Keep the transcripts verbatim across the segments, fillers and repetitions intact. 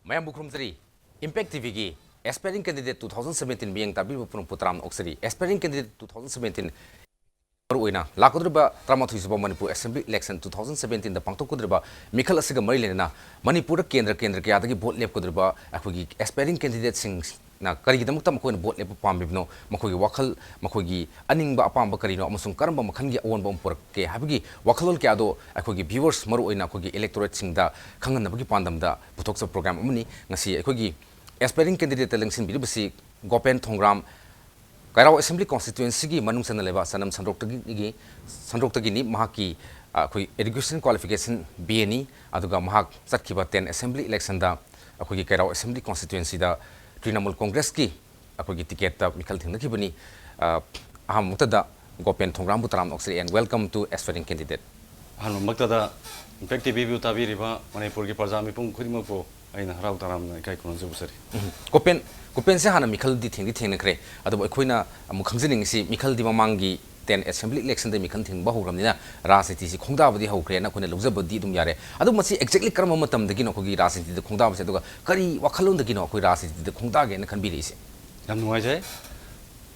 ꯃꯌꯥꯝꯕꯨ ꯈꯨꯔꯨꯝꯖꯔꯤ꯫ Impact T ꯚꯤꯒꯤ Aspiring Candidate two thousand seventeen ꯃꯤꯠꯌꯦꯡ ꯇꯥꯕꯤꯔꯤꯕ ꯄꯨꯝꯅꯃꯛꯄꯨ ꯇꯔꯥꯝꯅ ꯑꯣꯛꯆꯔꯤ꯫ Aspiring Candidate two thousand seventeen ꯃꯔꯨꯑꯣꯏꯅ ꯂꯥꯛꯀꯗꯧꯔꯤꯕ ꯇꯔꯥꯃꯥꯊꯣꯏ ꯁꯨꯕ Manipur Assembly Election two thousand seventeen ꯗ ꯄꯥꯡꯊꯣꯛꯀꯗꯧꯔꯤꯕ ꯃꯤꯈꯜ ꯑꯁꯤꯒ ꯃꯔꯤ ꯂꯩꯅꯅ ꯃꯅꯤꯄꯨꯔꯗ ꯀꯦꯟꯗ꯭ꯔ ꯀꯦꯟꯗ꯭ꯔ ꯀꯌꯥꯗꯒꯤ ꯚꯣꯠ ꯂꯦꯞꯀꯗꯧꯔꯤꯕ ꯑꯩꯈꯣꯏꯒꯤ Aspiring Candidate ꯁꯤꯡꯅ ꯀꯔꯤꯒꯤꯗꯃꯛꯇ ꯃꯈꯣꯏꯅ ꯚꯣꯠ ꯂꯦꯞꯄ ꯄꯥꯝꯂꯤꯕꯅꯣ, ꯃꯈꯣꯏꯒꯤ ꯋꯥꯈꯜ, ꯃꯈꯣꯏꯒꯤ ꯑꯅꯤꯡꯕ ꯑꯄꯥꯝꯕ ꯀꯔꯤꯅꯣ ꯑꯃꯁꯨꯡ ꯀꯔꯝꯕ ꯃꯈꯜꯒꯤ ꯑꯑꯣꯟꯕ ꯑꯃ ꯄꯨꯔꯛꯀꯦ ꯍꯥꯏꯕꯒꯤ ꯋꯥꯈꯜꯂꯣꯟ ꯀꯌꯥꯗꯣ ꯑꯩꯈꯣꯏꯒꯤ viewers, ꯃꯔꯨꯑꯣꯏꯅ ꯑꯩꯈꯣꯏꯒꯤ electorate ꯁꯤꯡꯗ ꯈꯪꯍꯟꯅꯕꯒꯤ ꯄꯥꯟꯗꯝꯗ ꯄꯨꯊꯣꯛꯆꯕ program ꯑꯃꯅꯤ꯫ ꯉꯁꯤ ꯑꯩꯈꯣꯏꯒꯤ Aspiring Candidate ꯇ ꯂꯦꯡꯁꯤꯟꯕꯤꯔꯤꯕꯁꯤ ꯒꯣꯄꯦꯟ ꯊꯣꯡꯒ꯭ꯔꯥꯝ, ꯀꯩꯔꯥꯎ Assembly Constituency ꯒꯤ ꯃꯅꯨꯡ ꯆꯟꯅ ꯂꯩꯕ ꯆꯅꯝ ꯁꯟꯗ꯭ꯔꯣꯛꯇꯒꯤ, ꯁꯟꯗ꯭ꯔꯣꯛꯇꯒꯤꯅꯤ꯫ ꯃꯍꯥꯛꯀꯤ, ꯑ, ꯑꯩꯈꯣꯏ education qualification B A ꯅꯤ꯫ ꯑꯗꯨꯒ ꯃꯍꯥꯛ ꯆꯠꯈꯤꯕ ten Assembly Election ꯗ ꯑꯩꯈꯣꯏꯒꯤ ꯀꯩꯔꯥꯎ Assembly Constituency ꯗ ꯇ꯭ꯔꯤꯅꯃꯨꯜ ꯀꯣꯡꯒ꯭ꯔꯦꯁꯀꯤ ꯑꯩꯈꯣꯏꯒꯤ ticket ꯇ ꯃꯤꯈꯜ ꯊꯦꯡꯅꯈꯤꯕꯅꯤ꯫ ꯑ, ꯑꯍꯥꯟꯕꯃꯛꯇꯗ ꯒꯣꯄꯦꯟ ꯊꯣꯡꯒ꯭ꯔꯥꯝꯕꯨ ꯇꯔꯥꯝꯅ ꯑꯣꯛꯆꯔꯤ and welcome to Aspiring Candidate꯫ ꯑꯍꯥꯟꯕꯃꯛꯇꯗ Impact ꯇꯤ ꯚꯤꯕꯨ ꯇꯥꯕꯤꯔꯤꯕ ꯃꯅꯤꯄꯨꯔꯒꯤ ꯄ꯭ꯔꯖꯥ ꯃꯤꯄꯨꯝ ꯈꯨꯗꯤꯡꯃꯛꯄꯨ ꯑꯩꯅ ꯍꯔꯥꯎ ꯇꯔꯥꯝꯅ ꯏꯀꯥꯏ ꯈꯨꯝꯅꯖꯕ ꯎꯠꯆꯔꯤ꯫ ꯎꯝ꯫ ꯒꯣꯄꯦꯟ, ꯒꯣꯄꯦꯟꯁꯦ ꯍꯥꯟꯅ ꯃꯤꯈꯜꯗꯤ ꯊꯦꯡꯗꯤ ꯊꯦꯡꯅꯈ꯭ꯔꯦ꯫ ꯑꯗꯨꯕꯨ ꯑꯩꯈꯣꯏꯅ ꯑꯃꯨꯛ ꯈꯪꯖꯅꯤꯡꯉꯤꯁꯤ, ꯃꯤꯈꯜꯗꯤ ꯃꯃꯥꯡꯒꯤ ten Assembly Election ꯗ ꯃꯤꯈꯜ ꯊꯦꯡꯕ ꯍꯧꯈ꯭ꯔꯕꯅꯤꯅ ꯔꯥꯖꯅꯤꯇꯤꯁꯤ ꯈꯣꯡꯗꯥꯕꯗꯤ ꯍꯧꯈ꯭ꯔꯦꯅ ꯑꯩꯈꯣꯏꯅ ꯂꯧꯖꯕꯗꯤ ꯑꯗꯨꯝ ꯌꯥꯔꯦ꯫ ꯑꯗꯨ ꯃꯁꯤ exactly ꯀꯔꯝꯕ ꯃꯇꯝꯗꯒꯤꯅꯣ ꯑꯩꯈꯣꯏꯒꯤ ꯔꯥꯖꯅꯤꯇꯤꯗ ꯈꯣꯡꯗꯥꯕꯁꯦ, ꯑꯗꯨꯒ ꯀꯔꯤ ꯋꯥꯈꯜꯂꯣꯟꯗꯒꯤꯅꯣ ꯑꯩꯈꯣꯏ ꯔꯥꯖꯅꯤꯇꯤꯗ ꯈꯣꯡꯗꯥꯒꯦꯅ ꯈꯟꯕꯤꯔꯛꯏꯁꯦ? ꯌꯥꯝ ꯅꯨꯡꯉꯥꯏꯖꯩ꯫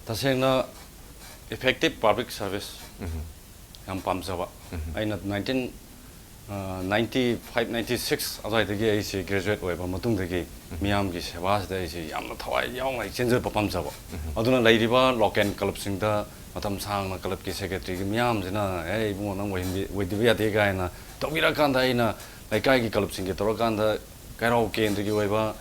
ꯇꯁꯦꯡꯅ effective public service ꯎꯝ꯫ ꯌꯥꯝ ꯄꯥꯝꯖꯕ꯫ ꯎꯝ꯫ ꯑꯩꯅ nineteen, ꯑ, ninety five, ninety six ꯑꯗꯨꯋꯥꯏꯗꯒꯤ ꯑꯩꯁꯦ graduate ꯑꯣꯏꯕ ꯃꯇꯨꯡꯗꯒꯤ ꯎꯝ꯫ ꯃꯤꯌꯥꯝꯒꯤ ꯁꯦꯕꯥꯁꯤꯗ ꯑꯩꯁꯦ ꯌꯥꯝꯅ ꯊꯋꯥꯏ ꯌꯥꯎꯅ ꯑꯩ ꯆꯦꯟꯖꯕ ꯄꯥꯝꯖꯕ꯫ ꯎꯝ꯫ ꯑꯗꯨꯅ ꯂꯩꯔꯤꯕ local club ꯁꯤꯡꯗ ꯃꯇꯝ ꯁꯥꯡꯅ club ꯀꯤ secretary ꯒꯤ ꯃꯤꯌꯥꯝꯁꯤꯅ, "ꯑꯦ ꯏꯕꯨꯡꯉꯣ, ꯅꯪ ꯑꯣꯏꯍꯟꯕꯤ-, ꯑꯣꯏꯗꯕ ꯌꯥꯗꯦ" ꯀꯥꯏꯅ ꯇꯧꯕꯤꯔꯛꯑꯀꯥꯟꯗ, ꯑꯩꯅ ꯂꯩꯀꯥꯏꯒꯤ club ꯁꯤꯡꯒꯤ ꯇꯧꯔꯀꯥꯟꯗ ꯀꯩꯔꯥꯎ ꯀꯦꯟꯗ꯭ꯔꯒꯤ ꯑꯣꯏꯕ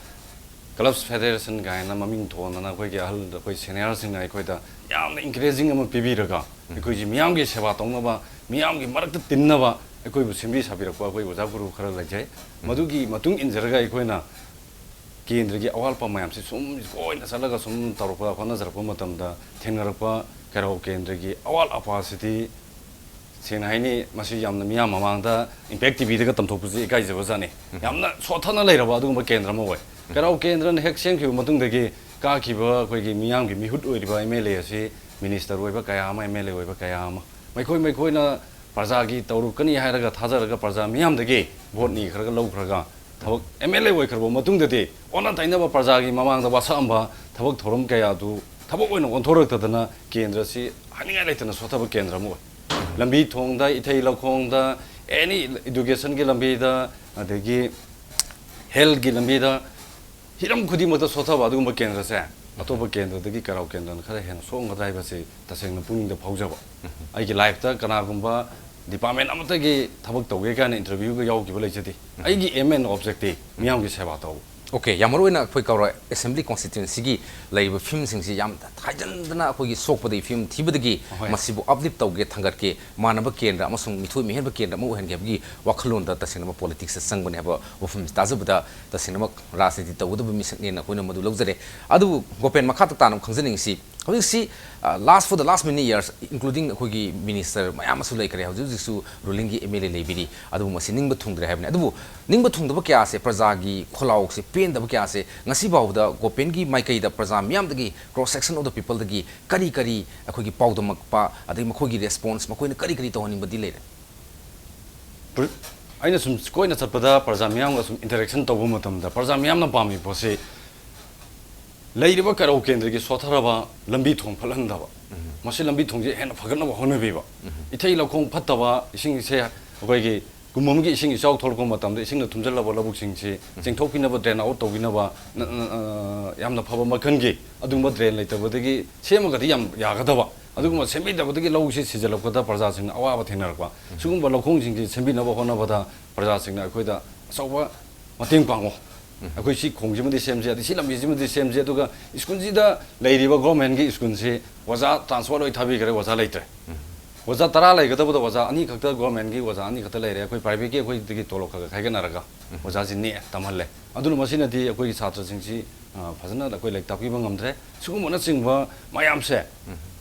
Clubs Federation ꯀꯥꯏꯅ ꯃꯃꯤꯡ ꯊꯣꯟꯗꯅ ꯑꯩꯈꯣꯏꯒꯤ ꯑꯍꯜ, ꯑꯩꯈꯣꯏ senior ꯁꯤꯡꯅ ꯑꯩꯈꯣꯏꯗ ꯌꯥꯝꯅ encouraging ꯑꯃ ꯄꯤꯕꯤꯔꯒ, ꯎꯝ꯫ ꯑꯩꯈꯣꯏꯁꯤ ꯃꯤꯌꯥꯝꯒꯤ ꯁꯦꯕꯥ ꯇꯧꯅꯕ, ꯃꯤꯌꯥꯝꯒꯤ ꯃꯔꯛꯇ ꯇꯤꯟꯅꯕ ꯑꯩꯈꯣꯏꯕꯨ ꯁꯦꯝꯕꯤ ꯁꯥꯕꯤꯔꯛꯄ ꯑꯩꯈꯣꯏ ꯑꯣꯖꯥ ꯒꯨꯔꯨ ꯈꯔ ꯂꯩꯖꯩ꯫ ꯎꯝ꯫ ꯃꯗꯨꯒꯤ ꯃꯇꯨꯡ ꯏꯟꯖꯔꯒ ꯑꯩꯈꯣꯏꯅ ꯀꯦꯟꯗ꯭ꯔꯒꯤ ꯑꯋꯥꯠ ꯑꯄꯥ ꯃꯌꯥꯝꯁꯤ ꯁꯨꯝ ꯀꯣꯏꯅ ꯆꯠꯂꯒ ꯁꯨꯝ ꯇꯧꯔꯛꯄ, ꯍꯣꯠꯅꯖꯔꯛꯄ ꯃꯇꯝꯗ ꯊꯦꯡꯅꯔꯛꯄ ꯀꯩꯔꯥꯎ ꯀꯦꯟꯗ꯭ꯔꯒꯤ ꯑꯋꯥꯠ ꯑꯄꯥꯁꯤꯗꯤ ꯁꯦꯡꯅ ꯍꯥꯏꯅꯤ, ꯃꯁꯤ ꯌꯥꯝꯅ ꯃꯤꯌꯥꯝ ꯃꯃꯥꯡꯗ Impact ꯇꯤ ꯚꯤꯗꯒ ꯇꯝꯊꯣꯛꯄꯁꯤ ꯏꯀꯥꯏꯖꯕꯖꯥꯠꯅꯤ꯫ ꯎꯝ꯫ ꯌꯥꯝꯅ ꯁꯣꯠꯊꯅ ꯂꯩꯔꯕ ꯑꯗꯨꯒꯨꯝꯕ ꯀꯦꯟꯗ꯭ꯔ ꯑꯃ ꯑꯣꯏ꯫ ꯎꯝ꯫ ꯀꯩꯔꯥꯎ ꯀꯦꯟꯗ꯭ꯔꯅ ꯍꯦꯛ ꯁꯦꯝꯈꯤꯕ ꯃꯇꯨꯡꯗꯒꯤ ꯀꯥꯈꯤꯕ ꯑꯩꯈꯣꯏꯒꯤ ꯃꯤꯌꯥꯝꯒꯤ ꯃꯤꯍꯨꯠ ꯑꯣꯏꯔꯤꯕ M L A ꯑꯁꯤ minister ꯑꯣꯏꯕ ꯀꯌꯥ ꯑꯃ, M L A ꯑꯣꯏꯕ ꯀꯌꯥ ꯑꯃ, ꯃꯈꯣꯏ ꯃꯈꯣꯏꯅ ꯄ꯭ꯔꯖꯥꯒꯤ ꯇꯧꯔꯛꯀꯅꯤ ꯍꯥꯏꯔꯒ ꯊꯥꯖꯔꯒ ꯄ꯭ꯔꯖꯥ ꯃꯤꯌꯥꯝꯗꯒꯤ ꯚꯣꯠ ꯅꯤꯈ꯭ꯔꯒ ꯂꯧꯈ꯭ꯔꯒ ꯊꯕꯛ ꯑꯦꯝ ꯑꯦꯜ ꯑꯦ ꯑꯣꯏꯈ꯭ꯔꯕ ꯃꯇꯨꯡꯗꯗꯤ ꯑꯣꯟꯅ ꯇꯩꯅꯕ ꯄ꯭ꯔꯖꯥꯒꯤ ꯃꯃꯥꯡꯗ ꯋꯥꯁꯛꯑꯝꯕ ꯊꯕꯛ ꯊꯧꯔꯝ ꯀꯌꯥꯗꯨ ꯊꯕꯛ ꯑꯣꯏꯅ ꯑꯣꯟꯊꯣꯔꯛꯇꯗꯅ ꯀꯦꯟꯗ꯭ꯔꯁꯤ ꯍꯥꯏꯅꯤꯡꯉꯥꯏ ꯂꯩꯇꯅ ꯁꯣꯠꯊꯕ ꯀꯦꯟꯗ꯭ꯔ ꯑꯃ ꯑꯣꯏ꯫ ꯂꯝꯕꯤ ꯊꯣꯡꯗ, ꯏꯊꯩ ꯂꯧꯈꯣꯡꯗ, ꯑꯦꯅꯤ ꯏꯗꯨꯀꯦꯁꯟꯒꯤ ꯂꯝꯕꯤꯗ, ꯑꯗꯒꯤ ꯍꯦꯜꯊꯀꯤ ꯂꯝꯕꯤꯗ, ꯍꯤꯔꯝ ꯈꯨꯗꯤꯡꯃꯛꯇ ꯁꯣꯠꯊꯕ ꯑꯗꯨꯒꯨꯝꯕ ꯀꯦꯟꯗ꯭ꯔꯁꯦ ꯑꯇꯣꯞꯄ ꯀꯦꯟꯗ꯭ꯔꯗꯒꯤ ꯀꯩꯔꯥꯎ ꯀꯦꯟꯗ꯭ꯔꯅ ꯈꯔ ꯍꯦꯟꯅ ꯁꯣꯛꯑꯝꯒꯗ꯭ꯔꯥ ꯍꯥꯏꯕꯁꯤ ꯇꯁꯦꯡꯅ ꯄꯨꯛꯅꯤꯡꯗ ꯐꯥꯎꯖꯕ꯫ ꯑꯩꯒꯤ ꯂꯥꯏꯐꯇ ꯀꯅꯥꯒꯨꯝꯕ ꯗꯤꯄꯥꯔꯠꯃꯦꯟ ꯑꯃꯠꯇꯒꯤ ꯊꯕꯛ ꯇꯧꯒꯦ ꯀꯥꯏꯅ ꯏꯟꯇꯔꯚ꯭ꯌꯨꯒ ꯌꯥꯎꯈꯤꯕ ꯂꯩꯖꯗꯦ꯫ ꯑꯩꯒꯤ ꯑꯦꯝ ꯑꯦꯟ ꯑꯣꯕꯖꯦꯛꯇꯤ ꯃꯤꯌꯥꯝꯒꯤ ꯁꯦꯕꯥ ꯇꯧꯕ꯫ ꯑꯣꯀꯦ, ꯌꯥꯝ ꯃꯔꯨ ꯑꯣꯏꯅ ꯑꯩꯈꯣꯏ ꯀꯧꯔ ꯑꯦꯁꯦꯝꯕ꯭ꯂꯤ ꯀꯣꯟꯁꯇꯤꯇ꯭ꯌꯨꯟꯁꯤꯒꯤ ꯂꯩꯔꯤꯕ ꯐꯤꯕꯝꯁꯤꯡꯁꯤ ꯌꯥꯝ ꯍꯥꯏꯖꯟꯗꯅ ꯑꯩꯈꯣꯏꯒꯤ ꯁꯣꯛꯄꯗꯒꯤ ꯐꯤꯕꯝ ꯊꯤꯕꯗꯒꯤ ꯑꯍꯣꯏ꯫ ꯃꯁꯤꯕꯨ ꯑꯞꯂꯤꯐ ꯇꯧꯒꯦ, ꯊꯥꯡꯒꯠꯀꯦ, ꯃꯥꯟꯅꯕ ꯀꯦꯟꯗ꯭ꯔ ꯑꯃꯁꯨꯡ ꯃꯤꯊꯣꯏ ꯃꯤꯍꯦꯟꯕ ꯀꯦꯟꯗ꯭ꯔ ꯑꯃ ꯑꯣꯏꯍꯟꯒꯦ ꯍꯥꯏꯕꯒꯤ ꯋꯥꯈꯜꯂꯣꯟꯗ ꯇꯁꯦꯡꯅꯃꯛ ꯄꯣꯂꯤꯇꯤꯛꯁꯇ ꯆꯪꯕꯅꯦ ꯍꯥꯏꯕ ꯋꯥꯐꯝꯁꯤ ꯇꯥꯖꯕꯗ ꯇꯁꯦꯡꯅꯃꯛ ꯔꯥꯖꯅꯤꯇꯤ ꯇꯧꯒꯗꯕ ꯃꯤꯁꯛꯅꯦꯅ ꯑꯩꯈꯣꯏꯅ ꯃꯗꯨ ꯂꯧꯖꯔꯦ꯫ ꯑꯗꯨꯕꯨ ꯒꯣꯄꯦꯟ, ꯃꯈꯥ ꯇꯥꯅ ꯑꯃꯨꯛ ꯈꯪꯖꯅꯤꯡꯉꯤꯁꯤ, ꯍꯧꯖꯤꯛꯁꯤ, last, for the last many years, including ꯑꯩꯈꯣꯏꯒꯤ ꯃꯤꯅꯤꯁꯇꯔ ꯃꯌꯥꯝ ꯑꯃꯁꯨ ꯂꯩꯈ꯭ꯔꯦ, ꯍꯧꯖꯤꯛ ꯍꯧꯖꯤꯛꯁꯨ ꯔꯨꯂꯤꯡꯒꯤ ꯑꯦꯝ ꯑꯦꯜ ꯑꯦ ꯂꯩꯕꯤꯔꯤ, ꯑꯗꯨꯕꯨ ꯃꯁꯤ ꯅꯤꯡꯕ ꯊꯨꯡꯗ꯭ꯔꯦ ꯍꯥꯏꯕꯅꯤ꯫ ꯑꯗꯨꯕꯨ ꯅꯤꯡꯕ ꯊꯨꯡꯗꯕ ꯀꯌꯥꯁꯦ, ꯄ꯭ꯔꯖꯥꯒꯤ ꯈꯣꯜꯂꯥꯎꯁꯦ, ꯄꯦꯟꯗꯕ ꯀꯌꯥꯁꯦ ꯉꯁꯤ ꯐꯥꯎꯕꯗ ꯒꯣꯄꯦꯟꯒꯤ ꯃꯥꯏꯀꯩꯗ ꯄ꯭ꯔꯖꯥ ꯃꯤꯌꯥꯝꯗꯒꯤ, cross section of the peopleꯗꯒꯤ ꯀꯔꯤ ꯀꯔꯤ ꯑꯩꯈꯣꯏꯒꯤ ꯄꯥꯎꯗꯝꯃꯛꯄ, ꯑꯗꯒꯤ ꯃꯈꯣꯏꯒꯤ ꯔꯦꯁꯄꯣꯟꯁ, ꯃꯈꯣꯏꯅ ꯀꯔꯤ ꯀꯔꯤ ꯇꯧꯍꯟꯅꯤꯡꯕꯗꯤ ꯂꯩꯔꯦ? ꯄ꯭ꯔ-, ꯑꯩꯅ ꯁꯨꯝ ꯀꯣꯏꯅ ꯆꯠꯄꯗ ꯄ꯭ꯔꯖꯥ ꯃꯤꯌꯥꯝꯒ ꯁꯨꯝ ꯏꯟꯇꯔꯦꯛꯁꯟ ꯇꯧꯕ ꯃꯇꯝꯗ ꯄ꯭ꯔꯖꯥ ꯃꯤꯌꯥꯝꯅ ꯄꯥꯝꯃꯤ ꯄꯣꯠꯁꯤ ꯂꯩꯔꯤꯕ ꯀꯩꯔꯧ ꯀꯦꯟꯗ꯭ꯔꯒꯤ ꯁꯣꯠꯊꯔꯕ ꯂꯝꯕꯤ ꯊꯣꯡ ꯐꯠꯍꯟꯗꯕ, ꯎꯝ꯫ ꯃꯁꯤ ꯂꯝꯕꯤ ꯊꯣꯡꯁꯦ ꯍꯦꯟꯅ ꯐꯒꯠꯅꯕ ꯍꯣꯠꯅꯕꯤꯕ, ꯎꯝ꯫ ꯏꯊꯩ ꯂꯧꯈꯣꯡ ꯐꯠꯇꯕ, ꯏꯁꯤꯡꯁꯦ ꯑꯩꯈꯣꯏꯒꯤ ꯀꯨꯝ ꯑꯃꯒꯤ ꯏꯁꯤꯡ ꯏꯆꯥꯎ ꯊꯣꯛꯂꯛꯄ ꯃꯇꯝꯗ ꯏꯁꯤꯡꯅ ꯊꯨꯝꯖꯤꯜꯂꯕ ꯂꯧꯕꯨꯛꯁꯤꯡꯁꯤ ꯎꯝ꯫ ꯆꯦꯡꯊꯣꯛꯄꯤꯅꯕ, ꯗ꯭ꯔꯦꯟ ꯑꯥꯎꯠ ꯇꯧꯕꯤꯅꯕ, ꯅ-, ꯅ-, ꯑ, ꯌꯥꯝꯅ ꯐꯕ ꯃꯈꯜꯒꯤ ꯑꯗꯨꯒꯨꯝꯕ ꯗ꯭ꯔꯦꯟ ꯂꯩꯇꯕꯗꯒꯤ ꯁꯦꯝꯃꯒꯗꯤ ꯌꯥꯝ ꯌꯥꯒꯗꯕ, ꯑꯗꯨꯒꯨꯝꯕ ꯁꯦꯝꯕꯤꯗꯕꯗꯒꯤ ꯂꯧꯁꯤ ꯁꯤꯖꯤꯜꯂꯛꯄꯗ ꯄ꯭ꯔꯖꯥꯁꯤꯡꯅ ꯑꯋꯥꯕ ꯊꯦꯡꯅꯔꯛꯄ, ꯎꯝ꯫ ꯁꯤꯒꯨꯝꯕ ꯂꯧꯈꯣꯡꯁꯤꯡꯁꯤ ꯁꯦꯝꯕꯤꯅꯕ ꯍꯣꯠꯅꯕꯗ ꯄ꯭ꯔꯖꯥꯁꯤꯡꯅ ꯑꯩꯈꯣꯏꯗ ꯑꯆꯧꯕ ꯃꯇꯦꯡ ꯄꯥꯡꯉꯣ꯫ ꯎꯝ꯫ ꯑꯩꯈꯣꯏ ꯁꯤ ꯈꯣꯡꯁꯤꯃꯗꯤ ꯁꯦꯝꯁꯦ, ꯑꯗꯩ ꯁꯤ ꯂꯝꯕꯤꯁꯤꯃꯗꯤ ꯁꯦꯝꯁꯦ, ꯑꯗꯨꯒ ꯁ꯭ꯀꯨꯜꯁꯤꯗ ꯂꯩꯔꯤꯕ ꯒꯣꯔꯃꯦꯟꯒꯤ ꯁ꯭ꯀꯨꯜꯁꯤ ꯑꯣꯖꯥ ꯇ꯭ꯔꯥꯟꯁꯐꯔ ꯂꯣꯏ ꯊꯥꯕꯤꯈ꯭ꯔꯦ, ꯑꯣꯖꯥ ꯂꯩꯇ꯭ꯔꯦ꯫ ꯎꯝ꯫ ꯑꯣꯖꯥ ꯇꯔꯥ ꯂꯩꯒꯗꯕꯗ ꯑꯣꯖꯥ ꯑꯅꯤꯈꯛꯇ, ꯒꯣꯔꯃꯦꯟꯒꯤ ꯑꯣꯖꯥ ꯑꯅꯤꯈꯛꯇ ꯂꯩꯔꯦ꯫ ꯑꯩꯈꯣꯏ ꯄ꯭ꯔꯥꯏꯚꯦꯠꯀꯤ ꯑꯩꯈꯣꯏꯗꯒꯤ ꯇꯣꯂꯣꯞ ꯈꯔ ꯈꯔ ꯈꯥꯏꯒꯠꯅꯔꯒ ꯎꯝ꯫ ꯑꯣꯖꯥꯁꯤ ꯅꯦꯛꯑꯦ, ꯇꯝꯍꯜꯂꯦ꯫ ꯑꯗꯨꯅ ꯃꯁꯤꯅꯗꯤ ꯑꯩꯈꯣꯏꯒꯤ ꯁꯥꯇ꯭ꯔꯁꯤꯡꯁꯤ, ꯑ, ꯐꯖꯅ ꯑꯩꯈꯣꯏ ꯂꯥꯏꯔꯤꯛ ꯇꯥꯛꯄꯤꯕ ꯉꯝꯗ꯭ꯔꯦ꯫ ꯁꯤꯒꯨꯝꯕꯅꯆꯤꯡꯕ ꯃꯌꯥꯝꯁꯦ ꯎꯝ꯫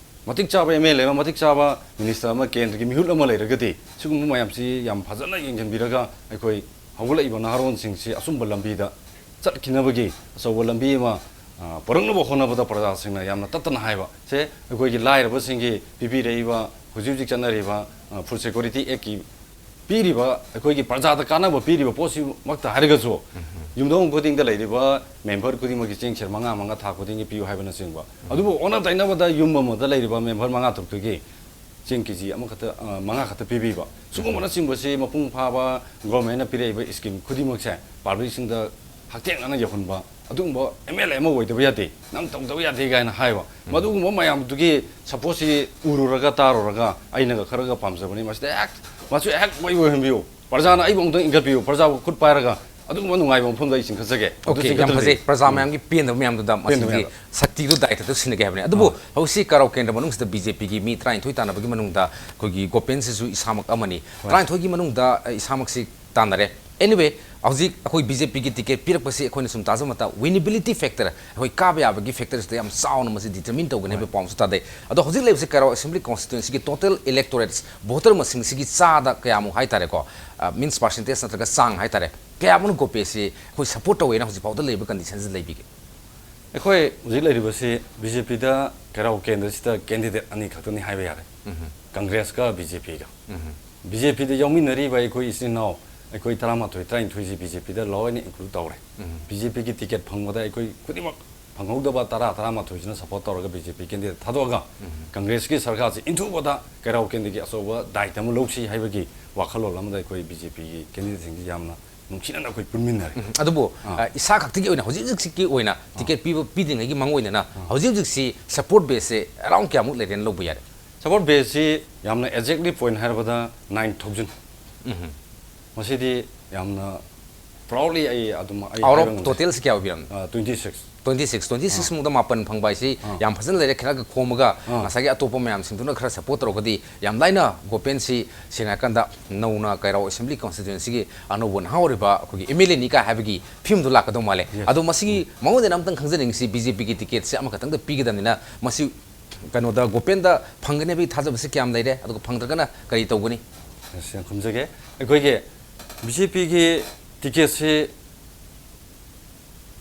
ꯃꯇꯤꯛ ꯆꯥꯕ ꯑꯦꯝ ꯑꯦꯜ ꯑꯦ ꯑꯃ, ꯃꯇꯤꯛ ꯆꯥꯕ ꯃꯤꯅꯤꯁꯇꯔ ꯑꯃ, ꯀꯦꯟꯗ꯭ꯔꯒꯤ ꯃꯤꯍꯨꯠ ꯑꯃ ꯂꯩꯔꯒꯗꯤ ꯁꯤꯒꯨꯝꯕ ꯃꯌꯥꯝꯁꯤ ꯌꯥꯝ ꯐꯖꯅ ꯌꯦꯡꯁꯤꯟꯕꯤꯔꯒ ꯑꯩꯈꯣꯏ ꯍꯧꯒꯠꯂꯛꯏꯕ ꯅꯍꯥꯔꯣꯟꯁꯤꯡꯁꯤ ꯑꯆꯨꯝꯕ ꯂꯝꯕꯤꯗ ꯆꯠꯈꯤꯅꯕꯒꯤ ꯑꯆꯧꯕ ꯂꯝꯕꯤ ꯑꯃ, ꯑ, ꯄꯨꯔꯛꯅꯕ ꯍꯣꯠꯅꯕꯗ ꯄ꯭ꯔꯖꯥꯁꯤꯡꯅ ꯌꯥꯝꯅ ꯇꯠꯇꯅ ꯍꯥꯏꯕ ꯁꯦ ꯑꯩꯈꯣꯏꯒꯤ ꯂꯥꯏꯔꯕꯁꯤꯡꯒꯤ ꯄꯤꯕꯤꯔꯛꯏꯕ ꯍꯧꯖꯤꯛ ꯍꯧꯖꯤꯛ ꯆꯠꯅꯔꯤꯕ, ꯑ, ꯐꯨꯗ ꯁꯦꯀ꯭ꯌꯨꯔꯤꯇꯤ ꯑꯦꯛꯀꯤ ꯄꯤꯔꯤꯕ, ꯑꯩꯈꯣꯏꯒꯤ ꯄ꯭ꯔꯖꯥꯗ ꯀꯥꯟꯅꯕ ꯄꯤꯔꯤꯕ ꯄꯣꯠꯁꯤꯃꯛꯇ ꯍꯥꯏꯔꯒꯁꯨ, ꯌꯨꯝꯊꯣꯡ ꯈꯨꯗꯤꯡꯗ ꯂꯩꯔꯤꯕ ꯃꯦꯝꯕꯔ ꯈꯨꯗꯤꯡꯃꯛꯀꯤ ꯆꯦꯡ ꯁꯦꯔ ꯃꯉꯥ ꯃꯉꯥ ꯊꯥ ꯈꯨꯗꯤꯡꯒꯤ ꯄꯤꯌꯨ ꯍꯥꯏꯕꯅꯆꯤꯡꯕ꯫ ꯑꯗꯨꯕꯨ ꯑꯣꯟꯅ ꯇꯩꯅꯕꯗ ꯌꯨꯝ ꯑꯃꯗ ꯂꯩꯔꯤꯕ ꯃꯦꯝꯕꯔ ꯃꯉꯥ ꯇꯔꯨꯛꯇꯨꯒꯤ ꯆꯦꯡ ꯀꯦ ꯖꯤ ꯑꯃꯈꯛꯇ, ꯑ, ꯃꯉꯥ ꯈꯛꯇ ꯄꯤꯕꯤꯕ, ꯁꯤꯒꯨꯝꯕꯅꯆꯤꯡꯕꯁꯦ ꯃꯄꯨꯡ ꯐꯥꯕ ꯒꯣꯔꯃꯦꯟꯅ ꯄꯤꯔꯛꯏꯕ ꯁ꯭ꯀꯤꯝ ꯈꯨꯗꯤꯡꯃꯛꯁꯦ ꯄꯥꯕ꯭ꯂꯤꯛꯁꯤꯡꯗ ꯍꯛꯊꯦꯡꯅꯅ ꯌꯧꯍꯟꯕ, ꯑꯗꯨꯒꯨꯝꯕ ꯑꯦꯝ ꯑꯦꯜ ꯑꯦ ꯑꯃ ꯑꯣꯏꯗꯕ ꯌꯥꯗꯦ, ꯅꯪ ꯇꯧꯗꯕ ꯌꯥꯗꯦ ꯀꯥꯏꯅ ꯍꯥꯏꯕ꯫ ꯃꯗꯨꯒꯨꯝꯕ ꯃꯌꯥꯝꯗꯨꯒꯤ ꯁꯄꯣꯔꯠꯁꯤ ꯎꯔꯨꯔꯒ ꯇꯥꯔꯨꯔꯒ ꯑꯩꯅꯒ ꯈꯔꯒ ꯄꯥꯝꯖꯕꯅꯤ꯫ ꯃꯁꯤꯗ ꯍꯦꯛ, ꯃꯁꯨ ꯍꯦꯛ ꯃꯩ ꯑꯣꯏꯍꯟꯕꯤꯌꯨ, ꯄ꯭ꯔꯖꯥꯅ ꯑꯩꯕꯨ ꯑꯃꯨꯛꯇꯪ ꯏꯟꯈꯠꯄꯤꯌꯨ, ꯄ꯭ꯔꯖꯥꯕꯨ ꯈꯨꯠ ꯄꯥꯏꯔꯒ ꯑꯗꯨꯒꯨꯝꯕ ꯅꯨꯡꯉꯥꯏꯕ ꯃꯐꯝꯗ ꯑꯩ ꯆꯤꯡꯈꯠꯆꯒꯦ꯫ ꯑꯗꯨ ꯑꯣꯀꯦ, ꯌꯥꯝ ꯆꯤꯡꯈꯠꯇ꯭ꯔꯗꯤ ꯐꯖꯩ꯫ ꯄ꯭ꯔꯖꯥ ꯃꯌꯥꯝꯒꯤ ꯄꯦꯟꯗꯕ ꯃꯌꯥꯝꯗꯨꯗ ꯃꯁꯤꯒꯤ ꯃꯌꯥꯝꯗꯣ꯫ ꯁꯛꯇꯤꯗꯨ, ꯗꯥꯏꯇꯗꯨ ꯁꯤꯟꯅꯒꯦ ꯍꯥꯏꯕꯅꯤ꯫ ꯑꯗꯨꯕꯨ ꯍꯧꯖꯤꯛ ꯀꯩꯔꯥꯎ ꯀꯦꯟꯗ꯭ꯔ ꯃꯅꯨꯡꯁꯤꯗ ꯕꯤ ꯖꯦ ꯄꯤꯒꯤ ꯃꯤ ꯇꯔꯥꯅꯤꯊꯣꯏ ꯇꯥꯟꯅꯕꯒꯤ ꯃꯅꯨꯡꯗ ꯑꯩꯈꯣꯏꯒꯤ ꯒꯣꯄꯦꯟꯁꯤꯁꯨ ꯏꯁꯥꯃꯛ ꯑꯃꯅꯤ꯫ ꯍꯣꯏ꯫ ꯇꯔꯥꯅꯤꯊꯣꯏꯒꯤ ꯃꯅꯨꯡꯗ, ꯑ, ꯏꯁꯥꯃꯛꯁꯤ ꯇꯥꯟꯅꯔꯦ꯫ Anyway, ꯍꯧꯖꯤꯛ ꯑꯩꯈꯣꯏ ꯕꯤ ꯖꯦ ꯄꯤꯒꯤ ꯇꯤꯀꯦꯠ ꯄꯤꯔꯛꯄꯁꯤ ꯑꯩꯈꯣꯏꯅ ꯁꯨꯝ ꯇꯥꯖꯕ ꯃꯇꯝꯗ winnability factor, ꯑꯩꯈꯣꯏ ꯀꯥꯕ ꯌꯥꯕꯒꯤ ꯐꯦꯛꯇꯔꯁꯤꯗ ꯌꯥꯝ ꯆꯥꯎꯅ ꯃꯁꯤ ꯗꯤꯇꯔꯃꯤꯟ ꯇꯧꯒꯅꯤ ꯍꯥꯏꯕ ꯄꯥꯎ ꯑꯃꯁꯨ ꯇꯥꯖꯩ꯫ ꯑꯗꯣ ꯍꯧꯖꯤꯛ ꯂꯩꯕꯁꯤ ꯀꯩꯔꯥꯎ ꯑꯦꯁꯦꯝꯕ꯭ꯂꯤ ꯀꯣꯟꯁꯇꯤꯇ꯭ꯋꯦꯟꯁꯤꯒꯤ ꯇꯣꯇꯦꯜ ꯏꯂꯦꯛꯇꯣꯔꯦꯠꯁ, ꯚꯣꯇꯔ ꯃꯁꯤꯡꯁꯤꯒꯤ ꯆꯥꯗ ꯀꯌꯥꯃꯨꯛ ꯍꯥꯏꯇꯥꯔꯦꯀꯣ, ꯑ, ꯃꯤꯟꯁ ꯄꯥꯔꯁꯦꯟꯇꯦꯖ ꯅꯠꯇ꯭ꯔꯒ ꯆꯥꯡ ꯍꯥꯏꯇꯥꯔꯦ, ꯀꯌꯥꯃꯨꯛ ꯒꯣꯄꯦꯁꯤ ꯑꯩꯈꯣꯏ ꯁꯄꯣꯔꯠ ꯇꯧꯋꯦꯅ ꯍꯧꯖꯤꯛ ꯐꯥꯎꯗ ꯂꯩꯕ ꯀꯟꯗꯤꯁꯟꯁꯤꯗ ꯂꯩꯕꯤꯒꯦ? ꯑꯩꯈꯣꯏ ꯍꯧꯖꯤꯛ ꯂꯩꯔꯤꯕꯁꯤ ꯕꯤ ꯖꯦ ꯄꯤꯗ ꯀꯩꯔꯥꯎ ꯀꯦꯟꯗ꯭ꯔꯁꯤꯗ ꯀꯦꯟꯗꯤꯗꯦꯠ ꯑꯅꯤ ꯈꯛꯇꯅꯤ ꯍꯥꯏꯕ ꯌꯥꯔꯦ, ꯀꯪꯒ꯭ꯔꯦꯁꯀ ꯕꯤ ꯖꯦ ꯄꯤꯒ꯫ ꯕꯤ ꯖꯦ ꯄꯤꯗ ꯌꯥꯎꯃꯤꯟꯅꯔꯤꯕ ꯑꯩꯈꯣꯏ ꯏꯆꯤꯟ ꯏꯅꯥꯎ, ꯑꯩꯈꯣꯏ ꯇꯔꯥꯃꯥꯊꯣꯏ, ꯇꯔꯥꯅꯤꯊꯣꯏꯁꯤ ꯕꯤ ꯖꯦ ꯄꯤꯗ ꯂꯣꯏꯅ ꯏꯟꯀ꯭ꯂꯨꯗ ꯇꯧꯔꯦ꯫ ꯕꯤ ꯖꯦ ꯄꯤꯒꯤ ꯇꯤꯀꯦꯠ ꯐꯪꯕꯗ ꯑꯩꯈꯣꯏ ꯈꯨꯗꯤꯡꯃꯛ ꯐꯪꯍꯧꯗꯕ ꯇꯔꯥ, ꯇꯔꯥꯃꯥꯊꯣꯏꯁꯤꯅ ꯁꯄꯣꯔꯠ ꯇꯧꯔꯒ ꯕꯤ ꯖꯦ ꯄꯤ ꯀꯦꯟꯗꯤꯗꯦꯠ ꯊꯥꯗꯣꯛꯑꯒ ꯀꯪꯒ꯭ꯔꯦꯁꯀꯤ ꯁꯔꯀꯥꯔꯁꯤ ꯏꯟꯊꯨꯕꯗ ꯀꯩꯔꯥꯎ ꯀꯦꯟꯗ꯭ꯔꯒꯤ ꯑꯆꯧꯕ ꯗꯥꯏꯇ ꯑꯃ ꯂꯧꯁꯤ ꯍꯥꯏꯕꯒꯤ ꯋꯥꯈꯜꯂꯣꯟ ꯑꯃꯗ ꯑꯩꯈꯣꯏ ꯕꯤ ꯖꯦ ꯄꯤꯒꯤ ꯀꯦꯟꯗꯤꯗꯦꯠꯁꯤꯡꯁꯤ ꯌꯥꯝꯅ ꯅꯨꯡꯁꯤꯅꯅ ꯑꯩꯈꯣꯏ ꯄꯨꯟꯃꯤꯟꯅꯔꯦ꯫ ꯎꯝ, ꯑꯗꯨꯕꯨ, ꯑꯥ꯫ ꯑ, ꯏꯁꯥ ꯈꯛꯇꯒꯤ ꯑꯣꯏꯅ ꯍꯧꯖꯤꯛ ꯍꯧꯖꯤꯛꯁꯤꯒꯤ ꯑꯣꯏꯅ ꯇꯤꯀꯦꯠ ꯄꯤꯕ, ꯄꯤꯗ꯭ꯔꯤꯉꯩꯒꯤ ꯃꯥꯡꯑꯣꯏꯅꯅ ꯍꯧꯖꯤꯛ ꯍꯧꯖꯤꯛꯁꯤ ꯁꯄꯣꯔꯠ ꯕꯦꯁꯁꯦ ꯑꯦꯔꯥꯎꯟ ꯀꯌꯥꯃꯨꯛ ꯂꯩꯔꯦꯅ ꯂꯧꯕ ꯌꯥꯔꯦ? ꯁꯄꯣꯔꯠ ꯕꯦꯁꯁꯤ ꯌꯥꯝꯅ ꯑꯦꯛꯖꯦꯛꯂꯤ ꯄꯣꯏꯟ ꯍꯥꯏꯔꯕꯗ ꯅꯥꯏꯟ ꯊꯥꯎꯖꯟ꯫ ꯃꯁꯤꯗꯤ ꯌꯥꯝꯅ ꯄ꯭ꯔꯥꯎꯗꯂꯤ ꯑꯩ ꯑꯗꯨꯝ ꯑꯩ ꯑꯥꯎꯠ ꯍꯥꯏꯕ ꯑꯣꯐ ꯉꯝꯖꯩ꯫ ꯇꯣꯇꯦꯜꯁꯤ ꯀꯌꯥ ꯑꯣꯏꯕꯤꯔꯝꯅꯣ? ꯑ, twenty six. Twenty six, twenty six ꯃꯨꯛꯇ ꯃꯥꯄꯟ ꯐꯪꯕ ꯍꯥꯏꯁꯤ ꯑꯥ꯫ ꯌꯥꯝ ꯐꯖꯅ ꯂꯩꯔꯦ꯫ ꯈꯔꯒ ꯈꯣꯝꯃꯒ ꯑꯥ꯫ ꯉꯁꯥꯏꯒꯤ ꯑꯇꯣꯞꯄ ꯃꯌꯥꯝꯁꯤꯡꯗꯨꯅ ꯈꯔ ꯁꯄꯣꯔꯠ ꯇꯧꯔꯒꯗꯤ ꯌꯥꯝ ꯂꯥꯏꯅ ꯒꯣꯄꯦꯟꯁꯤ, ꯁꯦꯡꯅ ꯍꯥꯏꯔꯀꯥꯟꯗ, ꯅꯧꯅ ꯀꯩꯔꯥꯎ ꯑꯦꯁꯦꯝꯕ꯭ꯂꯤ ꯀꯣꯟꯁꯇꯤꯇ꯭ꯋꯦꯟꯁꯤꯒꯤ ꯑꯅꯧꯕ ꯅꯍꯥ ꯑꯣꯏꯔꯤꯕ ꯑꯩꯈꯣꯏꯒꯤ ꯑꯦꯝ ꯑꯦꯜ ꯑꯦꯅꯤ ꯀꯥꯏ ꯍꯥꯏꯕꯒꯤ ꯐꯤꯕꯝꯗꯨ ꯂꯥꯛꯀꯗꯧ ꯃꯥꯜꯂꯦ꯫ ꯌꯦꯁ꯫ ꯑꯗꯣ ꯃꯁꯤꯒꯤ ꯎꯝ꯫ ꯃꯉꯣꯟꯗ ꯑꯝꯇꯪ ꯈꯪꯖꯅꯤꯡꯉꯤꯁꯤ, ꯕꯤ ꯖꯦ ꯄꯤꯒꯤ ꯇꯤꯀꯦꯠꯁꯦ ꯑꯃꯈꯛꯇꯪꯗ ꯄꯤꯒꯗꯕꯅꯤꯅ ꯃꯁꯤ ꯀꯩꯅꯣꯗ ꯒꯣꯄꯦꯟꯗ ꯐꯪꯒꯅꯤ ꯍꯥꯏꯕꯒꯤ ꯊꯥꯖꯕꯁꯤ ꯀꯌꯥꯝ ꯂꯩꯔꯦ? ꯑꯗꯨꯒ ꯐꯪꯗ꯭ꯔꯒꯅ ꯀꯔꯤ ꯇꯧꯒꯅꯤ? ꯑꯁ, ꯌꯥꯝ ꯈꯨꯝꯖꯒꯦ꯫ ꯑꯩꯈꯣꯏꯒꯤ ꯕꯤ ꯖꯦ ꯄꯤꯒꯤ ꯇꯤꯀꯦꯠꯁꯤ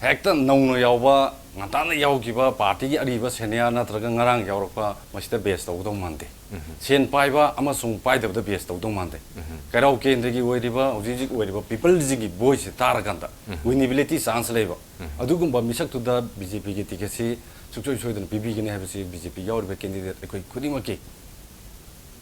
ꯍꯦꯛꯇ ꯅꯧꯅ ꯌꯥꯎꯕ, ꯉꯟꯇꯥꯅ ꯌꯥꯎꯈꯤꯕ ꯄꯥꯔꯇꯤꯒꯤ ꯑꯔꯤꯕ ꯁꯦꯅꯤꯌꯔ ꯅꯠꯇ꯭ꯔꯒ ꯉꯔꯥꯡ ꯌꯥꯎꯔꯛꯄ, ꯃꯁꯤꯗ ꯕꯦꯁ ꯇꯧꯒꯗꯧ ꯃꯥꯟꯗꯦ꯫ ꯁꯦꯟ ꯄꯥꯏꯕ ꯑꯃꯁꯨꯡ ꯄꯥꯏꯗꯕꯗ ꯕꯦꯁ ꯇꯧꯗꯧ ꯃꯥꯟꯗꯦ꯫ ꯀꯩꯔꯥꯎ ꯀꯦꯟꯗ꯭ꯔꯒꯤ ꯑꯣꯏꯔꯤꯕ, ꯍꯧꯖꯤꯛ ꯍꯧꯖꯤꯛ ꯑꯣꯏꯔꯤꯕ ꯄꯤꯄꯜꯁꯤꯒꯤ ꯚꯣꯏꯁꯁꯦ ꯇꯥꯔꯀꯥꯟꯗ ꯋꯤꯅꯤꯕꯤꯂꯤꯇꯤ ꯆꯥꯟꯁ ꯂꯩꯕ ꯑꯗꯨꯒꯨꯝꯕ ꯃꯤꯁꯛꯇꯨꯗ ꯕꯤ ꯖꯦ ꯄꯤꯒꯤ ꯇꯤꯀꯦꯠꯁꯤ ꯁꯨꯡꯁꯣꯏ ꯁꯣꯏꯗꯅ ꯄꯤꯕꯤꯒꯅꯤ ꯍꯥꯏꯕꯁꯤ ꯕꯤ ꯖꯦ ꯄꯤ ꯌꯥꯎꯔꯤꯕ ꯀꯦꯟꯗꯤꯗꯦꯠ ꯑꯩꯈꯣꯏ ꯈꯨꯗꯤꯡꯃꯛꯀꯤ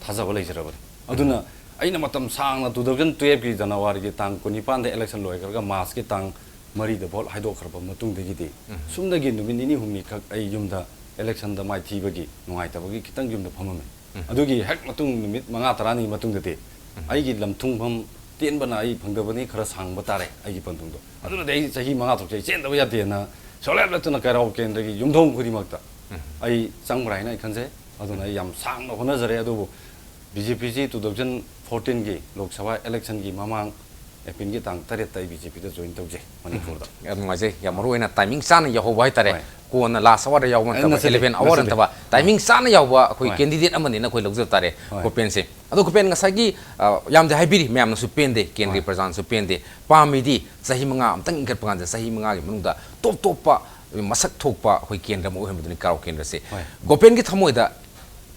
ꯊꯥꯖꯕ ꯂꯩꯖꯔꯕꯅꯤ꯫ ꯑꯗꯨꯅ ꯑꯩꯅ ꯃꯇꯝ ꯁꯥꯡꯅ two thousand twelve ꯀꯤ ꯖꯅꯋꯥꯔꯤꯒꯤ ꯇꯥꯡ ꯀꯨꯟꯅꯤꯄꯥꯟꯗ ꯏꯂꯦꯛꯁꯟ ꯂꯣꯏꯈ꯭ꯔꯒ ꯃꯥꯔꯆꯀꯤ ꯇꯥꯡ ꯃꯔꯤꯗ ꯚꯣꯠ ꯍꯥꯏꯗꯣꯛꯈ꯭ꯔꯕ ꯃꯇꯨꯡꯗꯒꯤꯗꯤ ꯁꯨꯝꯗꯒꯤ ꯅꯨꯃꯤꯠ ꯅꯤꯅꯤ ꯍꯨꯝꯅꯤꯈꯛ ꯑꯩ ꯌꯨꯝꯗ ꯏꯂꯦꯛꯁꯟꯗ ꯃꯥꯏꯊꯤꯕꯒꯤ ꯅꯨꯡꯉꯥꯏꯇꯕꯒꯤ ꯈꯤꯇꯪ ꯌꯨꯝꯗ ꯐꯝꯃꯝꯃꯦ꯫ ꯑꯗꯨꯒꯤ ꯍꯦꯛ ꯃꯇꯨꯡ ꯅꯨꯃꯤꯠ ꯃꯉꯥ ꯇꯔꯥꯅꯤꯒꯤ ꯃꯇꯨꯡꯗꯗꯤ ꯑꯩꯒꯤ ꯂꯝꯊꯨꯡꯐꯝ ꯇꯦꯟꯕꯅ ꯑꯩ ꯐꯪꯗꯕꯅꯤ, ꯈꯔ ꯁꯥꯡꯕ ꯇꯥꯔꯦ ꯑꯩꯒꯤ ꯄꯟꯊꯨꯡꯗꯣ꯫ ꯑꯗꯨꯅꯗꯤ ꯑꯩ ꯆꯍꯤ ꯃꯉꯥ ꯇꯔꯨꯛꯁꯦ ꯑꯩ ꯆꯦꯟꯗꯕ ꯌꯥꯗꯦꯅ ꯁꯨꯡꯂꯦꯞ ꯂꯦꯞꯇꯅ ꯀꯩꯔꯥꯎ ꯀꯦꯟꯗ꯭ꯔꯒꯤ ꯌꯨꯝꯊꯣꯡ ꯈꯨꯗꯤꯡꯃꯛꯇ ꯑꯩ ꯆꯪꯕ꯭ꯔꯥ ꯍꯥꯏꯅ ꯑꯩ ꯈꯟꯖꯩ꯫ ꯑꯗꯨꯅ ꯑꯩ ꯌꯥꯝ ꯁꯥꯡꯅ ꯍꯣꯠꯅꯖꯔꯦ꯫ ꯑꯗꯨꯕꯨ ꯕꯤ ꯖꯦ ꯄꯤꯁꯤ two thousand fourteen ꯒꯤ ꯂꯣꯛ ꯁꯚꯥ ꯏꯂꯦꯛꯁꯟꯒꯤ ꯃꯃꯥꯡ ꯑꯦꯄ꯭ꯔꯤꯜꯒꯤ ꯇꯥꯡ ꯇꯔꯦꯠꯇ ꯑꯩ ꯕꯤ ꯖꯦ ꯄꯤꯗ ꯖꯣꯏꯟ ꯇꯧꯖꯩ ꯃꯅꯤꯄꯨꯔꯗ꯫ ꯌꯥꯝ ꯅꯨꯡꯉꯥꯏꯖꯩ꯫ ꯌꯥꯝ ꯃꯔꯨ ꯑꯣꯏꯅ ꯇꯥꯏꯃꯤꯡ ꯆꯥꯅ ꯌꯧꯍꯧꯕ ꯍꯥꯏꯇꯥꯔꯦ꯫ ꯍꯣꯏ꯫ ꯀꯣꯟꯅ ꯂꯥꯁ ꯑꯋꯥꯔꯗ ꯌꯥꯎꯕ ꯑꯦ, ꯅꯠꯇꯕ, ꯅꯠꯆꯗꯦ, ꯏꯂꯦꯚꯦꯟ ꯑꯋꯥꯔ ꯅꯠꯆꯗꯦ꯫ ꯅꯠꯇꯕ, ꯇꯥꯏꯃꯤꯡ ꯆꯥꯅ ꯌꯥꯎꯕ ꯑꯩꯈꯣꯏ ꯍꯣꯏ꯫ ꯀꯦꯟꯗꯤꯗꯦꯠ ꯑꯃꯅꯤꯅ ꯑꯩꯈꯣꯏ ꯍꯣꯏ꯫ ꯂꯧꯖꯕ ꯇꯥꯔꯦ ꯍꯣꯏ꯫ ꯒꯣꯄꯦꯟꯁꯦ꯫ ꯑꯗꯣ ꯒꯣꯄꯦꯟ, ꯉꯁꯥꯏꯒꯤ, ꯑ, ꯌꯥꯝꯗꯤ ꯍꯥꯏꯕꯤꯔꯤ, ꯃꯌꯥꯝꯅꯁꯨ ꯄꯦꯟꯗꯦ, ꯀꯦꯟꯗ꯭ꯔꯒꯤ ꯍꯣꯏ꯫ ꯄ꯭ꯔꯖꯥꯅꯁꯨ ꯄꯦꯟꯗꯦ꯫ ꯄꯥꯝꯃꯤꯗꯤ ꯆꯍꯤ ꯃꯉꯥ ꯑꯃꯇꯪ ꯏꯟꯈꯠꯄ ꯀꯥꯟꯗ ꯆꯍꯤ ꯃꯉꯥꯒꯤ ꯃꯅꯨꯡꯗ ꯇꯣꯞ ꯇꯣꯞꯄ ꯃꯁꯛ ꯊꯣꯛꯄ ꯑꯩꯈꯣꯏ ꯀꯦꯟꯗ꯭ꯔ ꯑꯃ ꯑꯣꯏꯍꯟꯕꯗꯨꯅꯤ ꯀꯩꯔꯥꯎ ꯀꯦꯟꯗ꯭ꯔꯁꯦ꯫ ꯍꯣꯏ꯫ ꯒꯣꯄꯦꯟꯒꯤ ꯊꯃꯣꯏꯗ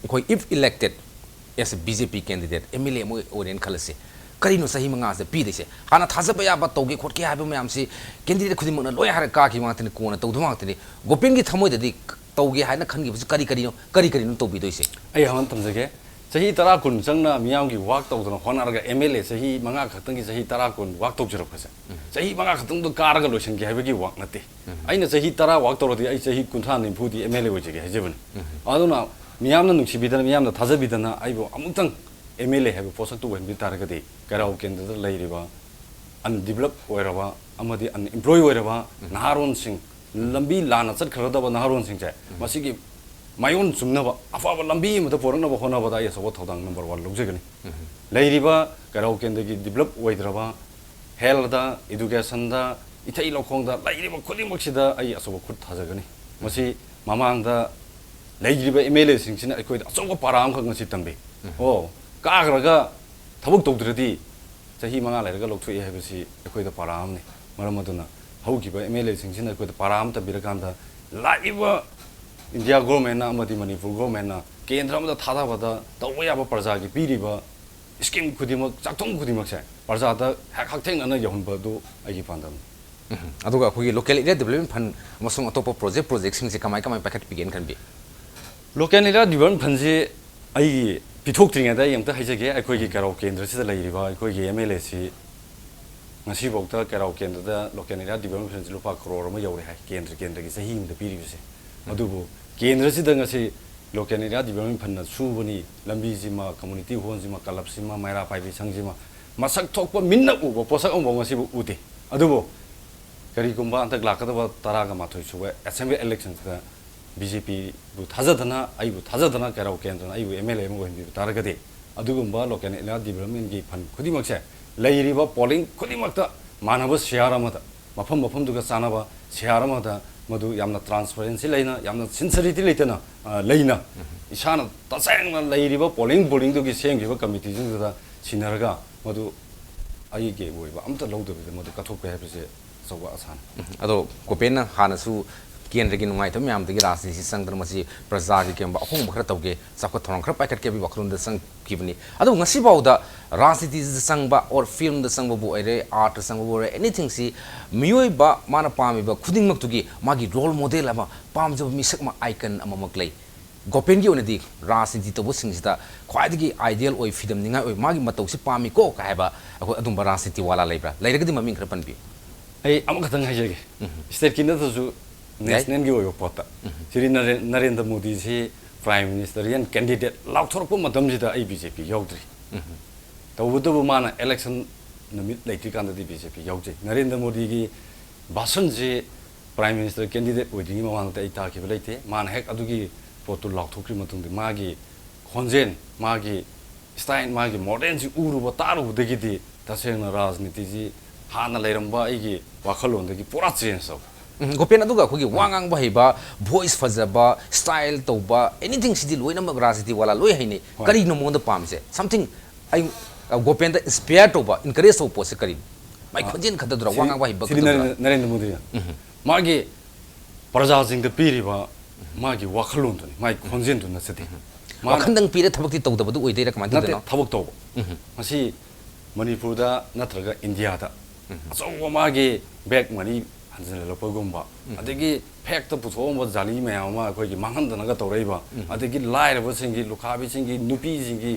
ꯑꯩꯈꯣꯏ if elected as a B J P candidate, M L A ꯑꯃ ꯑꯣꯏꯔꯦꯅ ꯈꯜꯂꯁꯤ, ꯀꯔꯤꯅꯣ ꯆꯍꯤ ꯃꯉꯥꯁꯤꯗ ꯄꯤꯗꯣꯏꯁꯦ? ꯍꯥꯟꯅ ꯊꯥꯖꯕ ꯌꯥꯕ ꯇꯧꯒꯦ ꯈꯣꯠꯀꯦ ꯍꯥꯏꯕ ꯃꯌꯥꯝꯁꯤ ꯀꯦꯟꯗꯤꯗꯦꯠ ꯈꯨꯗꯤꯡꯃꯛꯅ ꯂꯣꯏ ꯍꯥꯏꯔ ꯀꯥꯈꯤꯕ ꯉꯥꯛꯇꯅꯤ, ꯀꯣꯟꯅ ꯇꯧꯗꯕ ꯉꯥꯛꯇꯅꯤ꯫ ꯒꯣꯄꯦꯟꯒꯤ ꯊꯃꯣꯏꯗꯗꯤ ꯇꯧꯒꯦ ꯍꯥꯏꯅ ꯈꯟꯈꯤꯕꯁꯤ ꯀꯔꯤ ꯀꯔꯤꯅꯣ, ꯀꯔꯤ ꯀꯔꯤꯅꯣ ꯇꯧꯕꯤꯗꯣꯏꯁꯦ? ꯑꯩ ꯍꯥꯟꯅ ꯊꯝꯖꯒꯦ꯫ ꯆꯍꯤ ꯇꯔꯥ ꯀꯨꯟ ꯆꯪꯅ ꯃꯤꯌꯥꯝꯒꯤ ꯋꯥꯛ ꯇꯧꯗꯅ ꯍꯣꯠꯅꯔꯒ ꯑꯦꯝ ꯑꯦꯜ ꯑꯦ ꯆꯍꯤ ꯃꯉꯥ ꯈꯛꯇꯪꯒꯤ ꯆꯍꯤ ꯇꯔꯥ ꯀꯨꯟ ꯋꯥꯛ ꯇꯧꯖꯔꯛꯄꯁꯦ, ꯎꯝ꯫ ꯆꯍꯤ ꯃꯉꯥ ꯈꯛꯇꯪꯗꯣ ꯀꯥꯔꯒ ꯂꯣꯏꯁꯤꯟꯒꯦ ꯍꯥꯏꯕꯒꯤ ꯋꯥꯛ ꯅꯠꯇꯦ꯫ ꯎꯝ꯫ ꯑꯩꯅ ꯆꯍꯤ ꯇꯔꯥ ꯋꯥꯛ ꯇꯧꯔꯗꯤ ꯑꯩ ꯆꯍꯤ ꯀꯨꯟꯊ꯭ꯔꯥ ꯅꯤꯐꯨꯗꯤ ꯑꯦꯝ ꯑꯦꯜ ꯑꯦ ꯑꯣꯏꯖꯒꯦ ꯍꯥꯏꯖꯕꯅꯤ꯫ ꯎꯝ꯫ ꯑꯗꯨꯅ ꯃꯤꯌꯥꯝꯅ ꯅꯨꯡꯁꯤꯕꯤꯗꯅ, ꯃꯤꯌꯥꯝꯅ ꯊꯥꯖꯕꯤꯗꯅ ꯑꯩꯕꯨ ꯑꯃꯨꯛꯇꯪ ꯑꯦꯝ ꯑꯦꯜ ꯑꯦ ꯍꯥꯏꯕ ꯄꯣꯠꯁꯛꯇꯨ ꯑꯣꯏꯍꯟꯕꯤ ꯇꯥꯔꯒꯗꯤ ꯀꯩꯔꯥꯎ ꯀꯦꯟꯗ꯭ꯔꯗ ꯂꯩꯔꯤꯕ ꯑꯟꯗꯤꯕꯂꯞ ꯑꯣꯏꯔꯕ ꯑꯃꯗꯤ ꯑꯟꯑꯦꯝꯄ꯭ꯂꯣꯏ ꯑꯣꯏꯔꯕ ꯎꯝ꯫ ꯅꯍꯥꯔꯣꯟꯁꯤꯡ, ꯂꯝꯕꯤ ꯂꯥꯟꯅ ꯆꯠꯈ꯭ꯔꯗꯕ ꯅꯍꯥꯔꯣꯟꯁꯤꯡꯁꯦ ꯎꯝ꯫ ꯃꯁꯤꯒꯤ ꯃꯥꯏꯑꯣꯟ ꯆꯨꯝꯅꯕ ꯑꯐꯕ ꯂꯝꯕꯤ ꯑꯃꯗ ꯄꯨꯔꯛꯅꯕ ꯍꯣꯠꯅꯕꯗ ꯑꯩ ꯑꯆꯧꯕ ꯊꯧꯗꯥꯡ ꯅꯝꯕꯔ ꯋꯥꯟ ꯂꯧꯖꯒꯅꯤ꯫ ꯎꯝ꯫ ꯂꯩꯔꯤꯕ ꯀꯩꯔꯥꯎ ꯀꯦꯟꯗ꯭ꯔꯒꯤ ꯗꯤꯕꯂꯞ ꯑꯣꯏꯗ꯭ꯔꯕ, ꯍꯦꯜꯊꯇ, ꯏꯗꯨꯀꯦꯁꯟꯗ, ꯏꯊꯩ ꯂꯧꯈꯣꯡꯗ ꯂꯩꯔꯤꯕ ꯈꯨꯗꯤꯡꯃꯛꯁꯤꯗ ꯑꯩ ꯑꯆꯧꯕ ꯈꯨꯠ ꯊꯥꯖꯒꯅꯤ꯫ ꯃꯁꯤ ꯃꯃꯥꯡꯗ ꯂꯩꯈ꯭ꯔꯤꯕ ꯑꯦꯝ ꯑꯦꯜ ꯑꯦꯁꯤꯡꯁꯤꯅ ꯑꯩꯈꯣꯏꯗ ꯑꯆꯧꯕ ꯄꯔꯥ ꯑꯃꯈꯛ ꯉꯁꯤ ꯇꯝꯕꯤ꯫ ꯎꯝ꯫ ꯑꯣ, ꯀꯥꯈ꯭ꯔꯒ ꯊꯕꯛ ꯇꯧꯗ꯭ꯔꯗꯤ ꯆꯍꯤ ꯃꯉꯥ ꯂꯩꯔꯒ ꯂꯧꯊꯣꯛꯏ ꯍꯥꯏꯕꯁꯤ ꯑꯩꯈꯣꯏꯗ ꯄꯔꯥ ꯑꯃꯅꯤ꯫ ꯃꯔꯝ ꯑꯗꯨꯅ ꯍꯧꯈꯤꯕ ꯑꯦꯝ ꯑꯦꯜ ꯑꯦꯁꯤꯡꯁꯤꯅ ꯑꯩꯈꯣꯏꯗ ꯄꯔꯥ ꯑꯃ ꯇꯝꯕꯤꯔꯀꯥꯟꯗ ꯂꯥꯛꯏꯕ ꯏꯟꯗꯤꯌꯥ ꯒꯣꯔꯃꯦꯟꯅ ꯑꯃꯗꯤ ꯃꯅꯤꯄꯨꯔ ꯒꯣꯔꯃꯦꯟꯅ ꯀꯦꯟꯗ꯭ꯔ ꯑꯃꯗ ꯊꯥꯗꯕꯗ ꯇꯧꯕ ꯌꯥꯕ ꯄ꯭ꯔꯖꯥꯒꯤ ꯄꯤꯔꯤꯕ ꯁ꯭ꯀꯤꯝ ꯈꯨꯗꯤꯡꯃꯛ, ꯆꯥꯛꯊꯨꯡ ꯈꯨꯗꯤꯡꯃꯛꯁꯦ ꯄ꯭ꯔꯖꯥꯗ ꯍꯦꯛ ꯍꯛꯊꯦꯡꯅꯅ ꯌꯧꯍꯟꯕꯗꯨ ꯑꯩꯒꯤ ꯄꯥꯟꯗꯝꯅꯤ꯫ ꯎꯝ꯫ ꯑꯗꯨꯒ ꯑꯩꯈꯣꯏꯒꯤ local area development fund ꯑꯃꯁꯨꯡ ꯑꯇꯣꯞꯄ project projectꯁꯤꯡꯁꯦ ꯀꯃꯥꯏ ꯀꯃꯥꯏ ꯄꯥꯏꯈꯠꯄꯤꯒꯦꯅ ꯈꯟꯕꯤ? Local Area Development Fundꯁꯤ ꯑꯩꯒꯤ ꯄꯤꯊꯣꯛꯇ꯭ꯔꯤꯉꯩꯗ ꯑꯩ ꯑꯝꯇ ꯍꯥꯏꯖꯒꯦ꯫ ꯑꯩꯈꯣꯏꯒꯤ ꯀꯩꯔꯥꯎ ꯀꯦꯟꯗ꯭ꯔꯁꯤꯗ ꯂꯩꯔꯤꯕ ꯑꯩꯈꯣꯏꯒꯤ ꯑꯦꯝ ꯑꯦꯜ ꯑꯦꯁꯤ ꯉꯁꯤꯐꯥꯎꯗ ꯀꯩꯔꯥꯎ ꯀꯦꯟꯗ꯭ꯔꯗ Local Area Development Fundꯁꯤ ꯂꯨꯄꯥ ꯀꯔꯣꯔ ꯑꯃ ꯌꯧꯔꯦ ꯍꯥꯏ, ꯀꯦꯟꯗ꯭ꯔ ꯀꯦꯟꯗ꯭ꯔꯒꯤ ꯆꯍꯤ ꯑꯃꯗ ꯄꯤꯔꯤꯕꯁꯦ꯫ ꯑꯗꯨꯕꯨ ꯀꯦꯟꯗ꯭ꯔꯁꯤꯗ ꯉꯁꯤ Local Area Development Fundꯅ ꯁꯨꯕꯅꯤ, ꯂꯝꯕꯤꯁꯤꯃ, community hallꯁꯤꯃ, clubꯁꯤꯃ, ꯃꯩꯔꯥ ꯄꯥꯏꯕꯤ ꯁꯪꯁꯤꯃ, ꯃꯁꯛ ꯊꯣꯛꯄ ꯃꯤꯠꯅ ꯎꯕ ꯄꯣꯠꯁꯛ ꯑꯃꯐꯥꯎ ꯉꯁꯤꯕꯨ ꯎꯗꯦ꯫ ꯑꯗꯨꯕꯨ ꯀꯔꯤꯒꯨꯝꯕ ꯍꯟꯗꯛ ꯂꯥꯛꯀꯗꯕ ꯇꯔꯥꯒ ꯃꯥꯊꯣꯏ ꯁꯨꯕ assembly electionꯁꯤꯗ ꯕꯤ ꯖꯦ ꯄꯤꯕꯨ ꯊꯥꯖꯗꯅ, ꯑꯩꯕꯨ ꯊꯥꯖꯗꯅ ꯀꯩꯔꯥꯎ ꯀꯦꯟꯗ꯭ꯔꯅ ꯑꯩꯕꯨ ꯑꯦꯝ ꯑꯦꯜ ꯑꯦ ꯑꯃ ꯑꯣꯏꯍꯟꯕꯤꯕ ꯇꯥꯔꯒꯗꯤ, ꯑꯗꯨꯒꯨꯝꯕ Local Area Developmentꯀꯤ fund ꯈꯨꯗꯤꯡꯃꯛꯁꯦ ꯂꯩꯔꯤꯕ polling ꯈꯨꯗꯤꯡꯃꯛꯇ ꯃꯥꯟꯅꯕ share ꯑꯃꯗ, ꯃꯐꯝ ꯃꯐꯝꯗꯨꯒ ꯆꯥꯟꯅꯕ share ꯑꯃꯗ, ꯃꯗꯨ ꯌꯥꯝꯅ transparency ꯂꯩꯅ, ꯌꯥꯝꯅ sincerity ꯂꯩꯇꯅ, ꯑ, ꯂꯩꯅ, ꯏꯁꯥꯅ ꯇꯁꯦꯡꯅ ꯂꯩꯔꯤꯕ polling polling ꯗꯨꯒꯤ ꯁꯦꯝꯈꯤꯕ committee ꯁꯤꯡꯗꯨꯗ ꯁꯤꯟꯅꯔꯒ, ꯃꯗꯨ ꯑꯩꯒꯤ ꯑꯣꯏꯕ ꯑꯝꯇ ꯂꯧꯗꯕꯤꯗ ꯃꯗꯨ ꯀꯠꯊꯣꯛꯄ ꯍꯥꯏꯕꯁꯦ ꯑꯆꯧꯕ ꯑꯁꯥꯅꯤ꯫ ꯑꯗꯣ ꯒꯣꯄꯦꯟꯅ ꯍꯥꯟꯅꯁꯨ ꯀꯦꯟꯗ꯭ꯔꯒꯤ ꯅꯨꯡꯉꯥꯏꯇꯕ ꯃꯌꯥꯝꯗꯒꯤ ꯔꯥꯖꯅꯤꯇꯤ ꯆꯪꯗꯅ ꯃꯁꯤ ꯄ꯭ꯔꯖꯥꯒꯤ ꯀꯩꯒꯨꯝꯕ ꯑꯍꯣꯡꯕ ꯈꯔ ꯇꯧꯒꯦ, ꯆꯥꯎꯈꯠ ꯊꯧꯔꯥꯡ ꯈꯔ ꯄꯥꯏꯈꯠꯀꯦ ꯍꯥꯏꯕꯒꯤ ꯋꯥꯈꯜꯂꯣꯟꯗ ꯆꯪꯈꯤꯕꯅꯤ꯫ ꯑꯗꯨꯕꯨ ꯉꯁꯤꯐꯥꯎꯗ ꯔꯥꯖꯅꯤꯇꯤꯗ ꯆꯪꯕ, or filmꯗ ꯆꯪꯕꯕꯨ ꯑꯣꯏꯔꯦ, artꯇ ꯆꯪꯕꯕꯨ ꯑꯣꯏꯔꯦ, anythingꯁꯤ ꯃꯤꯑꯣꯏꯕ ꯃꯥꯅ ꯄꯥꯝꯃꯤꯕ ꯈꯨꯗꯤꯡꯃꯛꯇꯨꯒꯤ ꯃꯥꯒꯤ role model ꯑꯃ, ꯄꯥꯝꯖꯕ ꯃꯤꯁꯛ ꯑꯃ, icon ꯑꯃꯃꯛ ꯂꯩ꯫ ꯒꯣꯄꯦꯟꯒꯤ ꯑꯣꯏꯅꯗꯤ ꯔꯥꯖꯅꯤꯇꯤ ꯇꯧꯕꯁꯤꯡꯁꯤꯗ ꯈ꯭ꯋꯥꯏꯗꯒꯤ ideal ꯑꯣꯏ, ꯐꯤꯗꯝꯅꯤꯡꯉꯥꯏ ꯑꯣꯏ, ꯃꯥꯒꯤ ꯃꯇꯧꯁꯤ ꯄꯥꯝꯃꯤꯀꯣ ꯀ ꯍꯥꯏꯕ ꯑꯩꯈꯣꯏ ꯑꯗꯨꯝꯕ ꯔꯥꯖꯅꯤꯇꯤ ꯋꯥꯂꯥ ꯂꯩꯕ꯭ꯔꯥ? ꯂꯩꯔꯒꯗꯤ ꯃꯃꯤꯡ ꯈꯔ ꯄꯟꯕꯤꯌꯨ꯫ ꯑꯩ ꯑꯃꯈꯛꯇꯪ ꯍꯥꯏꯖꯒꯦ꯫ ꯎꯝ꯫ Stateꯀꯤ ꯅꯠꯇ꯭ꯔꯁꯨ ꯌꯥꯏ꯫ Nationalꯒꯤ ꯑꯣꯏꯕ ꯄꯣꯠꯇ꯫ ꯎꯝ꯫ Shri ꯅꯔꯦ-, Narendra ꯃꯣꯗꯤꯁꯤ Prime Ministerian candidate ꯂꯥꯎꯊꯣꯔꯛꯄ ꯃꯇꯝꯁꯤꯗ ꯑꯩ ꯕꯤ ꯖꯦ ꯄꯤ ꯌꯥꯎꯗ꯭ꯔꯤ꯫ ꯎꯝ꯫ ꯇꯧꯕꯇꯕꯨ ꯃꯥꯅ election ꯅꯨꯃꯤꯠ ꯂꯩꯇ꯭ꯔꯤꯀꯥꯟꯗꯗꯤ ꯕꯤ ꯖꯦ ꯄꯤ ꯌꯥꯎꯖꯩ꯫ ꯅꯔꯦꯟꯗ꯭ꯔ ꯃꯣꯗꯤꯒꯤ ꯚꯥꯁꯟꯁꯤ Prime Minister candidate ꯑꯣꯏꯗ꯭ꯔꯤꯉꯩ ꯃꯃꯥꯡꯗ ꯑꯩ ꯇꯥꯈꯤꯕ ꯂꯩꯇꯦ꯫ ꯃꯥꯅ ꯍꯦꯛ ꯑꯗꯨꯒꯤ ꯄꯣꯠꯇꯨ ꯂꯥꯎꯊꯣꯛꯈ꯭ꯔ ꯃꯇꯨꯡꯗ ꯃꯥꯒꯤ ꯈꯣꯟꯖꯦꯜ, ꯃꯥꯒꯤ style, ꯃꯥꯒꯤ modelꯁꯤ ꯎꯔꯨꯕ ꯇꯥꯔꯨꯕꯗꯒꯤꯗꯤ ꯇꯁꯦꯡꯅ ꯔꯥꯖꯅꯤꯇꯤꯁꯤ ꯍꯥꯟꯅ ꯂꯩꯔꯝꯕ ꯑꯩꯒꯤ ꯋꯥꯈꯜꯂꯣꯟꯗꯒꯤ ꯄꯨꯔꯥ change ꯇꯧꯋꯦ꯫ ꯎꯝ, ꯒꯣꯄꯦꯟ, ꯑꯗꯨꯒ ꯑꯩꯈꯣꯏꯒꯤ ꯋꯥ ꯉꯥꯡꯕ ꯍꯩꯕ, voice ꯐꯖꯕ, style ꯇꯧꯕ, anythingꯁꯤꯗꯤ ꯂꯣꯏꯅꯃꯛ ꯔꯥꯖꯅꯤꯇꯤ ꯋꯥꯂꯥ ꯂꯣꯏ ꯍꯩꯅꯩ꯫ ꯍꯣꯏ꯫ ꯀꯔꯤꯅꯣ ꯃꯉꯣꯟꯗ ꯄꯥꯝꯃꯤꯁꯦ? Something ꯑꯩ, ꯑ, ꯒꯣꯄꯦꯟꯗ inspire ꯇꯧꯕ, encourage ꯇꯧꯕ ꯄꯣꯠꯁꯦ ꯀꯔꯤꯅꯣ? ꯃꯥꯏ ꯑ, ꯈꯣꯟꯖꯦꯜ ꯈꯛꯇꯗꯨꯔꯥ, ꯁ꯭ꯔꯤ-, ꯋꯥ ꯉꯥꯡꯕ ꯍꯩꯕ ꯁ꯭ꯔꯤ ꯈꯛꯇꯗꯨꯔꯥ? ꯅꯔꯦꯟ-, ꯅꯔꯦꯟꯗ꯭ꯔ ꯃꯣꯗꯤꯅ꯫ ꯎꯝ꯫ ꯃꯥꯒꯤ ꯄ꯭ꯔꯖꯥꯁꯤꯡꯗ ꯄꯤꯔꯤꯕ ꯃꯥꯒꯤ ꯋꯥꯈꯜꯂꯣꯟꯗꯨꯅꯤ, ꯃꯥꯒꯤ ꯈꯣꯟꯖꯦꯜꯗꯨ ꯅꯠꯆꯗꯦ꯫ ꯃꯥꯅ ꯋꯥꯈꯟꯗꯪ ꯄꯤꯔ ꯊꯕꯛꯇꯤ ꯇꯧꯗꯕꯗꯨ ꯑꯣꯏꯗꯣꯏꯔꯥ, ꯀꯃꯥꯏꯅ ꯅꯠꯇꯦ, ꯇꯧꯗꯣꯏꯅꯣ? ꯊꯕꯛ ꯇꯧꯕ꯫ ꯃꯁꯤ ꯃꯅꯤꯄꯨꯔꯗ ꯅꯠꯇ꯭ꯔꯒ ꯏꯟꯗꯤꯌꯥꯗ ꯑꯆꯧꯕ ꯃꯥꯒꯤ black money ꯍꯟꯖꯤꯜꯂꯛꯄꯒꯨꯝꯕ, ꯑꯗꯒꯤ fake ꯇ ꯄꯨꯊꯣꯛꯑꯝꯕ ꯖꯥꯂꯤ ꯃꯌꯥꯝ ꯑꯃ ꯑꯩꯈꯣꯏꯒꯤ ꯃꯥꯡꯍꯟꯗꯅꯒ ꯇꯧꯔꯛꯏꯕ, ꯑꯗꯒꯤ ꯂꯥꯏꯔꯕꯁꯤꯡꯒꯤ, ꯂꯨꯈꯥꯕꯤꯁꯤꯡꯒꯤ, ꯅꯨꯄꯤꯁꯤꯡꯒꯤ,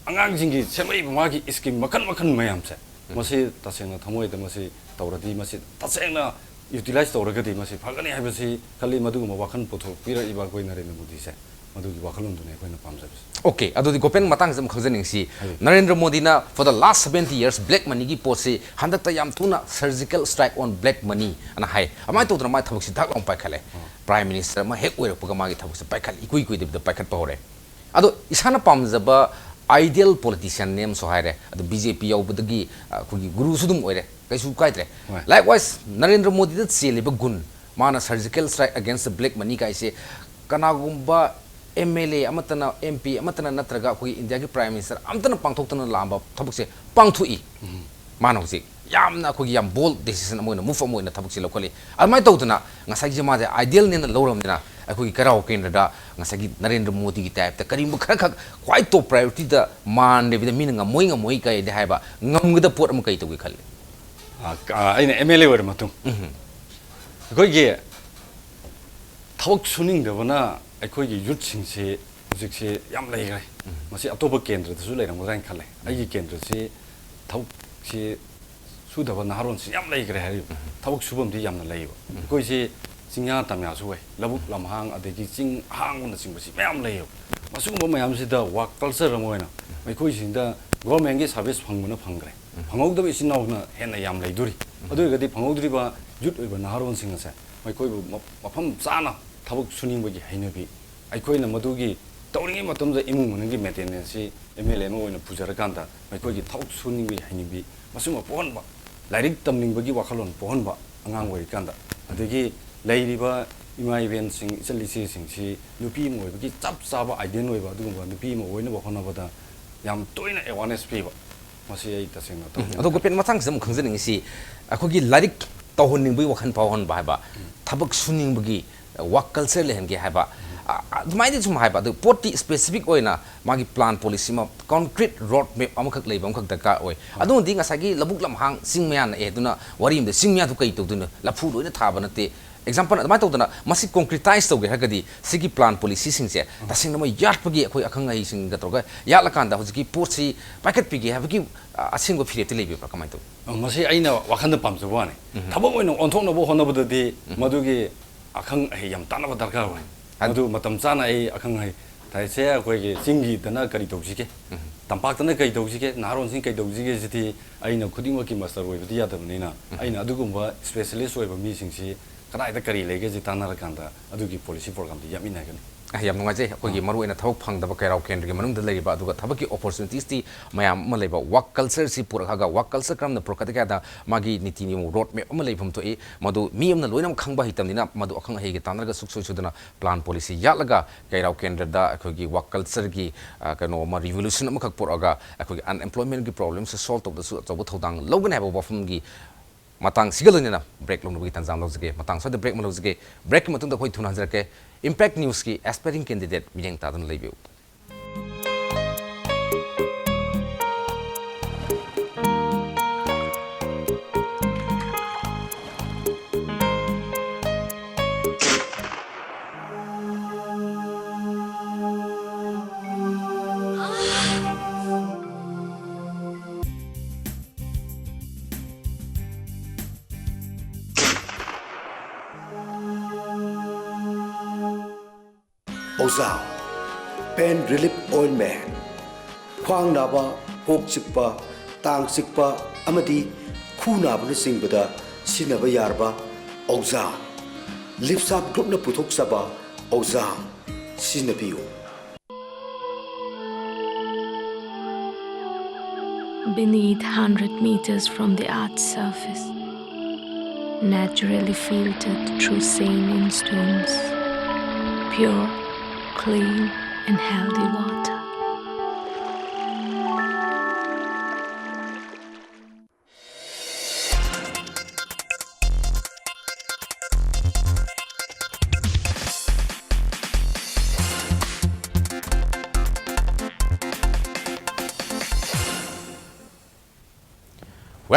ꯑꯉꯥꯡꯁꯤꯡꯒꯤ ꯁꯦꯝꯃꯛꯏꯕ ꯃꯥꯒꯤ scheme ꯃꯈꯜ ꯃꯈꯜ ꯃꯌꯥꯝꯁꯦ, ꯃꯁꯤ ꯇꯁꯦꯡꯅ ꯊꯃꯣꯏꯗ ꯃꯁꯤ ꯇꯧꯔꯗꯤ, ꯃꯁꯤ ꯇꯁꯦꯡꯅ utilize ꯇꯧꯔꯒꯗꯤ ꯃꯁꯤ ꯐꯒꯅꯤ ꯍꯥꯏꯕꯁꯤ ꯈꯜꯂꯤ꯫ ꯃꯗꯨꯒꯨꯝꯕ ꯋꯥꯈꯜ ꯄꯨꯊꯣꯛꯄꯤꯔꯛꯏꯕ ꯑꯩꯈꯣꯏ ꯅꯔꯦꯟꯗ꯭ꯔ ꯃꯣꯗꯤꯁꯦ, ꯃꯗꯨꯒꯤ ꯋꯥꯈꯜꯂꯣꯟꯗꯨꯅꯤ ꯑꯩꯈꯣꯏꯅ ꯄꯥꯝꯖꯕꯁꯦ꯫ OK, ꯑꯗꯨꯗꯤ ꯒꯣꯄꯦꯟ, ꯃꯇꯥꯡꯁꯤꯗ ꯑꯃꯨꯛ ꯈꯪꯖꯅꯤꯡꯁꯤ, ꯍꯥꯏꯕꯤꯌꯨ꯫ ꯅꯔꯦꯟꯗ꯭ꯔ ꯃꯣꯗꯤꯅ for the last seventy years black money ꯒꯤ ꯄꯣꯠꯁꯤ ꯍꯟꯗꯛꯇ ꯌꯥꯝ ꯊꯨꯅ surgical strike on black money ꯑꯅ ꯍꯥꯏ꯫ ꯑꯗꯨꯃꯥꯏꯅ ꯇꯧꯗꯅ ꯃꯥꯒꯤ ꯊꯕꯛꯁꯤ ꯙꯛ ꯂꯥꯎꯅ ꯄꯥꯏꯈꯠꯂꯦ꯫ Prime Minister ꯑꯃ ꯍꯦꯛ ꯑꯣꯏꯔꯛꯄꯒ ꯃꯥꯒꯤ ꯊꯕꯛꯁꯦ ꯄꯥꯏꯈꯠ, ꯏꯀꯨꯏ ꯀꯨꯏꯗꯕꯤꯗ ꯄꯥꯏꯈꯠꯄ ꯍꯧꯔꯦ꯫ ꯑꯗꯣ ꯏꯁꯥꯅ ꯄꯥꯝꯖꯕ ideal politician ꯅꯦ ꯑꯃꯁꯨ ꯍꯥꯏꯔꯦ, ꯑꯗꯣ BJP ꯌꯥꯎꯕꯗꯒꯤ, ꯑ, ꯑꯩꯈꯣꯏꯒꯤ ꯒꯨꯔꯨꯁꯨ ꯑꯗꯨꯝ ꯑꯣꯏꯔꯦ, ꯀꯩꯁꯨ ꯀꯥꯏꯗ꯭ꯔꯦ꯫ ꯍꯣꯏ꯫ Likewise, ꯅꯔꯦꯟꯗ꯭ꯔ ꯃꯣꯗꯤꯗ ꯆꯦꯜꯂꯤꯕ ꯒꯨꯟ, ꯃꯥꯅ surgical strike against the black money ꯀꯥꯏꯁꯦ ꯀꯅꯥꯒꯨꯝꯕ MLA ꯑꯃꯠꯇꯅ, MP ꯑꯃꯠꯇꯅ ꯅꯠꯇ꯭ꯔꯒ ꯑꯩꯈꯣꯏꯒꯤ ꯏꯟꯗꯤꯌꯥꯒꯤ Prime Minister ꯑꯃꯠꯇꯅ ꯄꯥꯡꯊꯣꯛꯇꯅ ꯂꯥꯛꯑꯝꯕ ꯊꯕꯛꯁꯦ ꯄꯥꯡꯊꯣꯛꯏ꯫ ꯃꯥꯅ ꯍꯧꯖꯤꯛ ꯌꯥꯝꯅ ꯑꯩꯈꯣꯏꯒꯤ ꯌꯥꯝ bold decision ꯑꯃ ꯑꯣꯏꯅ, move ꯑꯃ ꯑꯣꯏꯅ ꯊꯕꯛꯁꯦ ꯂꯧꯈꯠꯂꯤ꯫ ꯑꯗꯨꯃꯥꯏꯅ ꯇꯧꯗꯅ ꯉꯁꯥꯏꯒꯤ ꯃꯥꯁꯦ ideal ꯅꯦꯅ ꯂꯧꯔꯕꯅꯤꯅ ꯑꯩꯈꯣꯏꯒꯤ ꯀꯩꯔꯥꯎ ꯀꯦꯟꯗ꯭ꯔꯗ ꯉꯁꯥꯏꯒꯤ ꯅꯔꯦꯟꯗ꯭ꯔ ꯃꯣꯗꯤꯒꯤ type ꯇ ꯀꯔꯤꯒꯨꯝꯕ ꯈꯔꯈꯛ ꯈ꯭ꯋꯥꯏ top priority ꯗ ꯃꯥꯟꯗꯕꯤꯗ ꯃꯤꯅ ꯉꯝꯃꯣꯏ ꯉꯝꯃꯣꯏ ꯀꯥꯏꯗꯤ ꯍꯥꯏꯕ ꯉꯝꯒꯗꯕ ꯄꯣꯠ ꯑꯃ ꯀꯔꯤ ꯇꯧꯒꯦ ꯈꯜꯂꯤ? ꯑ, ꯀ-, ꯑꯩꯅ MLA ꯑꯣꯏꯔ ꯃꯇꯨꯡ ꯑꯩꯈꯣꯏꯒꯤ ꯊꯕꯛ ꯁꯨꯅꯤꯡꯗꯕꯅ ꯑꯩꯈꯣꯏꯒꯤ youth ꯁꯤꯡꯁꯤ ꯍꯧꯖꯤꯛꯁꯤ ꯌꯥꯝ ꯂꯩꯈ꯭ꯔꯦ꯫ ꯃꯁꯤ ꯑꯇꯣꯞꯄ ꯀꯦꯟꯗ꯭ꯔꯗꯁꯨ ꯂꯩꯔꯝꯒꯗ꯭ꯔꯥ ꯍꯥꯏꯅ ꯈꯜꯂꯦ꯫ ꯑꯩꯒꯤ ꯀꯦꯟꯗ꯭ꯔꯁꯤ ꯊꯕꯛꯁꯤ ꯁꯨꯗꯕ ꯅꯍꯥꯔꯣꯟꯁꯤ ꯌꯥꯝ ꯂꯩꯈ꯭ꯔꯦ ꯍꯥꯏꯔꯤꯕ꯫ ꯊꯕꯛ ꯁꯨꯐꯝꯗꯤ ꯌꯥꯝꯅ ꯂꯩꯌꯦꯕ꯫ ꯑꯩꯈꯣꯏꯁꯤ ꯆꯤꯡꯌꯥ ꯇꯝꯌꯥꯁꯨ ꯑꯣꯏ, ꯂꯧꯕꯨꯛ ꯂꯝꯍꯥꯡ ꯑꯗꯒꯤ ꯆꯤꯡ ꯑꯍꯥꯡꯕꯅꯆꯤꯡꯕꯁꯤ ꯃꯌꯥꯝ ꯂꯩꯌꯦꯕ꯫ ꯃꯁꯤꯒꯨꯝꯕ ꯃꯌꯥꯝꯁꯤꯗ work culture ꯑꯃ ꯑꯣꯏꯅ ꯃꯈꯣꯏꯁꯤꯡꯗ government ꯀꯤ service ꯐꯪꯕꯅ ꯐꯪꯈ꯭ꯔꯦ꯫ ꯐꯪꯍꯧꯗꯕ ꯏꯆꯤꯟ ꯏꯅꯥꯎꯅ ꯍꯦꯟꯅ ꯌꯥꯝ ꯂꯩꯗꯣꯔꯤ꯫ ꯑꯗꯨ ꯑꯣꯏꯔꯒꯗꯤ ꯐꯪꯍꯧꯗ꯭ꯔꯤꯕ youth ꯑꯣꯏꯕ ꯅꯍꯥꯔꯣꯟꯁꯤꯡ ꯑꯁꯦ ꯃꯈꯣꯏꯕꯨ ꯃ-, ꯃꯐꯝ ꯆꯥꯅ ꯊꯕꯛ ꯁꯨꯅꯤꯡꯕꯒꯤ ꯍꯩꯅꯕꯤ, ꯑꯩꯈꯣꯏꯅ ꯃꯗꯨꯒꯤ ꯇꯧꯔꯤꯉꯩ ꯃꯇꯝꯗ ꯏꯃꯨꯡ ꯃꯅꯨꯡꯒꯤ maintenance ꯁꯤ MLA ꯑꯃ ꯑꯣꯏꯅ ꯄꯨꯖꯔꯀꯥꯟꯗ ꯃꯈꯣꯏꯒꯤ ꯊꯕꯛ ꯁꯨꯅꯤꯡꯕꯒꯤ ꯍꯩꯅꯕꯤ, ꯃꯁꯤꯒꯨꯝꯕ ꯄꯣꯛꯍꯟꯕ, ꯂꯥꯏꯔꯤꯛ ꯇꯝꯅꯤꯡꯕꯒꯤ ꯋꯥꯈꯜꯂꯣꯟ ꯄꯣꯛꯍꯟꯕ ꯑꯉꯥꯡ ꯑꯣꯏꯔꯤꯀꯥꯟꯗ, ꯑꯗꯒꯤ ꯂꯩꯔꯤꯕ ꯏꯃꯥ ꯏꯕꯦꯟꯁꯤꯡ, ꯏꯆꯜ ꯏꯆꯦꯁꯤꯡꯁꯤ ꯅꯨꯄꯤ ꯑꯃ ꯑꯣꯏꯕꯒꯤ ꯆꯞ ꯆꯥꯕ ideal ꯑꯣꯏꯕ ꯑꯗꯨꯒꯨꯝꯕ ꯅꯨꯄꯤ ꯑꯃ ꯑꯣꯏꯅꯕ ꯍꯣꯠꯅꯕꯗ ꯌꯥꯝ ꯇꯣꯏꯅ awareness ꯄꯤꯕ, ꯃꯁꯤ ꯑꯩ ꯇꯁꯦꯡꯅ ꯇꯧꯖꯅꯤꯡꯉꯤ꯫ ꯑꯗꯣ ꯒꯣꯄꯦꯟ, ꯃꯊꯪꯁꯤꯗ ꯑꯃꯨꯛ ꯈꯪꯖꯅꯤꯡꯉꯤꯁꯤ, ꯑꯩꯈꯣꯏꯒꯤ ꯂꯥꯏꯔꯤꯛ ꯇꯧꯍꯟꯅꯤꯡꯕꯒꯤ ꯋꯥꯈꯜ ꯐꯥꯎꯍꯟꯕ ꯍꯥꯏꯕ, ꯊꯕꯛ ꯁꯨꯅꯤꯡꯕꯒꯤ, ꯋꯥꯛ ꯀꯜꯆꯔ ꯂꯩꯍꯟꯒꯦ ꯍꯥꯏꯕ, ꯑ, ꯑꯗꯨꯃꯥꯏꯅꯗꯤ ꯁꯨꯝ ꯍꯥꯏꯕ꯫ ꯑꯗꯨ ꯄꯣꯠꯇꯤ ꯁ꯭ꯄꯦꯁꯤꯐꯤꯛ ꯑꯣꯏꯅ ꯃꯥꯒꯤ ꯄ꯭ꯂꯥꯟ ꯄꯣꯂꯤꯁꯤ ꯑꯃ, ꯀꯣꯟꯀ꯭ꯔꯤꯠ ꯔꯣꯗ ꯃꯦꯞ ꯑꯃꯈꯛ ꯂꯩꯕ ꯑꯃꯈꯛ ꯗꯔꯀꯥꯔ ꯑꯣꯏ꯫ ꯑꯗꯨꯅꯗꯤ ꯉꯁꯥꯏꯒꯤ ꯂꯧꯕꯨꯛ ꯂꯝꯍꯥꯡ ꯆꯤꯡ ꯃꯌꯥ ꯅꯛꯑꯦ, ꯑꯗꯨꯅ ꯋꯥꯔꯤ ꯑꯃꯗ ꯆꯤꯡ ꯃꯌꯥꯗꯨ ꯀꯩ ꯇꯧꯗꯣꯏꯅꯣ? ꯂꯐꯨ ꯂꯣꯏꯅ ꯊꯥꯕ ꯅꯠꯇꯦ꯫ ꯑꯦꯛꯖꯥꯝꯄꯜ ꯑꯗꯨꯃꯥꯏꯅ ꯇꯧꯗꯅ ꯃꯁꯤ ꯀꯣꯟꯀ꯭ꯔꯤꯇꯥꯏꯁ ꯇꯧꯒꯦ ꯍꯥꯏꯔꯒꯗꯤ ꯁꯤꯒꯤ ꯄ꯭ꯂꯥꯟ ꯄꯣꯂꯤꯁꯤꯁꯤꯡꯁꯦ ꯇꯁꯦꯡꯅ ꯃꯣꯏ ꯌꯥꯠꯄꯒꯤ ꯑꯩꯈꯣꯏ ꯑꯈꯪ ꯑꯍꯩꯁꯤꯡꯒ ꯇꯧꯔꯒ ꯌꯥꯠꯂꯀꯥꯟꯗ ꯍꯧꯖꯤꯛꯀꯤ ꯄꯣꯠꯁꯤ ꯄꯥꯏꯈꯠꯄꯤꯒꯦ ꯍꯥꯏꯕꯒꯤ, ꯑ, ꯑꯁꯦꯡꯕ ꯐꯤꯔꯦꯞꯇꯤ ꯂꯩꯕꯤꯕ꯭ꯔꯥ? ꯀꯃꯥꯏꯅ ꯇꯧꯏ? ꯑ, ꯃꯁꯤ ꯑꯩꯅ ꯋꯥꯈꯜꯗ ꯄꯥꯝꯖꯕ ꯋꯥꯅꯤ꯫ ꯊꯕꯛ ꯑꯣꯏꯅ ꯑꯣꯟꯊꯣꯛꯅꯕ ꯍꯣꯠꯅꯕꯗꯗꯤ ꯃꯗꯨꯒꯤ ꯑꯈꯪ ꯑꯍꯩ ꯌꯥꯝ ꯇꯥꯟꯅꯕ ꯗꯔꯀꯥꯔ ꯑꯣꯏ꯫ ꯑꯗꯨ ꯃꯇꯝ ꯆꯥꯅ ꯑꯩ ꯑꯈꯪ ꯑꯍꯩ ꯇꯥꯏꯁꯦ, ꯑꯩꯈꯣꯏꯒꯤ ꯆꯤꯡꯒꯤꯗꯅ ꯀꯔꯤ ꯇꯧꯁꯤꯒꯦ, ꯇꯝꯄꯥꯛꯇꯅ ꯀꯔꯤ ꯇꯧꯁꯤꯒꯦ, ꯅꯍꯥꯔꯣꯟꯁꯤꯡ ꯀꯔꯤ ꯇꯧꯁꯤꯒꯦ, ꯁꯤꯗꯤ ꯑꯩꯅ ꯈꯨꯗꯤꯡꯃꯛꯀꯤ ꯃꯥꯁꯇꯔ ꯑꯣꯏꯕꯗꯤ ꯌꯥꯗꯕꯅꯤꯅ, ꯑꯩꯅ ꯑꯗꯨꯒꯨꯝꯕ ꯁ꯭ꯄꯦꯁꯤꯌꯦꯂꯤꯁ ꯑꯣꯏꯕ ꯃꯤꯁꯤꯡꯁꯤ ꯀꯗꯥꯏꯗ ꯀꯔꯤ ꯂꯩꯒꯦꯁꯤ ꯇꯥꯟꯅꯔꯀꯥꯟꯗ ꯑꯗꯨꯒꯤ ꯄꯣꯂꯤꯁꯤ ꯄ꯭ꯔꯣꯒ꯭ꯔꯥꯝꯗꯨ ꯌꯥꯠꯃꯤꯟꯅꯒꯅꯤ꯫ ꯑ, ꯌꯥꯝ ꯅꯨꯡꯉꯥꯏꯖꯩ꯫ ꯑꯩꯈꯣꯏꯒꯤ ꯃꯔꯨꯑꯣꯏꯅ ꯊꯕꯛ ꯐꯪꯗꯕ ꯀꯩꯔꯥꯎ ꯀꯦꯟꯗ꯭ꯔꯒꯤ ꯃꯅꯨꯡꯗ ꯂꯩꯔꯤꯕ, ꯑꯗꯨꯒ ꯊꯕꯛꯀꯤ ꯑꯣꯄꯣꯔꯆꯨꯅꯤꯇꯤꯁꯇꯤ ꯃꯌꯥꯝ ꯑꯃ ꯂꯩꯕ, ꯋꯥꯛ ꯀꯜꯆꯔꯁꯤ ꯄꯨꯔꯛꯑꯒ, ꯋꯥꯛ ꯀꯜꯆꯔ ꯀꯔꯝꯅ ꯄꯨꯔꯛꯀꯗꯒꯦ ꯍꯥꯏꯗ ꯃꯥꯒꯤ ꯅꯤꯇꯤ ꯅꯤꯌꯣꯝ, ꯔꯣꯗ ꯃꯦꯞ ꯑꯃ ꯂꯩꯐꯝ ꯊꯣꯛꯏ꯫ ꯃꯗꯨ ꯃꯤ ꯑꯃꯅ ꯂꯣꯏꯅꯃꯛ ꯈꯪꯕ ꯍꯩꯇꯕꯅꯤꯅ, ꯃꯗꯨ ꯑꯈꯪ ꯑꯍꯩꯒꯤ ꯇꯥꯟꯅꯔꯒ ꯁꯨꯡꯁꯣꯏ ꯁꯣꯏꯗꯅ ꯄ꯭ꯂꯥꯟ ꯄꯣꯂꯤꯁꯤ ꯌꯥꯠꯂꯒ ꯀꯩꯔꯥꯎ ꯀꯦꯟꯗ꯭ꯔꯗ ꯑꯩꯈꯣꯏꯒꯤ ꯋꯥꯛ ꯀꯜꯆꯔꯒꯤ, ꯑ, ꯀꯩꯅꯣ ꯑꯃ, ꯔꯤꯚꯣꯂꯨꯁꯟ ꯑꯃꯈꯛ ꯄꯨꯔꯛꯑꯒ ꯑꯩꯈꯣꯏꯒꯤ ꯑꯟꯑꯦꯝꯄ꯭ꯂꯣꯏꯃꯦꯟꯒꯤ ꯄ꯭ꯔꯣꯕ꯭ꯂꯦꯝꯁꯦ ꯁꯣꯜꯕ ꯇꯧꯕꯗꯁꯨ ꯑꯆꯧꯕ ꯊꯧꯗꯥꯡ ꯂꯧꯒꯅꯤ ꯍꯥꯏꯕ ꯋꯥꯐꯝꯒꯤ ꯃꯇꯥꯡꯁꯤꯒ ꯂꯣꯏꯅꯅ ꯕ꯭ꯔꯦꯛ ꯂꯧꯅꯕꯒꯤ ꯇꯥꯟꯖꯥ ꯑꯃ ꯂꯧꯖꯒꯦ꯫ ꯃꯇꯥꯡ ꯁ꯭ꯋꯥꯏꯗ ꯕ꯭ꯔꯦꯛ ꯑꯃ ꯂꯧꯖꯒꯦ꯫ ꯕ꯭ꯔꯦꯛꯀꯤ ꯃꯇꯨꯡꯗ ꯑꯩꯈꯣꯏ ꯊꯨꯅ ꯍꯟꯖꯔꯛꯀꯦ꯫ ꯏꯝꯄꯦꯛ ꯅ꯭ꯌꯨꯁꯀꯤ ꯑꯦꯁꯄꯥꯏꯔꯤꯡ ꯀꯦꯟꯗꯤꯗꯦꯠ ꯃꯤꯠꯌꯦꯡ ꯇꯥꯗꯨꯅ ꯂꯩꯕꯤꯌꯨ꯫ ꯑꯣꯖꯥ, ꯄꯦꯟ ꯔꯤꯂꯤꯐ ꯑꯣꯏꯟꯃꯦꯟ, ꯈ꯭ꯋꯥꯡ ꯅꯥꯕ, ꯀꯣꯛ ꯆꯤꯛꯄ, ꯇꯥꯡ ꯆꯤꯛꯄ ꯑꯃꯗꯤ ꯈꯨ ꯅꯥꯕꯅꯆꯤꯡꯕꯗ ꯁꯤꯖꯤꯟꯅꯕ ꯌꯥꯔꯕ ꯑꯣꯖꯥ, ꯂꯤꯞꯁꯥꯞ ꯒ꯭ꯔꯨꯞꯅ ꯄꯨꯊꯣꯛꯆꯕ ꯑꯣꯖꯥ ꯁꯤꯖꯤꯟꯅꯕꯤꯌꯨ꯫ Beneath, hundred meters from the earth's surface, naturally filtered through saline stones, pure, clean, and healthy water.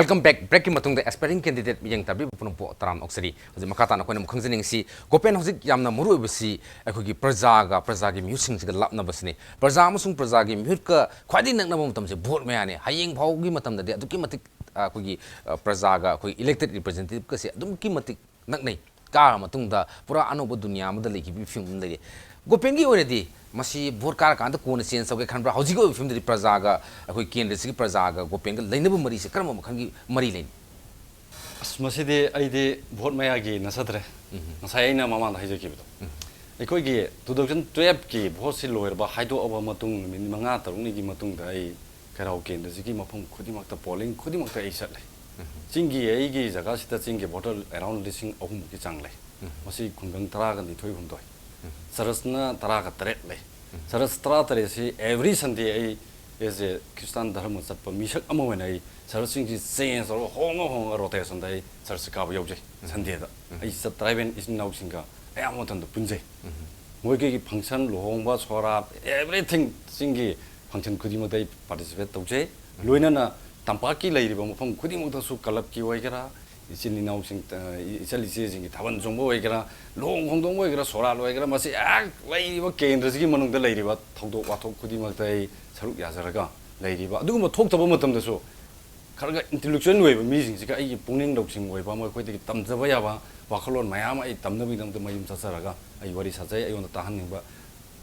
Welcome back. Breakꯀꯤ ꯃꯇꯨꯡꯗ aspiring candidate ꯃꯤꯠꯌꯦꯡ ꯇꯥꯕꯤꯕ ꯄꯨꯝꯅꯃꯛꯄꯨ ꯇꯔꯥꯝꯅ ꯑꯣꯛꯆꯔꯤ꯫ ꯍꯧꯖꯤꯛ ꯃꯈꯥ ꯇꯥꯅ ꯑꯩꯈꯣꯏꯅ ꯑꯃꯨꯛ ꯈꯪꯖꯅꯤꯡꯉꯤꯁꯤ, ꯒꯣꯄꯦꯟ, ꯍꯧꯖꯤꯛ ꯌꯥꯝꯅ ꯃꯔꯨ ꯑꯣꯏꯕꯁꯤ ꯑꯩꯈꯣꯏꯒꯤ ꯄ꯭ꯔꯖꯥꯒ ꯄ꯭ꯔꯖꯥꯒꯤ ꯃꯤꯍꯨꯠꯁꯤꯡꯁꯤꯒ ꯂꯥꯞꯅꯕꯁꯤꯅꯤ꯫ ꯄ꯭ꯔꯖꯥ ꯑꯃꯁꯨꯡ ꯄ꯭ꯔꯖꯥꯒꯤ ꯃꯤꯍꯨꯠꯀ ꯈ꯭ꯋꯥꯏꯗꯒꯤ ꯅꯛꯅꯕ ꯃꯇꯝꯁꯦ ꯚꯣꯠ ꯃꯌꯥꯅꯤ꯫ ꯍꯌꯦꯡ ꯐꯥꯎꯒꯤ ꯃꯇꯝꯗꯗꯤ ꯑꯗꯨꯛꯀꯤ ꯃꯇꯤꯛ, ꯑ, ꯑꯩꯈꯣꯏꯒꯤ, ꯑ, ꯄ꯭ꯔꯖꯥꯒ ꯑꯩꯈꯣꯏ elected representativeꯀꯁꯦ ꯑꯗꯨꯛꯀꯤ ꯃꯇꯤꯛ ꯅꯛꯅꯩ꯫ ꯀꯥꯔ ꯃꯇꯨꯡꯗ ꯄꯨꯔꯥ ꯑꯅꯧꯕ ꯗꯨꯅꯤꯌꯥ ꯑꯃꯗ ꯂꯩꯈꯤꯕꯒꯤ ꯐꯤꯕꯝ ꯑꯃ ꯂꯩꯔꯦ꯫ ꯒꯣꯄꯦꯟꯒꯤ ꯑꯣꯏꯅꯗꯤ ꯃꯁꯤ ꯚꯣꯠ ꯀꯥꯔꯀꯥꯟꯗ ꯀꯣꯟꯅ change ꯇꯧꯒꯦ ꯈꯟꯕ꯭ꯔꯥ? ꯍꯧꯖꯤꯛꯀꯤ ꯑꯣꯏꯕ ꯐꯤꯕꯝꯗꯗꯤ ꯄ꯭ꯔꯖꯥꯒ, ꯑꯩꯈꯣꯏ ꯀꯦꯟꯗ꯭ꯔꯁꯤꯒꯤ ꯄ꯭ꯔꯖꯥꯒ ꯒꯣꯄꯦꯟꯒ ꯂꯩꯅꯕ ꯃꯔꯤꯁꯦ ꯀꯔꯝꯕ ꯃꯈꯜꯒꯤ ꯃꯔꯤ ꯂꯩꯅꯤ? ꯑꯁ, ꯃꯁꯤꯗꯤ ꯑꯩꯗꯤ ꯚꯣꯠ ꯃꯌꯥꯒꯤ ꯅꯠꯆꯗ꯭ꯔꯦ꯫ ꯎꯝ꯫ ꯉꯁꯥꯏ ꯑꯩꯅ ꯃꯃꯥꯡꯗ ꯍꯥꯏꯖꯈꯤꯕꯗꯣ, ꯎꯝ꯫ ꯑꯩꯈꯣꯏꯒꯤ two thousand twelveꯀꯤ ꯚꯣꯠꯁꯤ ꯂꯣꯏꯔꯕ, ꯍꯥꯏꯗꯣꯛꯑꯕ ꯃꯇꯨꯡ, ꯅꯨꯃꯤꯠ ꯃꯉꯥ ꯇꯔꯨꯛꯅꯤꯒꯤ ꯃꯇꯨꯡꯗ ꯑꯩ ꯀꯩꯔꯥꯎ ꯀꯦꯟꯗ꯭ꯔꯁꯤꯒꯤ ꯃꯐꯝ ꯈꯨꯗꯤꯡꯃꯛꯇ, polling ꯈꯨꯗꯤꯡꯃꯛꯇ ꯑꯩ ꯆꯠꯂꯦ꯫ ꯎꯝ꯫ ꯆꯤꯡꯒꯤ, ꯑꯩꯒꯤ ꯖꯒꯥꯁꯤꯗ ꯆꯤꯡꯒꯤ voter around ꯂꯤꯁꯤꯡ ꯑꯍꯨꯝꯃꯨꯛꯀꯤ ꯆꯥꯡ ꯂꯩ꯫ ꯎꯝ꯫ ꯃꯁꯤ ꯈꯨꯡꯒꯪ ꯇꯔꯥꯒ ꯅꯤꯊꯣꯏ ꯍꯨꯝꯗꯣꯏ꯫ ꯎꯝ꯫ ꯆꯔꯆꯅ ꯇꯔꯥꯒ ꯇꯔꯦꯠ ꯂꯩ꯫ ꯎꯝ꯫ ꯆꯔꯆ ꯇꯔꯥ ꯇꯔꯦꯠꯁꯤ every Sunday ꯑꯩ as a ꯈ꯭ꯔꯤꯁꯇꯥꯟ ꯙꯔꯃ ꯆꯠꯄ ꯃꯤꯁꯛ ꯑꯃ ꯑꯣꯏꯅ ꯑꯩ ꯆꯔꯆꯁꯤꯡꯁꯤ change ꯇꯧꯔꯒ, ꯍꯣꯡꯉ ꯍꯣꯡꯉ rotationꯗ ꯑꯩ ꯆꯔꯆ ꯀꯥꯕ ꯌꯥꯎꯖꯩ꯫ ꯎꯝ꯫ Sundayꯗ ꯎꯝ꯫ ꯑꯩ ꯆꯠ-, tribal ꯏꯆꯤꯟ ꯏꯅꯥꯎꯁꯤꯡꯒ ꯑꯌꯥꯝꯕ ꯃꯇꯝꯗ ꯄꯨꯟꯖꯩ꯫ ꯎꯝ꯫ ꯃꯣꯏꯒꯤ function, ꯂꯨꯍꯣꯡꯕ, ꯁꯣꯔꯥꯠ, everything, ꯆꯤꯡꯒꯤ function ꯈꯨꯗꯤꯡꯃꯛꯇ ꯑꯩ participate ꯇꯧꯖꯩ꯫ ꯎꯝ꯫ ꯂꯣꯏꯅꯅ ꯇꯝꯄꯥꯛꯀꯤ ꯂꯩꯔꯤꯕ ꯃꯐꯝ ꯈꯨꯗꯤꯡꯃꯛꯇꯁꯨ clubꯀꯤ ꯑꯣꯏꯒꯦꯔꯥ, ꯏꯆꯤꯟ ꯏꯅꯥꯎꯁꯤꯡ, ꯑ, ꯏꯆꯜ ꯏꯆꯦꯁꯤꯡꯒꯤ ꯊꯥꯕꯜ ꯆꯣꯡꯕ ꯑꯣꯏꯒꯦꯔꯥ, ꯂꯨꯍꯣꯡ ꯈꯣꯡꯗꯣꯡꯕ ꯑꯣꯏꯒꯦꯔꯥ, ꯁꯣꯔꯥꯠ ꯑꯣꯏꯒꯦꯔꯥ, ꯃꯁꯤ ꯍꯦꯛ ꯂꯩꯔꯤꯕ ꯀꯦꯟꯗ꯭ꯔꯁꯤꯒꯤ ꯃꯅꯨꯡꯗ ꯂꯩꯔꯤꯕ ꯊꯧꯗꯣꯛ ꯋꯥꯊꯣꯛ ꯈꯨꯗꯤꯡꯃꯛꯇ ꯑꯩ ꯁꯔꯨꯛ ꯌꯥꯖꯔꯒ ꯂꯩꯔꯤꯕ꯫ ꯑꯗꯨꯒꯨꯝꯕ ꯊꯣꯛꯇꯕ ꯃꯇꯝꯗꯁꯨ ꯈꯔ ꯈꯔ intellectual ꯑꯣꯏꯕ ꯃꯤꯁꯤꯡꯁꯤꯒ ꯑꯩꯒꯤ ꯄꯨꯛꯅꯤꯡ ꯂꯧꯁꯤꯡ ꯑꯣꯏꯕ, ꯃꯈꯣꯏꯗꯒꯤ ꯇꯝꯖꯕ ꯌꯥꯕ ꯋꯥꯈꯜꯂꯣꯟ ꯃꯌꯥꯝ ꯑꯃ ꯑꯩ ꯇꯝꯅꯕꯒꯤꯗꯃꯛꯇ ꯃꯌꯨꯝ ꯆꯠꯆꯔꯒ ꯑꯩ ꯋꯥꯔꯤ ꯁꯥꯖꯩ꯫ ꯑꯩꯉꯣꯟꯗ ꯇꯥꯍꯟꯅꯤꯡꯕ,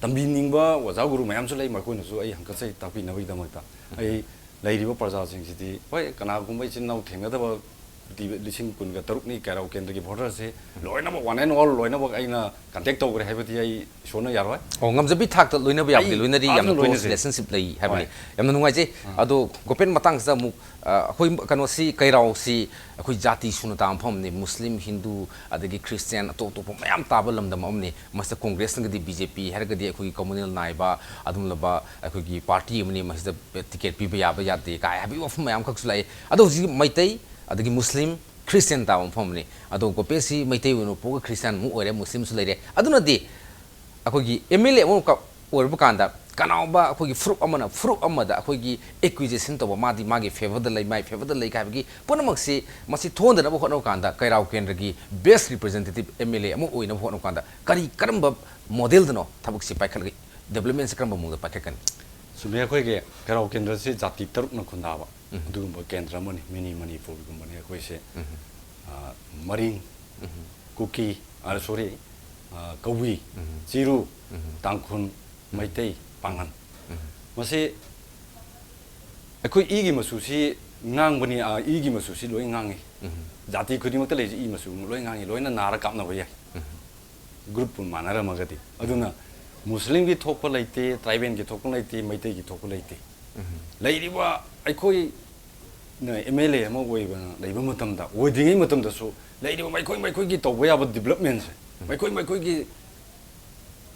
ꯇꯝꯕꯤꯅꯤꯡꯕ ꯑꯣꯖꯥ ꯒꯨꯔꯨ ꯃꯌꯥꯝꯁꯨ ꯂꯩ, ꯃꯈꯣꯏꯅꯁꯨ ꯑꯩ ꯍꯪꯀꯠꯆꯩ ꯇꯥꯛꯄꯤꯅꯕꯒꯤꯗꯃꯛꯇ꯫ ꯑꯩ ꯂꯩꯔꯤꯕ ꯄ꯭ꯔꯖꯥꯁꯤꯡꯁꯤꯗꯤ, ꯍꯣꯏ, ꯀꯅꯥꯒꯨꯝꯕ ꯏꯆꯤꯟ ꯏꯅꯥꯎ ꯊꯦꯡꯅꯗꯕ ꯗꯤ-, ꯂꯤꯁꯤꯡ ꯀꯨꯟꯒ ꯇꯔꯨꯛꯅꯤ ꯀꯩꯔꯥꯎ ꯀꯦꯟꯗ꯭ꯔꯒꯤ voterꯁꯦ, ꯂꯣꯏꯅꯃꯛ one and all ꯂꯣꯏꯅꯃꯛ ꯑꯩꯅ contact ꯇꯧꯈ꯭ꯔꯦ ꯍꯥꯏꯕꯗꯤ ꯑꯩ ꯏꯁꯣꯔꯅ ꯌꯥꯔꯣꯏ꯫ ꯑꯣ, ꯉꯝꯖꯕꯤ ꯊꯥꯛꯇ ꯂꯣꯏꯅꯕ ꯌꯥꯕꯗꯤ ꯑꯩ ꯂꯣꯏꯅꯔꯤ, ꯐꯖꯅ ꯌꯥꯝꯅ close ꯂꯣꯏꯅꯖꯩ꯫ relationship ꯂꯩ ꯍꯥꯏꯕꯅꯤ꯫ ꯍꯣꯏ꯫ ꯌꯥꯝꯅ ꯅꯨꯡꯉꯥꯏꯖꯩ꯫ ꯑꯥ꯫ ꯑꯗꯣ ꯒꯣꯄꯦꯟ, ꯃꯇꯥꯡꯁꯤꯗ ꯑꯃꯨꯛ, ꯑ, ꯑꯩꯈꯣꯏ ꯀꯩꯅꯣꯁꯤ, ꯀꯩꯔꯥꯎꯁꯤ ꯑꯩꯈꯣꯏ ꯖꯥꯇꯤ ꯁꯨꯅ ꯇꯥꯕ ꯃꯐꯝꯅꯤ꯫ ꯃꯨꯁꯂꯤꯝ, ꯍꯤꯟꯗꯨ, ꯑꯗꯒꯤ ꯈ꯭ꯔꯤꯁꯇꯤꯌꯥꯟ, ꯑꯇꯣꯞ ꯑꯇꯣꯞꯄ ꯃꯌꯥꯝ ꯇꯥꯕ ꯂꯝꯗꯝ ꯑꯃꯅꯤ꯫ ꯃꯁꯤꯗ ꯀꯣꯡꯒ꯭ꯔꯦꯁꯅꯒꯗꯤ, ꯕꯤ ꯖꯦ ꯄꯤ ꯍꯥꯏꯔꯒꯗꯤ ꯑꯩꯈꯣꯏꯒꯤ communal ꯅꯥꯏꯕ, ꯑꯗꯨꯒꯨꯝꯂꯕ ꯑꯩꯈꯣꯏꯒꯤ party ꯑꯃꯅꯤ꯫ ꯃꯁꯤꯗ ticket ꯄꯤꯕ ꯌꯥꯕ ꯌꯥꯗꯦ ꯀꯥꯏ ꯍꯥꯏꯕꯒꯤ ꯋꯥꯐꯝ ꯃꯌꯥꯝ ꯈꯛꯁꯨ ꯂꯥꯛꯏ꯫ ꯑꯗꯣ ꯍꯧꯖꯤꯛ ꯃꯩꯇꯩ, ꯑꯗꯒꯤ ꯃꯨꯁꯂꯤꯝ, ꯈ꯭ꯔꯤꯁꯇꯤꯌꯥꯟ ꯇꯥꯕ ꯃꯐꯝ ꯑꯃꯅꯤ꯫ ꯑꯗꯣ ꯒꯣꯄꯦꯟꯁꯤ ꯃꯩꯇꯩ ꯑꯣꯏꯅ ꯄꯣꯛꯑꯒ ꯈ꯭ꯔꯤꯁꯇꯤꯌꯥꯟ ꯑꯃꯨꯛ ꯑꯣꯏꯔꯦ, ꯃꯨꯁꯂꯤꯝꯁꯨ ꯂꯩꯔꯦ꯫ ꯑꯗꯨꯅꯗꯤ ꯑꯩꯈꯣꯏꯒꯤ M L A ꯑꯃꯈꯛ ꯑꯣꯏꯔꯕ ꯀꯥꯟꯗ ꯀꯅꯥꯒꯨꯝꯕ ꯑꯩꯈꯣꯏꯒꯤ ꯐꯨꯔꯨꯞ ꯑꯃꯅ ꯐꯨꯔꯨꯞ ꯑꯃꯗ ꯑꯩꯈꯣꯏꯒꯤ accusation ꯇꯧꯕ, ꯃꯥꯗꯤ ꯃꯥꯒꯤ favourꯗ ꯂꯩ, ꯃꯥꯒꯤ favourꯗ ꯂꯩ ꯍꯥꯏꯕꯒꯤ ꯄꯨꯝꯅꯃꯛꯁꯤ, ꯃꯁꯤ ꯊꯣꯛꯍꯟꯗꯅꯕ ꯍꯣꯠꯅꯕ ꯀꯥꯟꯗ ꯀꯩꯔꯥꯎ ꯀꯦꯟꯗ꯭ꯔꯒꯤ best representative M L A ꯑꯃ ꯑꯣꯏꯅꯕ ꯍꯣꯠꯅꯕ ꯀꯥꯟꯗ ꯀꯔꯤ, ꯀꯔꯝꯕ modelꯗꯅꯣ ꯊꯕꯛꯁꯤ ꯄꯥꯏꯈꯠꯂꯒ, developmentꯁꯤ ꯀꯔꯝꯕ ꯃꯑꯣꯡꯗ ꯄꯥꯏꯈꯠꯀꯅꯤ? ꯆꯨꯝꯃꯦ, ꯑꯩꯈꯣꯏꯒꯤ ꯀꯩꯔꯥꯎ ꯀꯦꯟꯗ꯭ꯔꯁꯤ ꯖꯥꯇꯤ ꯇꯔꯨꯛꯅ ꯈꯨꯟꯗꯥꯕ, ꯎꯝ꯫ ꯑꯗꯨꯒꯨꯝꯕ ꯀꯦꯟꯗ꯭ꯔ ꯑꯃꯅꯤ, mini ꯃꯅꯤꯄꯨꯔꯒꯨꯝꯕꯅꯤ ꯑꯩꯈꯣꯏꯁꯦ꯫ ꯎꯝ꯫ ꯑ, ꯃꯔꯤꯡ, ꯎꯝ꯫ ꯀꯨꯀꯤ, ꯑ, sorry, ꯑ, ꯀꯕꯨꯏ, ꯎꯝ꯫ ꯆꯤꯔꯨ, ꯎꯝ꯫ ꯇꯥꯡꯈꯨꯜ, ꯎꯝ꯫ ꯃꯩꯇꯩ, ꯄꯥꯡꯒꯜ꯫ ꯎꯝ꯫ ꯃꯁꯤ ꯑꯩꯈꯣꯏ ꯏꯒꯤ ꯃꯆꯨꯁꯤ ꯉꯥꯡꯕꯅꯤ, ꯑ, ꯏꯒꯤ ꯃꯆꯨꯁꯤ ꯂꯣꯏ ꯉꯥꯡꯉꯤ꯫ ꯎꯝ꯫ ꯖꯥꯇꯤ ꯈꯨꯗꯤꯡꯃꯛꯇ ꯂꯩꯔꯤꯁꯤ ꯏ ꯃꯆꯨ ꯂꯣꯏ ꯉꯥꯡꯉꯤ, ꯂꯣꯏꯅ ꯅꯥꯔ ꯀꯥꯞꯅꯕ ꯌꯥꯏ꯫ ꯎꯝ꯫ Groupꯄꯨ ꯃꯥꯟꯅꯔꯝꯃꯒꯗꯤ꯫ ꯑꯗꯨꯅ ꯃꯨꯁꯂꯤꯝꯒꯤ ꯊꯣꯛꯄ ꯂꯩꯇꯦ, tribalꯒꯤ ꯊꯣꯛꯄ ꯂꯩꯇꯦ, ꯃꯩꯇꯩꯒꯤ ꯊꯣꯛꯄ ꯂꯩꯇꯦ꯫ ꯎꯝ꯫ ꯂꯩꯔꯤꯕ ꯑꯩꯈꯣꯏ ꯅ M L A ꯑꯃ ꯑꯣꯏꯕ ꯂꯩꯕ ꯃꯇꯝꯗ, ꯑꯣꯏꯗ꯭ꯔꯤꯉꯩ ꯃꯇꯝꯗꯁꯨ ꯂꯩꯔꯤꯕ ꯃꯈꯣꯏ ꯃꯈꯣꯏꯒꯤ ꯇꯧꯕ ꯌꯥꯕ developmentꯁꯦ, ꯎꯝ꯫ ꯃꯈꯣꯏ ꯃꯈꯣꯏꯒꯤ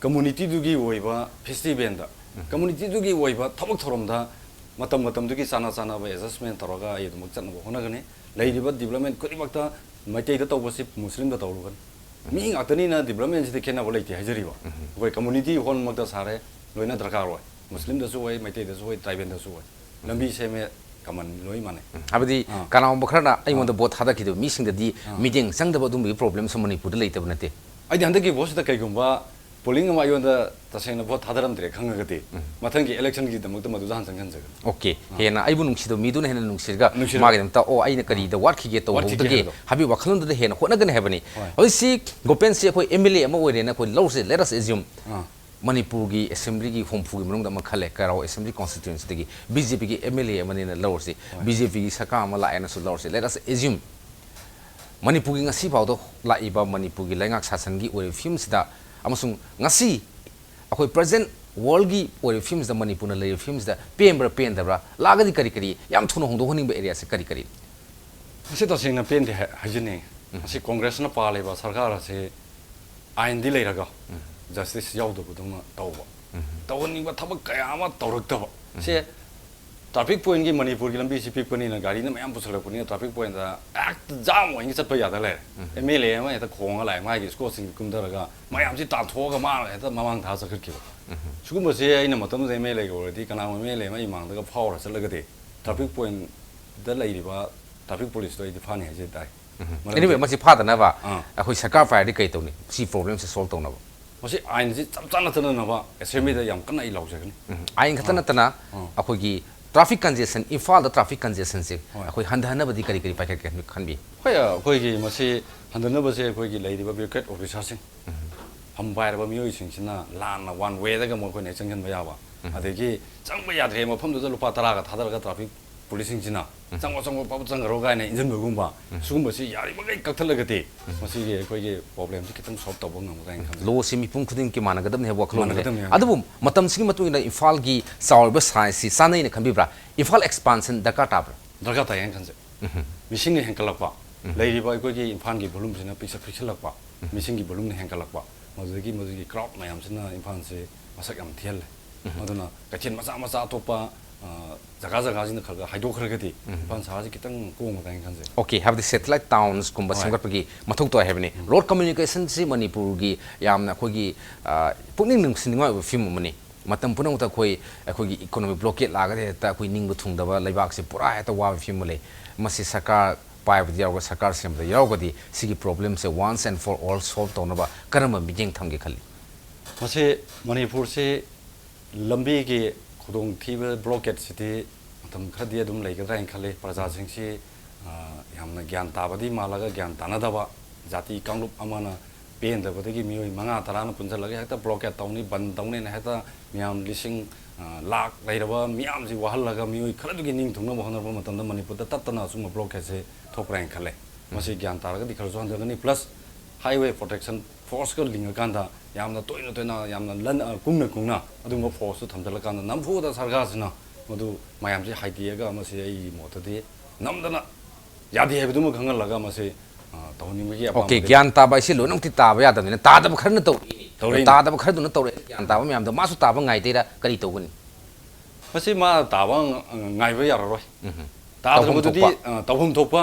communityꯗꯨꯒꯤ ꯑꯣꯏꯕ festivalꯗ, ꯎꯝ꯫ Communityꯗꯨꯒꯤ ꯑꯣꯏꯕ ꯊꯕꯛ ꯊꯧꯔꯝꯗ ꯃꯇꯝ ꯃꯇꯝꯗꯨꯒꯤ ꯆꯥꯅ ꯆꯥꯅꯕ adjustment ꯇꯧꯔꯒ ꯑꯩ ꯑꯗꯨꯃꯛ ꯆꯠꯅꯕ ꯍꯣꯠꯅꯒꯅꯤ꯫ ꯂꯩꯔꯤꯕ development ꯈꯨꯗꯤꯡꯃꯛꯇ ꯃꯩꯇꯩꯗ ꯇꯧꯕꯁꯤ ꯃꯨꯁꯂꯤꯝꯗ ꯇꯧꯔꯨꯒꯅꯤ꯫ ꯃꯤ ꯉꯥꯛꯇꯅꯤꯅ developmentꯁꯤꯗꯤ ꯈꯦꯠꯅꯕ ꯂꯩꯇꯦ ꯍꯥꯏꯖꯔꯤꯕ꯫ ꯎꯝ꯫ ꯑꯩꯈꯣꯏ community hallꯃꯛꯇ ꯁꯥꯔꯦ, ꯂꯣꯏꯅ ꯗꯔꯀꯥꯔ ꯑꯣꯏ꯫ ꯃꯨꯁꯂꯤꯝꯗꯁꯨ ꯑꯣꯏ, ꯃꯩꯇꯩꯗꯁꯨ ꯑꯣꯏ, tribalꯗꯁꯨ ꯑꯣꯏ꯫ ꯂꯝꯕꯤ ꯁꯦꯝꯃꯦ, common ꯂꯣꯏ ꯃꯥꯟꯅꯩ꯫ ꯎꯝ, ꯍꯥꯏꯕꯗꯤ ꯑꯥ꯫ ꯀꯅꯥꯒꯨꯝꯕ ꯈꯔꯅ ꯑꯩꯉꯣꯟꯗ ꯑꯥ꯫ Vote ꯊꯥꯗꯈꯤꯗꯕ ꯃꯤꯁꯤꯡꯗꯗꯤ ꯑꯥ꯫ ꯃꯤꯠꯌꯦꯡ ꯆꯪꯗꯕ ꯑꯗꯨꯝꯕꯒꯤ problemꯁꯨ ꯃꯅꯤꯄꯨꯔꯗ ꯂꯩꯇꯕ ꯅꯠꯇꯦ꯫ ꯑꯩꯗꯤ ꯍꯟꯗꯛꯀꯤ voteꯁꯤꯗ ꯀꯩꯒꯨꯝꯕ polling ꯑꯃ ꯑꯩꯉꯣꯟꯗ ꯇꯁꯦꯡꯅ vote ꯊꯥꯗꯔꯝꯗ꯭ꯔꯦ ꯈꯪꯉꯒꯗꯤ, ꯎꯝ꯫ ꯃꯊꯪꯒꯤ electionꯒꯤꯗꯃꯛꯇ ꯃꯗꯨꯗ ꯍꯥꯟꯅ ꯆꯪꯁꯤꯟꯖꯒꯅꯤ꯫ Okay, ꯑꯥ꯫ ꯍꯦꯟꯅ ꯑꯩꯕꯨ ꯅꯨꯡꯁꯤꯗꯕ ꯃꯤꯗꯨꯅ ꯍꯦꯟꯅ ꯅꯨꯡꯁꯤꯔꯒ ꯅꯨꯡꯁꯤꯔꯒ꯫ ꯃꯥꯒꯤꯗꯃꯛꯇ, "ꯑꯣ, ꯑꯩꯅ ꯀꯔꯤꯗ ꯑꯥ꯫ ꯋꯥꯠꯈꯤꯒꯦ, ꯋꯥꯠꯈꯤꯒꯦ ꯇꯧꯍꯧꯗꯒꯦ?" ꯍꯥꯏꯕꯗꯣ꯫ ꯍꯥꯏꯕꯒꯤ ꯋꯥꯈꯜꯂꯣꯟꯗꯨꯗ ꯍꯦꯟꯅ ꯍꯣꯠꯅꯒꯅꯤ ꯍꯥꯏꯕꯅꯤ꯫ ꯍꯣꯏ꯫ ꯍꯧꯖꯤꯛꯁꯤ ꯒꯣꯄꯦꯟꯁꯤ ꯑꯩꯈꯣꯏ M L A ꯑꯃ ꯑꯣꯏꯔꯦꯅ ꯑꯩꯈꯣꯏ ꯂꯧꯔꯁꯦ, let us assume꯫ ꯑꯥ꯫ ꯃꯅꯤꯄꯨꯔꯒꯤ assemblyꯒꯤ ꯍꯨꯝꯐꯨꯒꯤ ꯃꯅꯨꯡꯗ ꯑꯃ ꯈꯜꯂꯦ, ꯀꯩꯔꯥꯎ assembly constituencyꯗꯒꯤ BJPꯒꯤ M L A ꯑꯃꯅꯦꯅ ꯂꯧꯔꯁꯤ꯫ ꯍꯣꯏ꯫ BJPꯒꯤ ꯁꯔꯀꯥꯔ ꯑꯃ ꯂꯥꯛꯑꯦꯅꯁꯨ ꯂꯧꯔꯁꯤ꯫ Let us assume, ꯃꯅꯤꯄꯨꯔꯒꯤ ꯉꯁꯤ ꯐꯥꯎꯗ ꯂꯥꯛꯏꯕ ꯃꯅꯤꯄꯨꯔꯒꯤ ꯂꯩꯉꯥꯛ ꯁꯥꯁꯟꯒꯤ ꯑꯣꯏꯔꯤꯕ ꯐꯤꯕꯝꯁꯤꯗ ꯑꯃꯁꯨꯡ ꯉꯁꯤ ꯑꯩꯈꯣꯏ present worldꯒꯤ ꯑꯣꯏꯔꯤꯕ ꯐꯤꯕꯝꯁꯤꯗ ꯃꯅꯤꯄꯨꯔꯅ ꯂꯩꯔꯤꯕ ꯐꯤꯕꯝꯁꯤꯗ ꯄꯦꯟꯕ꯭ꯔꯥ ꯄꯦꯟꯗꯕ꯭ꯔꯥ? ꯂꯥꯛꯑꯒꯗꯤ ꯀꯔꯤ ꯀꯔꯤ ꯌꯥꯝ ꯊꯨꯅ ꯍꯣꯡꯗꯣꯛꯍꯟꯅꯤꯡꯕ areaꯁꯦ ꯀꯔꯤ ꯀꯔꯤ? ꯃꯁꯤ ꯇꯁꯦꯡꯅ ꯄꯦꯟꯗꯦ ꯍꯥꯏ-, ꯍꯥꯏꯖꯅꯤꯡꯉꯤ꯫ ꯎꯝ꯫ ꯃꯁꯤ ꯀꯣꯡꯒ꯭ꯔꯦꯁꯅ ꯄꯥꯜꯂꯤꯕ ꯁꯔꯀꯥꯔ ꯑꯁꯤ ꯑꯥꯏꯟꯗꯤ ꯂꯩꯔꯒ ꯎꯝ꯫ Justice ꯌꯥꯎꯗꯕꯗꯧꯅ ꯇꯧꯕ꯫ ꯎꯝ꯫ ꯇꯧꯍꯟꯅꯤꯡꯕ ꯊꯕꯛ ꯀꯌꯥ ꯑꯃ ꯇꯧꯔꯛꯇꯕ꯫ ꯎꯝ꯫ ꯁꯦ ꯇ꯭ꯔꯥꯐꯤꯛ ꯄꯣꯏꯟꯒꯤ, ꯃꯅꯤꯄꯨꯔꯒꯤ ꯂꯝꯕꯤꯁꯤ ꯄꯤꯛꯄꯅꯤꯅ ꯒꯥꯔꯤꯅ ꯃꯌꯥꯝ ꯄꯨꯁꯜꯂꯛꯄꯅꯤꯅ ꯇ꯭ꯔꯥꯐꯤꯛ ꯄꯣꯏꯟꯗ ꯍꯦꯛꯇ ꯖꯥꯝ ꯑꯣꯏꯅ ꯆꯠꯄ ꯌꯥꯗ ꯂꯩꯔꯦ꯫ ꯑꯦꯝ ꯑꯦꯜ ꯑꯦ ꯑꯃ ꯍꯦꯛꯇ ꯈꯣꯡꯉ ꯂꯥꯛꯑꯦ, ꯃꯥꯒꯤ ꯏꯁꯀꯣꯔꯠꯁꯤꯡ ꯀꯨꯝꯊꯔꯒ ꯃꯌꯥꯝꯁꯤ ꯇꯥꯟꯊꯣꯛꯑꯒ ꯃꯥꯅ ꯍꯦꯛꯇ ꯃꯃꯥꯡ ꯊꯥ ꯆꯠꯈꯠꯈꯤꯕ꯫ ꯁꯤꯒꯨꯝꯕꯁꯦ ꯑꯩꯅ ꯃꯇꯝꯗꯨꯗ ꯑꯦꯝ ꯑꯦꯜ ꯑꯦꯒ ꯑꯣꯏꯔꯗꯤ, ꯀꯅꯥꯒꯨꯝꯕ ꯑꯦꯝ ꯑꯦꯜ ꯑꯦ ꯑꯃ ꯏꯃꯥꯡꯗꯒ ꯐꯥꯎꯔ ꯆꯠꯂꯒꯗꯤ ꯇ꯭ꯔꯥꯐꯤꯛ ꯄꯣꯏꯟꯗ ꯂꯩꯔꯤꯕ ꯇ꯭ꯔꯥꯐꯤꯛ ꯄꯨꯂꯤꯁꯇꯣ ꯑꯩꯗꯤ ꯐꯥꯅꯤ ꯍꯥꯏꯖ ꯇꯥꯏ꯫ ꯃꯔꯝꯗꯤ ꯑꯦꯅꯤꯋꯦ, ꯃꯁꯤ ꯐꯥꯗꯅꯕ ꯑꯥ꯫ ꯑꯩꯈꯣꯏ ꯁꯔꯀꯥꯔ ꯄꯥꯏꯔꯗꯤ ꯀꯩ ꯇꯧꯅꯤ? ꯁꯤ ꯄ꯭ꯔꯣꯕ꯭ꯂꯦꯝꯁꯦ ꯁꯣꯜꯕ ꯇꯧꯅꯕ꯫ ꯃꯁꯤ ꯑꯥꯏꯟꯁꯤ ꯆꯞ ꯆꯥꯅ ꯆꯠꯅꯅꯕ ꯑꯦꯁꯦꯝꯕ꯭ꯂꯤꯗ ꯌꯥꯝ ꯀꯟꯅ ꯑꯩ ꯂꯥꯎꯖꯒꯅꯤ꯫ ꯎꯝ꯫ ꯑꯥꯏꯟ ꯈꯛꯇ ꯑꯥ꯫ ꯅꯠꯇꯅ ꯑꯥ꯫ ꯑꯩꯈꯣꯏꯒꯤ ꯇ꯭ꯔꯥꯐꯤꯛ ꯀꯟꯖꯦꯁꯟ, ꯏꯝꯐꯥꯜꯗ ꯇ꯭ꯔꯥꯐꯤꯛ ꯀꯟꯖꯦꯁꯟꯁꯦ ꯍꯣꯏ꯫ ꯑꯩꯈꯣꯏ ꯍꯟꯊꯍꯟꯅꯕꯗꯤ ꯀꯔꯤ ꯀꯔꯤ ꯄꯥꯏꯈꯠꯀꯦ ꯈꯟꯕꯤ? ꯍꯣꯏ, ꯑꯩꯈꯣꯏꯒꯤ ꯃꯁꯤ ꯍꯟꯊꯅꯕꯁꯦ ꯑꯩꯈꯣꯏꯒꯤ ꯂꯩꯔꯤꯕ ꯕ꯭ꯌꯨꯔꯣꯀ꯭ꯔꯦꯠ ꯑꯣꯐꯤꯁꯥꯔꯁꯤꯡ, ꯎꯝ꯫ ꯐꯝ ꯄꯥꯏꯔꯕ ꯃꯤꯑꯣꯏꯁꯤꯡꯁꯤꯅ ꯂꯥꯟꯅ ꯋꯥꯟ ꯋꯦꯗꯒ ꯃꯈꯣꯏꯅ ꯆꯪꯁꯤꯟꯕ ꯌꯥꯕ, ꯎꯝ꯫ ꯑꯗꯒꯤ ꯆꯪꯕ ꯌꯥꯗ꯭ꯔꯦ ꯃꯐꯝꯗꯨꯗ ꯂꯨꯄꯥ ꯇꯔꯥꯒ ꯊꯥꯗꯔꯒ ꯇ꯭ꯔꯥꯐꯤꯛ ꯄꯨꯂꯤꯁꯁꯤꯡꯁꯤꯅ ꯎꯝ꯫ "ꯆꯪꯉꯣ, ꯆꯪꯉꯣ, ꯄꯞ ꯆꯪꯈ꯭ꯔꯣ" ꯀꯥꯏꯅ ꯏꯟꯁꯤꯟꯕꯒꯨꯝꯕ, ꯎꯝ꯫ ꯁꯤꯒꯨꯝꯕꯁꯤ ꯌꯥꯔꯤꯕꯃꯈꯩ ꯀꯛꯊꯠꯂꯒꯗꯤ ꯎꯝ꯫ ꯃꯁꯤꯒꯤ ꯑꯩꯈꯣꯏꯒꯤ ꯄ꯭ꯔꯣꯕ꯭ꯂꯦꯝꯁꯤ ꯈꯤꯇꯪ ꯁꯣꯜꯕ ꯇꯧꯕ ꯉꯝꯒꯗ꯭ꯔꯥ ꯍꯥꯏꯅ ꯈꯟꯖꯩ꯫ ꯂꯣꯁꯤ ꯃꯤꯄꯨꯝ ꯈꯨꯗꯤꯡꯃꯛꯀꯤ ꯃꯥꯟꯅꯒꯗꯕꯅꯤ ꯍꯥꯏꯕ ꯋꯥꯈꯜꯂꯣꯟꯅꯤ꯫ ꯃꯥꯟꯅꯒꯗꯕꯅꯤ, ꯌꯥꯝ꯫ ꯑꯗꯨꯕꯨ ꯃꯇꯝꯁꯤꯒꯤ ꯃꯇꯨꯡ ꯏꯟꯅ ꯏꯝꯐꯥꯜꯒꯤ ꯆꯥꯎꯔꯤꯕ ꯁꯥꯏꯖꯁꯤ ꯆꯥꯅꯩꯅ ꯈꯟꯕꯤꯕ꯭ꯔꯥ? ꯏꯝꯐꯥꯜ ꯑꯦꯛꯁꯄꯥꯟꯁꯟ ꯗꯔꯀꯥꯔ ꯇꯥꯕ꯭ꯔꯥ? ꯗꯔꯀꯥꯔ ꯇꯥꯏ ꯍꯥꯏꯅ ꯈꯟꯖꯩ꯫ ꯎꯝ꯫ ꯃꯤꯁꯤꯡꯅ ꯍꯦꯟꯒꯠꯂꯛꯄ, ꯎꯝ꯫ ꯂꯩꯔꯤꯕ ꯑꯩꯈꯣꯏꯒꯤ ꯏꯝꯐꯥꯜꯒꯤ ꯚꯣꯂꯨꯝꯁꯤꯅ ꯄꯤꯛꯁꯛ ꯄꯤꯛꯁꯜꯂꯛꯄ, ꯎꯝ꯫ ꯃꯤꯁꯤꯡꯒꯤ ꯚꯣꯂꯨꯝꯅ ꯍꯦꯟꯒꯠꯂꯛꯄ, ꯃꯗꯨꯗꯒꯤ ꯃꯗꯨꯒꯤ ꯀ꯭ꯔꯥꯎꯗ ꯃꯌꯥꯝꯁꯤꯅ ꯏꯝꯐꯥꯜꯁꯦ ꯃꯁꯛ ꯌꯥꯝ ꯊꯤꯍꯜꯂꯦ꯫ ꯎꯝ꯫ ꯑꯗꯨꯅ ꯀꯩꯊꯦꯜ ꯃꯆꯥ ꯃꯆꯥ ꯑꯇꯣꯞꯄ, ꯑ, ꯖꯒꯥ ꯖꯒꯥꯁꯤꯅ ꯈꯔ ꯈꯔ ꯍꯥꯏꯗꯣꯛꯈ꯭ꯔꯒꯗꯤ ꯎꯝ꯫ ꯏꯝꯐꯥꯜ ꯁꯍꯔꯁꯤ ꯈꯤꯇꯪ ꯀꯣꯝꯒꯗ꯭ꯔꯥ ꯍꯥꯏꯅ ꯈꯟꯖꯩ꯫ ꯑꯣꯀꯦ, ꯍꯥꯏꯕꯗꯤ ꯁꯦꯇꯦꯂꯥꯏꯠ ꯇꯥꯎꯟꯁꯀꯨꯝꯕ ꯍꯣꯏ꯫ ꯁꯦꯝꯒꯠꯄꯒꯤ ꯃꯊꯧ ꯇꯥꯏ ꯍꯥꯏꯕꯅꯤ꯫ ꯎꯝ꯫ ꯔꯣꯗ ꯀꯝꯃ꯭ꯌꯨꯅꯤꯀꯦꯁꯟꯁꯤ ꯃꯅꯤꯄꯨꯔꯒꯤ ꯌꯥꯝꯅ ꯑꯩꯈꯣꯏꯒꯤ, ꯑ, ꯄꯨꯛꯅꯤꯡ ꯅꯨꯡꯁꯤꯅꯤꯡꯉꯥꯏ ꯑꯣꯏꯕ ꯐꯤꯕꯝ ꯑꯃꯅꯤ꯫ ꯃꯇꯝ ꯄꯨꯝꯅꯃꯛꯇ ꯑꯩꯈꯣꯏ, ꯑꯩꯈꯣꯏꯒꯤ ꯏꯀꯣꯅꯣꯃꯤꯛ ꯕ꯭ꯂꯣꯀꯦꯠ ꯂꯥꯛꯑꯒꯗꯤ ꯍꯦꯛꯇ ꯑꯩꯈꯣꯏ ꯅꯤꯡꯕ ꯊꯨꯡꯗꯕ, ꯂꯩꯕꯥꯛꯁꯦ ꯄꯨꯔꯥ ꯍꯦꯛꯇ ꯋꯥꯕ ꯐꯤꯕꯝ ꯑꯃ ꯂꯩ꯫ ꯃꯁꯤ ꯁꯔꯀꯥꯔ ꯄꯥꯏꯕꯗ ꯌꯥꯎꯔꯒ, ꯁꯔꯀꯥꯔ ꯁꯦꯝꯕꯗ ꯌꯥꯎꯔꯒꯗꯤ ꯁꯤꯒꯤ ꯄ꯭ꯔꯣꯕ꯭ꯂꯦꯝꯁꯦ once and for all solve ꯇꯧꯅꯕ ꯀꯔꯝꯕ ꯃꯤꯠꯌꯦꯡ ꯊꯝꯒꯦ ꯈꯜꯂꯤ? ꯃꯁꯤ ꯃꯅꯤꯄꯨꯔꯁꯤ ꯂꯝꯕꯤꯒꯤ ꯈꯨꯗꯣꯡꯊꯤꯕ ꯕ꯭ꯂꯣꯀꯦꯠꯁꯤꯗꯤ ꯃꯇꯝ ꯈꯔꯗꯤ ꯑꯗꯨꯝ ꯂꯩꯒꯗ꯭ꯔꯥ ꯍꯥꯏꯅ ꯈꯜꯂꯤ꯫ ꯄ꯭ꯔꯖꯥꯁꯤꯡꯁꯤ, ꯑ, ꯌꯥꯝꯅ ꯒ꯭ꯌꯥꯟ ꯇꯥꯕꯗꯤ ꯃꯥꯜꯂꯒ ꯒ꯭ꯌꯥꯟ ꯇꯥꯅꯗꯕ, ꯖꯥꯇꯤ ꯀꯥꯡꯂꯨꯞ ꯑꯃꯅ ꯄꯦꯟꯗꯕꯗꯒꯤ ꯃꯤꯑꯣꯏ ꯃꯉꯥ ꯇꯔꯥꯅ ꯄꯨꯟꯁꯤꯜꯂꯒ ꯍꯦꯛꯇ ꯕ꯭ꯂꯣꯀꯦꯠ ꯇꯧꯅꯤ, ꯕꯟ ꯇꯧꯅꯤꯅ ꯍꯦꯛꯇ ꯃꯤꯌꯥꯝ ꯂꯤꯁꯤꯡ, ꯑ, ꯂꯥꯛ ꯂꯩꯔꯕ ꯃꯤꯌꯥꯝꯁꯤ ꯋꯥꯍꯜꯂꯒ ꯃꯤꯑꯣꯏ ꯈꯔꯗꯨꯒꯤ ꯅꯤꯡ ꯊꯨꯡꯅꯕ ꯍꯣꯠꯅꯔꯛꯄ ꯃꯇꯝꯗ ꯃꯅꯤꯄꯨꯔꯗ ꯇꯠꯇꯅ ꯑꯁꯨꯝꯕ ꯕ꯭ꯂꯣꯀꯦꯠꯁꯦ ꯊꯣꯛꯄ꯭ꯔꯥ ꯍꯥꯏꯅ ꯈꯜꯂꯦ꯫ ꯃꯁꯤ ꯒ꯭ꯌꯥꯟ ꯇꯥꯔꯒꯗꯤ ꯈꯔꯁꯨ ꯍꯟꯊꯒꯅꯤ꯫ ꯄ꯭ꯂꯁ ꯍꯥꯏꯋꯦ ꯄ꯭ꯔꯣꯇꯦꯛꯁꯟ ꯐꯣꯔꯁꯀ ꯂꯤꯡꯉꯀꯥꯟꯗ ꯌꯥꯝꯅ ꯇꯣꯏꯅ ꯇꯣꯏꯅ, ꯌꯥꯝꯅ ꯂꯟ-, ꯑ, ꯀꯨꯡꯅ ꯀꯨꯡꯅ ꯑꯗꯨꯒꯨꯝꯕ ꯐꯣꯔꯁꯇꯨ ꯊꯝꯖꯤꯜꯂꯀꯥꯟꯗ ꯅꯝꯐꯨꯗ ꯁꯔꯀꯥꯔꯁꯤꯅ ꯃꯗꯨ ꯃꯌꯥꯝꯁꯦ ꯍꯥꯏꯗꯦꯛꯑꯒ ꯃꯁꯤ ꯑꯩꯒꯤ ꯃꯣꯠꯇꯗꯤ ꯅꯝꯗꯅ ꯌꯥꯗꯦ ꯍꯥꯏꯕꯗꯨꯃ ꯈꯪꯍꯜꯂꯒ ꯃꯁꯤ, ꯑ, ꯇꯧꯍꯟꯅꯤꯡꯕꯒꯤ ꯑꯣꯀꯦ, ꯑꯄꯥꯝꯕꯗꯤ ꯒ꯭ꯌꯥꯟ ꯇꯥꯕ ꯍꯥꯏꯁꯤ ꯂꯣꯏꯅꯃꯛꯇꯤ ꯇꯥꯕ ꯌꯥꯗꯕꯅꯤꯅ ꯇꯥꯗꯕ ꯈꯔꯅ ꯇꯧꯔꯤꯅꯤ꯫ ꯇꯧꯔꯤꯅꯤ꯫ ꯇꯥꯗꯕ ꯈꯔꯗꯨꯅ ꯇꯧꯔꯛꯑꯦ꯫ ꯒ꯭ꯌꯥꯟ ꯇꯥꯕ ꯃꯌꯥꯝꯗꯣ ꯃꯥꯁꯨ ꯇꯥꯕ ꯉꯥꯏꯗꯣꯏꯔꯥ? ꯀꯔꯤ ꯇꯧꯒꯅꯤ? ꯃꯁꯤ ꯃꯥ ꯇꯥꯕ ꯉ- ꯉꯥꯏꯕ ꯌꯥꯔꯔꯣꯏ꯫ ꯇꯥꯗ꯭ꯔꯕꯗꯨꯗꯤ ꯇꯧꯐꯝ ꯊꯣꯛꯄ꯫ ꯑ, ꯇꯧꯐꯝ ꯊꯣꯛꯄ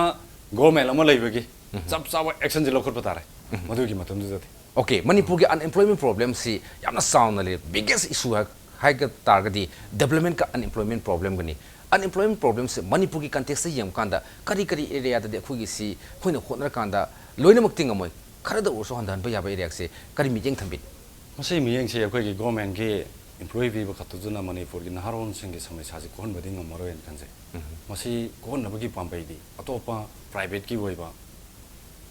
ꯒꯣꯔꯃꯦꯟ ꯑꯃ ꯂꯩꯕꯒꯤ ꯆꯞ ꯆꯥꯕ ꯑꯦꯛꯁꯟꯁꯤ ꯂꯧꯈꯠꯄ ꯇꯥꯔꯦ꯫ ꯃꯗꯨꯒꯤ ꯃꯇꯝꯗꯨꯗꯗꯤ ꯑꯣꯀꯦ, ꯃꯅꯤꯄꯨꯔꯒꯤ ꯑꯟꯑꯦꯝꯄ꯭ꯂꯣꯏꯃꯦꯟ ꯄ꯭ꯔꯣꯕ꯭ꯂꯦꯝꯁꯤ ꯌꯥꯝꯅ ꯆꯥꯎꯅ ꯂꯩ꯫ ꯕꯤꯒꯦꯁ ꯏꯁꯨ ꯍꯥꯏꯒ ꯇꯥꯔꯒꯗꯤ ꯗꯦꯕꯂꯞꯃꯦꯟꯒ ꯑꯟꯑꯦꯝꯄ꯭ꯂꯣꯏꯃꯦꯟ ꯄ꯭ꯔꯣꯕ꯭ꯂꯦꯝꯒꯅꯤ꯫ ꯑꯟꯑꯦꯝꯄ꯭ꯂꯣꯏꯃꯦꯟ ꯄ꯭ꯔꯣꯕ꯭ꯂꯦꯝꯁꯦ ꯃꯅꯤꯄꯨꯔꯒꯤ ꯀꯟꯇꯦꯛꯁꯇ ꯌꯦꯡꯕꯀꯥꯟꯗ ꯀꯔꯤ ꯀꯔꯤ ꯑꯦꯔꯤꯌꯥꯗꯗꯤ ꯑꯩꯈꯣꯏꯒꯤ ꯁꯤ ꯑꯩꯈꯣꯏꯅ ꯍꯣꯠꯅꯔꯀꯥꯟꯗ ꯂꯣꯏꯅꯃꯛꯇꯤ ꯉꯝꯃꯣꯏ, ꯈꯔꯗ ꯑꯣꯏꯔꯁꯨ ꯍꯟꯊꯍꯟꯕ ꯌꯥꯕ ꯑꯦꯔꯤꯌꯥꯁꯦ ꯀꯔꯤ ꯃꯤꯠꯌꯦꯡ ꯊꯝꯕꯤꯅꯤ? ꯃꯁꯤ ꯃꯤꯠꯌꯦꯡꯁꯦ ꯑꯩꯈꯣꯏꯒꯤ ꯒꯣꯔꯃꯦꯟꯒꯤ ꯏꯝꯄ꯭ꯂꯣꯏ ꯄꯤꯕ ꯈꯛꯇꯗꯨꯅ ꯃꯅꯤꯄꯨꯔꯒꯤ ꯅꯍꯥꯔꯣꯟꯁꯤꯡꯒꯤ ꯁꯃꯁ꯭ꯌꯥꯁꯤ ꯀꯣꯛꯍꯟꯕꯗꯤ ꯉꯝꯃꯔꯣꯏꯅ ꯈꯟꯖꯩ꯫ ꯃꯁꯤ ꯀꯣꯛꯍꯟꯅꯕꯒꯤ ꯄꯥꯝꯕꯩꯗꯤ ꯑꯇꯣꯞꯄ ꯄ꯭ꯔꯥꯏꯚꯦꯠꯀꯤ ꯑꯣꯏꯕ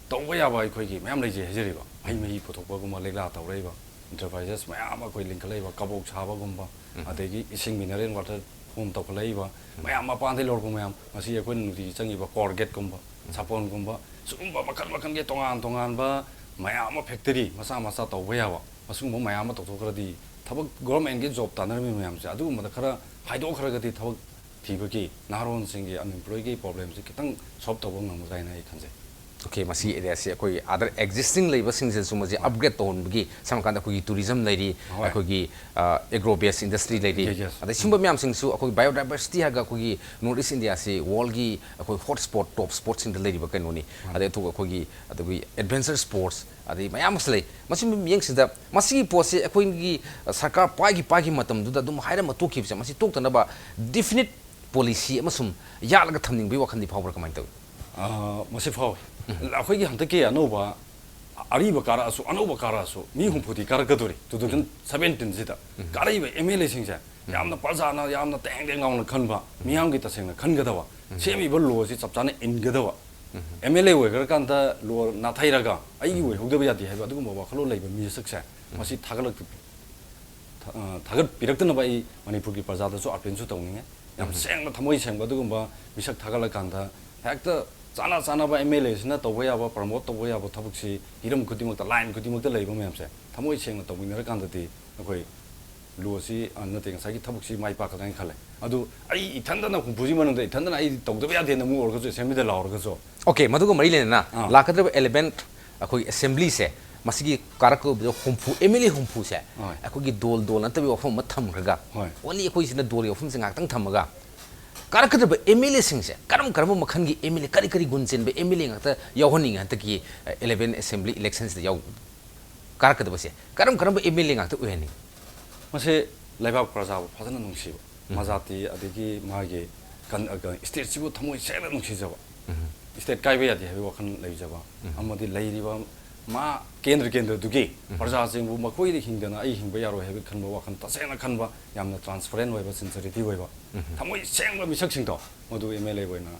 ꯇꯧꯕ ꯌꯥꯕ ꯑꯩꯈꯣꯏꯒꯤ ꯃꯌꯥꯝ ꯂꯩꯖꯩ ꯍꯥꯏꯖꯔꯤꯕ꯫ ꯍꯩ ꯃꯍꯤ ꯄꯨꯊꯣꯛꯄꯒꯨꯝꯕ, ꯂꯤꯛꯂꯥ ꯇꯧꯔꯛꯏꯕ, ꯏꯟꯇꯔꯄ꯭ꯔꯥꯏꯖꯦꯁ ꯃꯌꯥꯝ ꯑꯃ ꯑꯩꯈꯣꯏ ꯂꯤꯡꯈꯠꯂꯛꯏꯕ, ꯀꯕꯣꯛ ꯁꯥꯕꯒꯨꯝꯕ, ꯑꯗꯒꯤ ꯏꯁꯤꯡ ꯃꯤꯅꯔꯦꯜ ꯋꯥꯇꯔ ꯐꯣꯝ ꯇꯧꯈꯠꯂꯛꯏꯕ, ꯃꯌꯥꯝ ꯃꯄꯥꯟꯗꯒꯤ ꯂꯧꯔꯛꯄ ꯃꯌꯥꯝ, ꯃꯁꯤ ꯑꯩꯈꯣꯏꯅ ꯅꯨꯡꯇꯤꯒꯤ ꯆꯪꯉꯤꯕ ꯀꯣꯜꯒꯦꯠꯀꯨꯝꯕ, ꯁꯥꯄꯣꯟꯒꯨꯝꯕ, ꯁꯤꯒꯨꯝꯕ ꯃꯈꯜ ꯃꯈꯜꯒꯤ ꯇꯣꯉꯥꯟ ꯇꯣꯉꯥꯟꯕ ꯃꯌꯥꯝ ꯑꯃ, ꯐꯦꯛꯇꯔꯤ ꯃꯆꯥ ꯃꯆꯥ ꯇꯧꯕ ꯌꯥꯕ, ꯃꯁꯤꯒꯨꯝꯕ ꯃꯌꯥꯝ ꯑꯃ ꯇꯧꯊꯣꯛꯈ꯭ꯔꯗꯤ ꯊꯕꯛ, ꯒꯣꯔꯃꯦꯟꯒꯤ ꯖꯣꯕ ꯇꯥꯟꯅꯔꯝꯃꯤ ꯃꯌꯥꯝꯁꯦ ꯑꯗꯨꯒꯨꯝꯕꯗ ꯈꯔ ꯍꯥꯏꯗꯣꯛꯈ꯭ꯔꯒꯗꯤ ꯊꯕꯛ ꯊꯤꯕꯒꯤ, ꯅꯍꯥꯔꯣꯟꯁꯤꯡꯒꯤ ꯑꯟꯑꯦꯝꯄ꯭ꯂꯣꯏꯒꯤ ꯄ꯭ꯔꯣꯕ꯭ꯂꯦꯝꯁꯤ ꯈꯤꯇꯪ ꯁꯣꯜꯕ ꯇꯧꯕ ꯉꯝꯒꯗ꯭ꯔꯥ ꯍꯥꯏꯅ ꯑꯩ ꯈꯟꯖꯩ꯫ ꯑꯣꯀꯦ, ꯃꯁꯤ ꯑꯦꯔꯤꯌꯥꯁꯤ ꯑꯩꯈꯣꯏ ꯑꯗꯔ ꯑꯦꯛꯖꯤꯁꯇꯤꯡ ꯂꯩꯕꯁꯤꯡꯁꯤꯁꯨ ꯃꯁꯤ ꯑꯞꯒ꯭ꯔꯦꯗ ꯇꯧꯍꯟꯕꯒꯤ, ꯁꯝꯅ ꯍꯥꯏꯔꯀꯥꯟꯗ ꯑꯩꯈꯣꯏꯒꯤ ꯇꯨꯔꯤꯖꯝ ꯂꯩꯔꯤ, ꯍꯣꯏ꯫ ꯑꯩꯈꯣꯏꯒꯤ ꯑꯦꯒ꯭ꯔꯣ ꯕꯦꯁ ꯏꯟꯗꯁꯇ꯭ꯔꯤ ꯂꯩꯔꯤ, Yes, yes. ꯑꯗꯩ ꯁꯤꯒꯨꯝꯕ ꯃꯌꯥꯝꯁꯤꯡꯁꯨ ꯑꯩꯈꯣꯏꯒꯤ ꯕꯥꯏꯑꯣꯗꯥꯏꯕꯔꯁꯤꯇꯤ ꯍꯥꯏꯔꯒ ꯑꯩꯈꯣꯏꯒꯤ ꯅꯣꯔꯠ ꯏꯁ ꯏꯟꯗꯤꯌꯥꯁꯤ ꯋꯥꯔꯜꯒꯤ ꯑꯩꯈꯣꯏ ꯍꯣꯠ ꯁ꯭ꯄꯣꯠ, ꯇꯣꯞ ꯁ꯭ꯄꯣꯠꯁꯤꯡꯗ ꯂꯩꯔꯤꯕ ꯀꯩꯅꯣꯅꯤ꯫ ꯑꯗꯩ ꯑꯗꯨꯒ ꯑꯩꯈꯣꯏꯒꯤ ꯑꯗꯨꯒꯤ ꯑꯦꯗꯚꯦꯟꯆꯔ ꯁ꯭ꯄꯣꯔꯠꯁ ꯑꯗꯩ ꯃꯌꯥꯝ ꯑꯃꯁꯨ ꯂꯩ꯫ ꯃꯁꯤ ꯃꯤꯠꯌꯦꯡꯁꯤꯗ ꯃꯁꯤꯒꯤ ꯄꯣꯠꯁꯤ ꯑꯩꯈꯣꯏꯒꯤ ꯁꯔꯀꯥꯔ ꯄꯥꯏꯈꯤ ꯄꯥꯏꯈꯤ ꯃꯇꯝꯗꯨꯗ ꯑꯗꯨꯝ ꯍꯥꯏꯔꯝꯃ ꯇꯣꯛꯈꯤꯕꯁꯦ, ꯃꯁꯤ ꯇꯣꯛꯇꯅꯕ ꯗꯤꯐꯤꯅꯤꯠ ꯄꯣꯂꯤꯁꯤ ꯑꯃ ꯁꯨꯝ ꯌꯥꯠꯂꯒ ꯊꯝꯅꯤꯡꯕꯒꯤ ꯋꯥꯈꯜꯗꯤ ꯐꯥꯎꯕ꯭ꯔꯥ, ꯀꯃꯥꯏꯅ ꯇꯧꯏ? ꯑ, ꯃꯁꯤ ꯐꯥꯎꯏ꯫ ꯑꯩꯈꯣꯏꯒꯤ ꯍꯟꯗꯛꯀꯤ ꯑꯅꯧꯕ ꯑꯔꯤꯕ ꯀꯥꯔꯛꯑꯁꯨ, ꯑꯅꯧꯕ ꯀꯥꯔꯛꯑꯁꯨ ꯃꯤ ꯍꯨꯝꯐꯨꯗꯤ ꯀꯥꯔꯛꯀꯗꯣꯔꯤ ꯇꯨ ꯊꯥꯎꯖꯟ ꯁꯕꯦꯟꯇꯤꯟꯁꯤꯗ꯫ ꯀꯥꯔꯛꯏꯕ ꯑꯦꯝ ꯑꯦꯜ ꯑꯦꯁꯤꯡꯁꯦ ꯌꯥꯝꯅ ꯄ꯭ꯔꯖꯥꯅ ꯌꯥꯝꯅ ꯇꯦꯡ ꯇꯦꯡ ꯂꯥꯎꯅ ꯈꯟꯕ, ꯃꯤꯌꯥꯝꯒꯤ ꯇꯁꯦꯡꯅ ꯈꯟꯒꯗꯕ, ꯁꯦꯝꯃꯤꯕ ꯂꯣꯁꯤ ꯆꯞ ꯆꯥꯅ ꯏꯟꯒꯗꯕ꯫ ꯑꯦꯝ ꯑꯦꯜ ꯑꯦ ꯑꯣꯏꯈ꯭ꯔꯀꯥꯟꯗ ꯂꯣ ꯅꯥꯊꯩꯔꯒ ꯑꯩꯒꯤ ꯑꯣꯏꯍꯧꯗꯕ ꯌꯥꯗꯦ ꯍꯥꯏꯕ ꯑꯗꯨꯒꯨꯝꯕ ꯋꯥꯈꯜꯂꯣꯟ ꯂꯩꯕ ꯃꯤꯁꯛꯁꯦ ꯃꯁꯤ ꯊꯥꯒꯠꯂꯛ-, ꯊ-, ꯑ, ꯊꯥꯒꯠꯄꯤꯔꯛꯇꯅꯕ ꯑꯩ ꯃꯅꯤꯄꯨꯔꯒꯤ ꯄ꯭ꯔꯖꯥꯗꯁꯨ ꯑꯥꯄꯤꯜꯁꯨ ꯇꯧꯅꯤꯡꯉꯦ꯫ ꯌꯥꯝ ꯁꯦꯡꯅ, ꯊꯃꯣꯏ ꯁꯦꯡꯕ ꯑꯗꯨꯒꯨꯝꯕ ꯃꯤꯁꯛ ꯊꯥꯒꯠꯂꯀꯥꯟꯗ ꯍꯦꯛꯇ ꯆꯥꯅ ꯆꯥꯅꯕ ꯑꯦꯝ ꯑꯦꯜ ꯑꯦꯁꯤꯅ ꯇꯧꯕ ꯌꯥꯕ, ꯄ꯭ꯔꯃꯣꯠ ꯇꯧꯕ ꯌꯥꯕ ꯊꯕꯛꯁꯤ ꯍꯤꯔꯝ ꯈꯨꯗꯤꯡꯃꯛꯇ, ꯂꯥꯏꯟ ꯈꯨꯗꯤꯡꯃꯛꯇ ꯂꯩꯕ ꯃꯌꯥꯝꯁꯦ ꯊꯃꯣꯏ ꯁꯦꯡꯅ ꯇꯧꯃꯤꯟꯅꯔꯀꯥꯟꯗꯗꯤ ꯑꯩꯈꯣꯏ ꯂꯣꯁꯤ, ꯑ, ꯅꯠꯇꯦ, ꯉꯁꯥꯏꯒꯤ ꯊꯕꯛꯁꯤ ꯃꯥꯏ ꯄꯥꯛꯀꯗ꯭ꯔꯥ ꯍꯥꯏꯅ ꯈꯜꯂꯦ꯫ ꯑꯗꯨ ꯑꯩ ꯏꯊꯟꯗꯅ ꯍꯨꯝꯐꯨꯁꯤ ꯃꯅꯨꯡꯗ ꯏꯊꯟꯗꯅ ꯑꯩ ꯇꯧꯗꯕ ꯌꯥꯗꯦꯅ ꯑꯃꯨꯛ ꯑꯣꯏꯔꯒꯁꯨ, ꯑꯦꯁꯦꯝꯕ꯭ꯂꯤꯗ ꯂꯥꯎꯔꯒꯁꯨ꯫ ꯑꯣꯀꯦ, ꯃꯗꯨꯒ ꯃꯔꯤ ꯂꯩꯅꯅ ꯑꯥ꯫ ꯂꯥꯛꯀꯗꯧꯔꯤꯕ ꯑꯦꯂꯦꯚꯦꯟ ꯑꯩꯈꯣꯏ ꯑꯦꯁꯦꯝꯕ꯭ꯂꯤꯁꯦ ꯃꯁꯤꯒꯤ ꯀꯥꯔꯛꯀꯗꯕꯗ ꯍꯨꯝꯐꯨ, ꯑꯦꯝ ꯑꯦꯜ ꯑꯦ ꯍꯨꯝꯐꯨꯁꯦ ꯍꯣꯏ꯫ ꯑꯩꯈꯣꯏꯒꯤ ꯗꯣꯜ ꯗꯣꯜ ꯅꯠꯇꯕꯒꯤ ꯋꯥꯐꯝ ꯑꯃ ꯊꯝꯈ꯭ꯔꯒ, ꯍꯣꯏ꯫ ꯑꯣꯟꯂꯤ ꯑꯩꯈꯣꯏꯁꯤꯅ ꯗꯣꯜꯒꯤ ꯋꯥꯐꯝꯁꯦ ꯉꯥꯏꯍꯥꯛꯇꯪ ꯊꯝꯃꯒ, ꯀꯥꯔꯛꯀꯗꯕ ꯑꯦꯝ ꯑꯦꯜ ꯑꯦꯁꯤꯡꯁꯦ ꯀꯔꯝ ꯀꯔꯝꯕ ꯃꯈꯜꯒꯤ ꯑꯦꯝ ꯑꯦꯜ ꯑꯦ, ꯀꯔꯤ ꯀꯔꯤ ꯒꯨꯟ ꯆꯦꯟꯕ ꯑꯦꯝ ꯑꯦꯜ ꯑꯦ ꯉꯥꯛꯇ ꯌꯥꯎꯍꯟꯅꯤꯡꯉꯤ ꯍꯟꯗꯛꯀꯤ ꯑꯦꯂꯦꯚꯦꯟ ꯑꯦꯁꯦꯝꯕ꯭ꯂꯤ ꯏꯂꯦꯛꯁꯟꯁꯤꯗ ꯌꯥꯎ ꯀꯥꯔꯛꯀꯗꯕꯁꯦ ꯀꯔꯝ ꯀꯔꯝꯕ ꯑꯦꯝ ꯑꯦꯜ ꯑꯦ ꯉꯥꯛꯇ ꯑꯣꯏꯍꯟꯅꯤꯡꯉꯤ? ꯃꯁꯤ ꯂꯩꯕꯥꯛ ꯄ꯭ꯔꯖꯥꯕꯨ ꯐꯖꯅ ꯅꯨꯡꯁꯤꯕ, ꯃꯖꯥꯇꯤ ꯑꯗꯒꯤ ꯃꯥꯒꯤ ꯀꯟ-, ꯑ, ꯀ-, ꯁ꯭ꯇꯦꯠꯁꯤꯕꯨ ꯊꯃꯣꯏ ꯁꯦꯡꯅ ꯅꯨꯡꯁꯤꯖꯕ, ꯁ꯭ꯇꯦꯠ ꯀꯥꯏꯕ ꯌꯥꯗꯦ ꯍꯥꯏꯕꯒꯤ ꯋꯥꯈꯜ ꯂꯩꯖꯕ, ꯑꯃꯗꯤ ꯂꯩꯔꯤꯕ ꯃꯥ ꯀꯦꯟꯗ꯭ꯔ ꯀꯦꯟꯗ꯭ꯔꯗꯨꯒꯤ ꯄ꯭ꯔꯖꯥꯁꯤꯡꯕꯨ ꯃꯈꯣꯏꯗ ꯍꯤꯡꯗꯅ ꯑꯩ ꯍꯤꯡꯕ ꯌꯥꯔꯣꯏ ꯍꯥꯏꯕꯒꯤ ꯈꯟꯕ ꯋꯥꯈꯜ ꯇꯁꯦꯡꯅ ꯈꯟꯕ, ꯌꯥꯝꯅ ꯇ꯭ꯔꯥꯟꯁꯄꯔꯦꯟ ꯑꯣꯏꯕ, ꯁꯤꯟꯁꯔꯤꯇꯤ ꯑꯣꯏꯕ, ꯊꯃꯣꯏ ꯁꯦꯡꯕ ꯃꯤꯁꯛꯁꯤꯡꯗꯣ ꯃꯗꯨ ꯑꯦꯝ ꯑꯦꯜ ꯑꯦ ꯑꯣꯏꯅ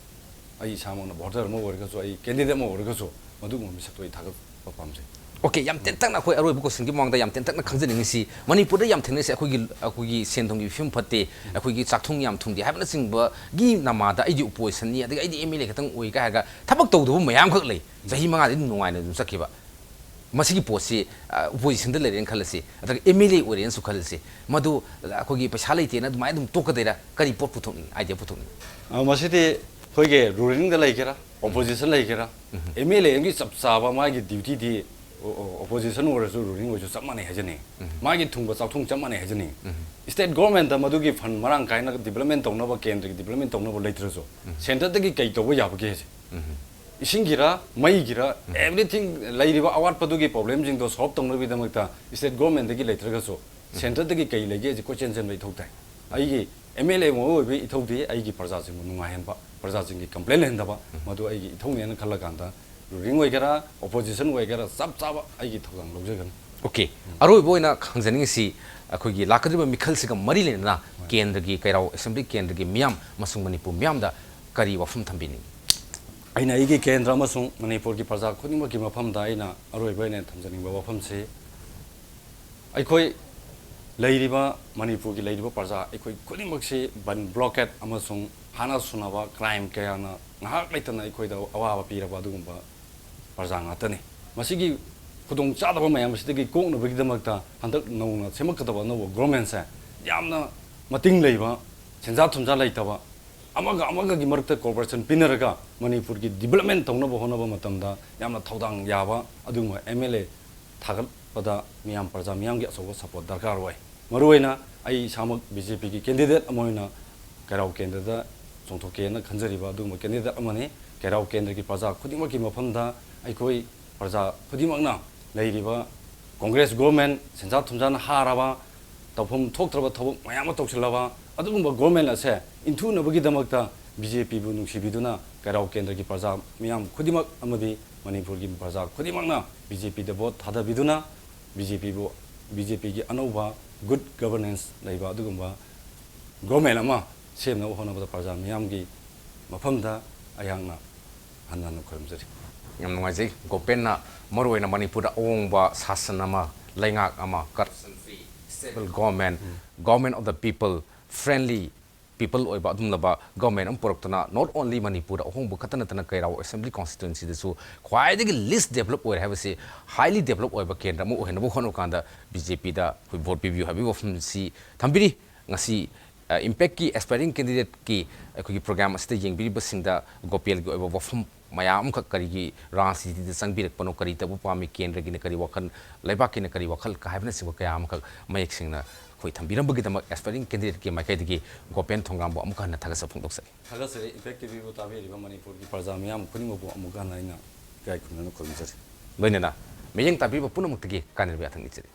ꯑꯩ ꯏꯁꯥꯃꯛꯅ ꯚꯣꯇꯔ ꯑꯃ ꯑꯣꯏꯔꯒꯁꯨ, ꯑꯩ ꯀꯦꯟꯗꯤꯗꯦꯠ ꯑꯃ ꯑꯣꯏꯔꯒꯁꯨ ꯃꯗꯨꯒꯨꯝꯕ ꯃꯤꯁꯛꯇꯣ ꯑꯩ ꯊꯥꯒꯠꯄ ꯄꯥꯝꯖꯩ꯫ ꯑꯣꯀꯦ, ꯌꯥꯝ ꯇꯦꯟꯇꯛꯅ ꯑꯩꯈꯣꯏ ꯑꯔꯣꯏꯕ ꯀꯣꯏꯁꯟꯒꯤ ꯃꯃꯥꯡꯗ ꯌꯥꯝ ꯇꯦꯟꯇꯛꯅ ꯈꯪꯖꯅꯤꯡꯉꯤꯁꯤ, ꯃꯅꯤꯄꯨꯔꯗ ꯌꯥꯝ ꯊꯦꯡꯅꯩꯁꯦ ꯑꯩꯈꯣꯏꯒꯤ, ꯑꯩꯈꯣꯏꯒꯤ ꯁꯦꯟ ꯊꯨꯝꯒꯤ ꯐꯤꯕꯝ ꯐꯠꯇꯦ, ꯑꯩꯈꯣꯏꯒꯤ ꯆꯥꯛꯊꯨꯡ ꯌꯥꯝ ꯊꯨꯝꯗꯦ ꯍꯥꯏꯕꯅꯆꯤꯡꯕꯒꯤ ꯅꯃꯥꯗ ꯑꯩꯗꯤ ꯑꯣꯄꯣꯖꯤꯁꯟꯅꯤ, ꯑꯗꯒꯤ ꯑꯩꯗꯤ ꯑꯦꯝ ꯑꯦꯜ ꯑꯦ ꯈꯛꯇꯪ ꯑꯣꯏ ꯀꯥꯏ ꯍꯥꯏꯔꯒ ꯊꯕꯛ ꯇꯧꯗꯕ ꯃꯌꯥꯝꯈꯛ ꯂꯩ꯫ ꯆꯍꯤ ꯃꯉꯥꯗꯤ ꯑꯗꯨꯝ ꯅꯨꯡꯉꯥꯏꯅ ꯑꯗꯨꯝ ꯆꯠꯈꯤꯕ꯫ ꯃꯁꯤꯒꯤ ꯄꯣꯠꯁꯤ, ꯑ, ꯑꯣꯄꯣꯖꯤꯁꯟꯗ ꯂꯩꯔꯦꯅ ꯈꯜꯂꯁꯤ, ꯅꯠꯇ꯭ꯔꯒ ꯑꯦꯝ ꯑꯦꯜ ꯑꯦ ꯑꯣꯏꯔꯦꯅꯁꯨ ꯈꯜꯂꯁꯤ, ꯃꯗꯨ, ꯑ, ꯑꯩꯈꯣꯏꯒꯤ ꯄꯩꯁꯥ ꯂꯩꯇꯦꯅ ꯑꯗꯨꯃꯥꯏꯅ ꯑꯗꯨꯝ ꯇꯣꯛꯀꯗꯣꯏꯔꯥ? ꯀꯔꯤ ꯄꯣꯠ ꯄꯨꯊꯣꯛꯅꯤꯡꯉꯤ, ꯑꯥꯏꯗꯤꯌꯥ ꯄꯨꯊꯣꯛꯅꯤꯡꯉꯤ? ꯑ, ꯃꯁꯤꯗꯤ ꯑꯩꯈꯣꯏꯒꯤ ꯔꯨꯂꯤꯡꯗ ꯂꯩꯒꯦꯔꯥ, ꯑꯣꯄꯣꯖꯤꯁꯟ ꯂꯩꯒꯦꯔꯥ, ꯑꯦꯝ ꯑꯦꯜ ꯑꯦ ꯑꯃꯒꯤ ꯆꯞ ꯆꯥꯕ ꯃꯥꯒꯤ ꯗ꯭ꯌꯨꯇꯤꯗꯤ ꯑꯣ-, ꯑꯣ-, ꯑꯣꯄꯣꯖꯤꯁꯟ ꯑꯣꯏꯔꯁꯨ ꯔꯨꯂꯤꯡ ꯑꯣꯏꯔꯁꯨ ꯆꯞ ꯃꯥꯟꯅꯩ ꯍꯥꯏꯖꯅꯤꯡꯉꯤ꯫ ꯃꯥꯒꯤ ꯊꯨꯡꯕ ꯆꯥꯛꯊꯨꯡ ꯆꯞ ꯃꯥꯟꯅꯩ ꯍꯥꯏꯖꯅꯤꯡꯉꯤ꯫ ꯁ꯭ꯇꯦꯠ ꯒꯣꯔꯃꯦꯟꯠꯇ ꯃꯗꯨꯒꯤ ꯐꯟ ꯃꯔꯥꯡ ꯀꯥꯏꯅ ꯗꯤꯕꯂꯞꯃꯦꯟ ꯇꯧꯅꯕ, ꯀꯦꯟꯗ꯭ꯔꯒꯤ ꯗꯤꯕꯂꯞꯃꯦꯟ ꯇꯧꯅꯕ ꯂꯩꯇ꯭ꯔꯁꯨ, ꯁꯦꯟꯇꯔꯗꯒꯤ ꯀꯩ ꯇꯧꯕ ꯌꯥꯕꯒꯦ ꯍꯥꯏꯁꯦ? ꯏꯁꯤꯡꯒꯤꯔ, ꯃꯩꯒꯤꯔ, ꯑꯦꯚ꯭ꯔꯤꯊꯤꯡ, ꯂꯩꯔꯤꯕ ꯑꯋꯥꯠꯄꯗꯨꯒꯤ ꯄ꯭ꯔꯣꯕ꯭ꯂꯦꯝꯁꯤꯡꯗꯣ ꯁꯣꯜꯕ ꯇꯧꯅꯕꯒꯤꯗꯃꯛꯇ ꯁ꯭ꯇꯦꯠ ꯒꯣꯔꯃꯦꯟꯠꯇꯒꯤ ꯂꯩꯇ꯭ꯔꯒꯁꯨ ꯁꯦꯟꯇꯔꯗꯒꯤ ꯀꯩ ꯂꯩꯒꯦ ꯍꯥꯏꯁꯦ ꯀꯣꯏꯆꯦꯟ ꯆꯦꯟꯕ ꯏꯊꯧ ꯇꯥꯏ꯫ ꯑꯩꯒꯤ ꯑꯦꯝ ꯑꯦꯜ ꯑꯦ ꯑꯃ ꯑꯣꯏꯕꯒꯤ ꯏꯊꯧꯗꯤ ꯑꯩꯒꯤ ꯄ꯭ꯔꯖꯥꯁꯤꯡꯕꯨ ꯅꯨꯡꯉꯥꯏꯍꯟꯕ, ꯄ꯭ꯔꯖꯥꯁꯤꯡꯒꯤ ꯀꯝꯄ꯭ꯂꯦꯟ ꯂꯩꯍꯟꯗꯕ, ꯃꯗꯨ ꯑꯩꯒꯤ ꯏꯊꯧꯅꯦꯅ ꯈꯜꯂꯀꯥꯟꯗ ꯔꯨꯂꯤꯡ ꯑꯣꯏꯒꯦꯔꯥ, ꯑꯣꯄꯣꯖꯤꯁꯟ ꯑꯣꯏꯒꯦꯔꯥ, ꯆꯞ ꯆꯥꯕ ꯑꯩꯒꯤ ꯊꯧꯗꯥꯡ ꯂꯧꯖꯒꯅꯤ꯫ ꯑꯣꯀꯦ, ꯑꯔꯣꯏꯕ ꯑꯣꯏꯅ ꯈꯪꯖꯅꯤꯡꯉꯤꯁꯤ, ꯑꯩꯈꯣꯏꯒꯤ ꯂꯥꯛꯀꯗꯧꯔꯤꯕ ꯃꯤꯈꯜꯁꯤꯒ ꯃꯔꯤ ꯂꯩꯅꯅ ꯀꯦꯟꯗ꯭ꯔꯒꯤ, ꯀꯩꯔꯥꯎ ꯑꯦꯁꯦꯝꯕ꯭ꯂꯤ ꯀꯦꯟꯗ꯭ꯔꯒꯤ ꯃꯤꯌꯥꯝ ꯑꯃꯁꯨꯡ ꯃꯅꯤꯄꯨꯔ ꯃꯤꯌꯥꯝꯗ ꯀꯔꯤ ꯋꯥꯐꯝ ꯊꯝꯕꯤꯅꯤꯡꯉꯤ? ꯑꯩꯅ ꯑꯩꯒꯤ ꯀꯦꯟꯗ꯭ꯔ ꯑꯃꯁꯨꯡ ꯃꯅꯤꯄꯨꯔꯒꯤ ꯄ꯭ꯔꯖꯥ ꯈꯨꯗꯤꯡꯃꯛꯀꯤ ꯃꯐꯝꯗ ꯑꯩꯅ ꯑꯔꯣꯏꯕ ꯑꯣꯏꯅ ꯊꯝꯖꯅꯤꯡꯕ ꯋꯥꯐꯝꯁꯤ, ꯑꯩꯈꯣꯏ ꯂꯩꯔꯤꯕ ꯃꯅꯤꯄꯨꯔꯒꯤ ꯂꯩꯔꯤꯕ ꯄ꯭ꯔꯖꯥ ꯑꯩꯈꯣꯏ ꯈꯨꯗꯤꯡꯃꯛꯁꯤ ꯕꯟ, ꯕ꯭ꯂꯣꯀꯦꯠ ꯑꯃꯁꯨꯡ ꯍꯥꯠꯅ ꯁꯨꯅꯕ ꯀ꯭ꯔꯥꯏꯝ ꯀꯌꯥꯅ ꯉꯥꯏꯍꯥꯛ ꯂꯩꯇꯅ ꯑꯩꯈꯣꯏꯗ ꯑꯋꯥꯕ ꯄꯤꯔꯕ ꯑꯗꯨꯒꯨꯝꯕ ꯄ꯭ꯔꯖꯥ ꯉꯥꯛꯇꯅꯤ꯫ ꯃꯁꯤꯒꯤ ꯈꯨꯗꯣꯡꯆꯥꯗꯕ ꯃꯌꯥꯝ ꯑꯁꯤꯗꯒꯤ ꯀꯣꯛꯅꯕꯒꯤꯗꯃꯛꯇ ꯍꯟꯗꯛ ꯅꯧꯅ ꯁꯦꯝꯃꯛꯀꯗꯕ ꯑꯅꯧꯕ ꯒꯣꯔꯃꯦꯟꯁꯦ ꯌꯥꯝꯅ ꯃꯇꯤꯡ ꯂꯩꯕ, ꯁꯦꯟꯖꯥ ꯊꯨꯝꯖꯥ ꯂꯩꯇꯕ, ꯑꯃꯒ ꯑꯃꯒꯒꯤ ꯃꯔꯛꯇ ꯀꯣꯑꯣꯄꯔꯦꯁꯟ ꯄꯤꯅꯔꯒ ꯃꯅꯤꯄꯨꯔꯒꯤ ꯗꯤꯕꯂꯞꯃꯦꯟ ꯇꯧꯅꯕ ꯍꯣꯠꯅꯕ ꯃꯇꯝꯗ ꯌꯥꯝꯅ ꯊꯧꯗꯥꯡ ꯌꯥꯕ ꯑꯗꯨꯒꯨꯝꯕ ꯑꯦꯝ ꯑꯦꯜ ꯑꯦ ꯊꯥꯒꯠꯄꯗ ꯃꯤꯌꯥꯝ, ꯄ꯭ꯔꯖꯥ ꯃꯤꯌꯥꯝꯒꯤ ꯑꯆꯧꯕ ꯁꯄꯣꯔꯠ ꯗꯔꯀꯥꯔ ꯑꯣꯏ꯫ ꯃꯔꯨꯑꯣꯏꯅ ꯑꯩ ꯏꯁꯥꯃꯛ ꯕꯤ ꯖꯦ ꯄꯤꯒꯤ ꯀꯦꯟꯗꯤꯗꯦꯠ ꯑꯃ ꯑꯣꯏꯅ ꯀꯩꯔꯥꯎ ꯀꯦꯟꯗ꯭ꯔꯗ ꯆꯣꯡꯊꯣꯛꯀꯦꯅ ꯈꯟꯖꯔꯤꯕ ꯑꯗꯨꯒꯨꯝꯕ ꯀꯦꯟꯗꯤꯗꯦꯠ ꯑꯃꯅꯤ꯫ ꯀꯩꯔꯥꯎ ꯀꯦꯟꯗ꯭ꯔꯒꯤ ꯄ꯭ꯔꯖꯥ ꯈꯨꯗꯤꯡꯃꯛꯀꯤ ꯃꯐꯝꯗ ꯑꯩꯈꯣꯏ ꯄ꯭ꯔꯖꯥ ꯈꯨꯗꯤꯡꯃꯛꯅ ꯂꯩꯔꯤꯕ ꯀꯣꯡꯒ꯭ꯔꯦꯁ ꯒꯣꯔꯃꯦꯟ ꯁꯦꯟꯖꯥ ꯊꯨꯝꯖꯥꯅ ꯍꯥꯔꯕ, ꯇꯧꯐꯝ ꯊꯣꯛꯇ꯭ꯔꯕ ꯊꯕꯛ ꯃꯌꯥꯝ ꯑꯃ ꯇꯧꯁꯤꯜꯂꯕ ꯑꯗꯨꯒꯨꯝꯕ ꯒꯣꯔꯃꯦꯟ ꯑꯁꯦ ꯏꯟꯊꯨꯅꯕꯒꯤꯗꯃꯛꯇ ꯕꯤ ꯖꯦ ꯄꯤꯕꯨ ꯅꯨꯡꯁꯤꯕꯤꯗꯨꯅ ꯀꯩꯔꯥꯎ ꯀꯦꯟꯗ꯭ꯔꯒꯤ ꯄ꯭ꯔꯖꯥ ꯃꯤꯌꯥꯝ ꯈꯨꯗꯤꯡꯃꯛ ꯑꯃꯗꯤ ꯃꯅꯤꯄꯨꯔꯒꯤ ꯄ꯭ꯔꯖꯥ ꯈꯨꯗꯤꯡꯃꯛꯅ ꯕꯤ ꯖꯦ ꯄꯤꯗ ꯚꯣꯠ ꯊꯥꯗꯕꯤꯗꯨꯅ ꯕꯤ ꯖꯦ ꯄꯤꯕꯨ, ꯕꯤ ꯖꯦ ꯄꯤꯒꯤ ꯑꯅꯧꯕ ꯒꯨꯗ ꯒꯕꯔꯅꯦꯟꯁ ꯂꯩꯕ ꯑꯗꯨꯒꯨꯝꯕ ꯒꯣꯔꯃꯦꯟ ꯑꯃ ꯁꯦꯝꯅꯕ ꯍꯣꯠꯅꯕꯗ ꯄ꯭ꯔꯖꯥ ꯃꯤꯌꯥꯝꯒꯤ ꯃꯐꯝꯗ ꯑꯩꯍꯥꯛꯅ ꯍꯟꯅ ꯍꯟꯅ ꯈꯨꯔꯨꯝꯖꯔꯤ꯫ ꯌꯥꯝ ꯅꯨꯡꯉꯥꯏꯖꯩ꯫ ꯒꯣꯄꯦꯟꯅ ꯃꯔꯨꯑꯣꯏꯅ ꯃꯅꯤꯄꯨꯔꯗ ꯑꯑꯣꯡꯕ ꯁꯥꯁꯟ ꯑꯃ, ꯂꯩꯉꯥꯛ ꯑꯃ, corruption free, stable government, government of the people, friendly people ꯑꯣꯏꯕ ꯑꯗꯨꯒꯨꯝꯂꯕ ꯒꯣꯔꯃꯦꯟ ꯑꯃ ꯄꯨꯔꯛꯇꯨꯅ not only ꯃꯅꯤꯄꯨꯔꯗ ꯑꯍꯣꯡꯕ ꯈꯛꯇ ꯅꯠꯇꯅ ꯀꯩꯔꯥꯎ ꯑꯦꯁꯦꯝꯕ꯭ꯂꯤ ꯀꯣꯟꯁꯇꯤꯇ꯭ꯋꯦꯟꯁꯤꯗꯁꯨ ꯈ꯭ꯋꯥꯏꯗꯒꯤ ꯂꯤꯁ ꯗꯦꯕꯂꯞ ꯑꯣꯏꯔꯦ ꯍꯥꯏꯕꯁꯤ highly develop ꯑꯣꯏꯕ ꯀꯦꯟꯗ꯭ꯔ ꯑꯃ ꯑꯣꯏꯍꯟꯅꯕ ꯍꯣꯠꯅꯕ ꯀꯥꯟꯗ ꯕꯤ ꯖꯦ ꯄꯤꯗ ꯑꯩꯈꯣꯏ ꯚꯣꯠ ꯄꯤꯕꯤꯌꯨ ꯍꯥꯏꯕꯒꯤ ꯋꯥꯐꯝꯁꯤ ꯊꯝꯕꯤꯔꯤ꯫ ꯉꯁꯤ ꯏꯝꯄꯦꯛꯀꯤ ꯑꯦꯁꯄꯥꯏꯔꯤꯡ ꯀꯦꯟꯗꯤꯗꯦꯠꯀꯤ ꯑꯩꯈꯣꯏꯒꯤ ꯄ꯭ꯔꯣꯒ꯭ꯔꯥꯝ ꯑꯁꯤꯗ ꯌꯦꯡꯕꯤꯔꯤꯕꯁꯤꯡꯗ ꯒꯣꯄꯦꯜꯒꯤ ꯑꯣꯏꯕ ꯋꯥꯐꯝ ꯃꯌꯥꯝ ꯑꯃꯈꯛ, ꯀꯔꯤꯒꯤ ꯔꯥꯖꯅꯤꯇꯤꯗ ꯆꯪꯕꯤꯔꯛꯄꯅꯣ, ꯀꯔꯤ ꯇꯧꯕ ꯄꯥꯝꯃꯤ, ꯀꯦꯟꯗ꯭ꯔꯒꯤꯅ ꯀꯔꯤ ꯋꯥꯈꯜ, ꯂꯩꯕꯥꯛꯀꯤꯅ ꯀꯔꯤ ꯋꯥꯈꯜ ꯀ ꯍꯥꯏꯕꯅꯆꯤꯡꯕ ꯀꯌꯥ ꯑꯃꯈꯛ ꯃꯌꯦꯛ ꯁꯦꯡꯅ ꯑꯩꯈꯣꯏ ꯊꯝꯕꯤꯔꯝꯕꯒꯤꯗꯃꯛ ꯑꯦꯁꯄꯥꯏꯔꯤꯡ ꯀꯦꯟꯗꯤꯗꯦꯠꯀꯤ ꯃꯥꯏꯀꯩꯗꯒꯤ ꯒꯣꯄꯦꯟ ꯊꯣꯡꯒ꯭ꯔꯥꯝꯕꯨ ꯑꯃꯨꯛ ꯍꯟꯅ ꯊꯥꯒꯠꯆꯕ ꯐꯣꯡꯗꯣꯛꯆꯔꯤ꯫ ꯊꯥꯒꯠꯆꯔꯤ꯫ ꯏꯝꯄꯦꯛ ꯇꯤ ꯚꯤꯕꯨ ꯇꯥꯕꯤꯔꯤꯕ ꯃꯅꯤꯄꯨꯔꯒꯤ ꯄ꯭ꯔꯖꯥ ꯃꯤꯌꯥꯝ ꯈꯨꯗꯤꯡꯃꯛꯄꯨ ꯑꯃꯨꯛ ꯍꯟꯅ ꯑꯩꯅ ꯏꯀꯥꯏ ꯈꯨꯝꯅꯅ ꯈꯨꯔꯨꯝꯖꯔꯤ꯫ ꯂꯣꯏꯅꯅ ꯃꯤꯠꯌꯦꯡ ꯇꯥꯕꯤꯕ ꯄꯨꯝꯅꯃꯛꯇꯒꯤ ꯀꯥꯏꯅꯔꯕ ꯌꯥꯊꯪ ꯅꯤꯖꯔꯤ꯫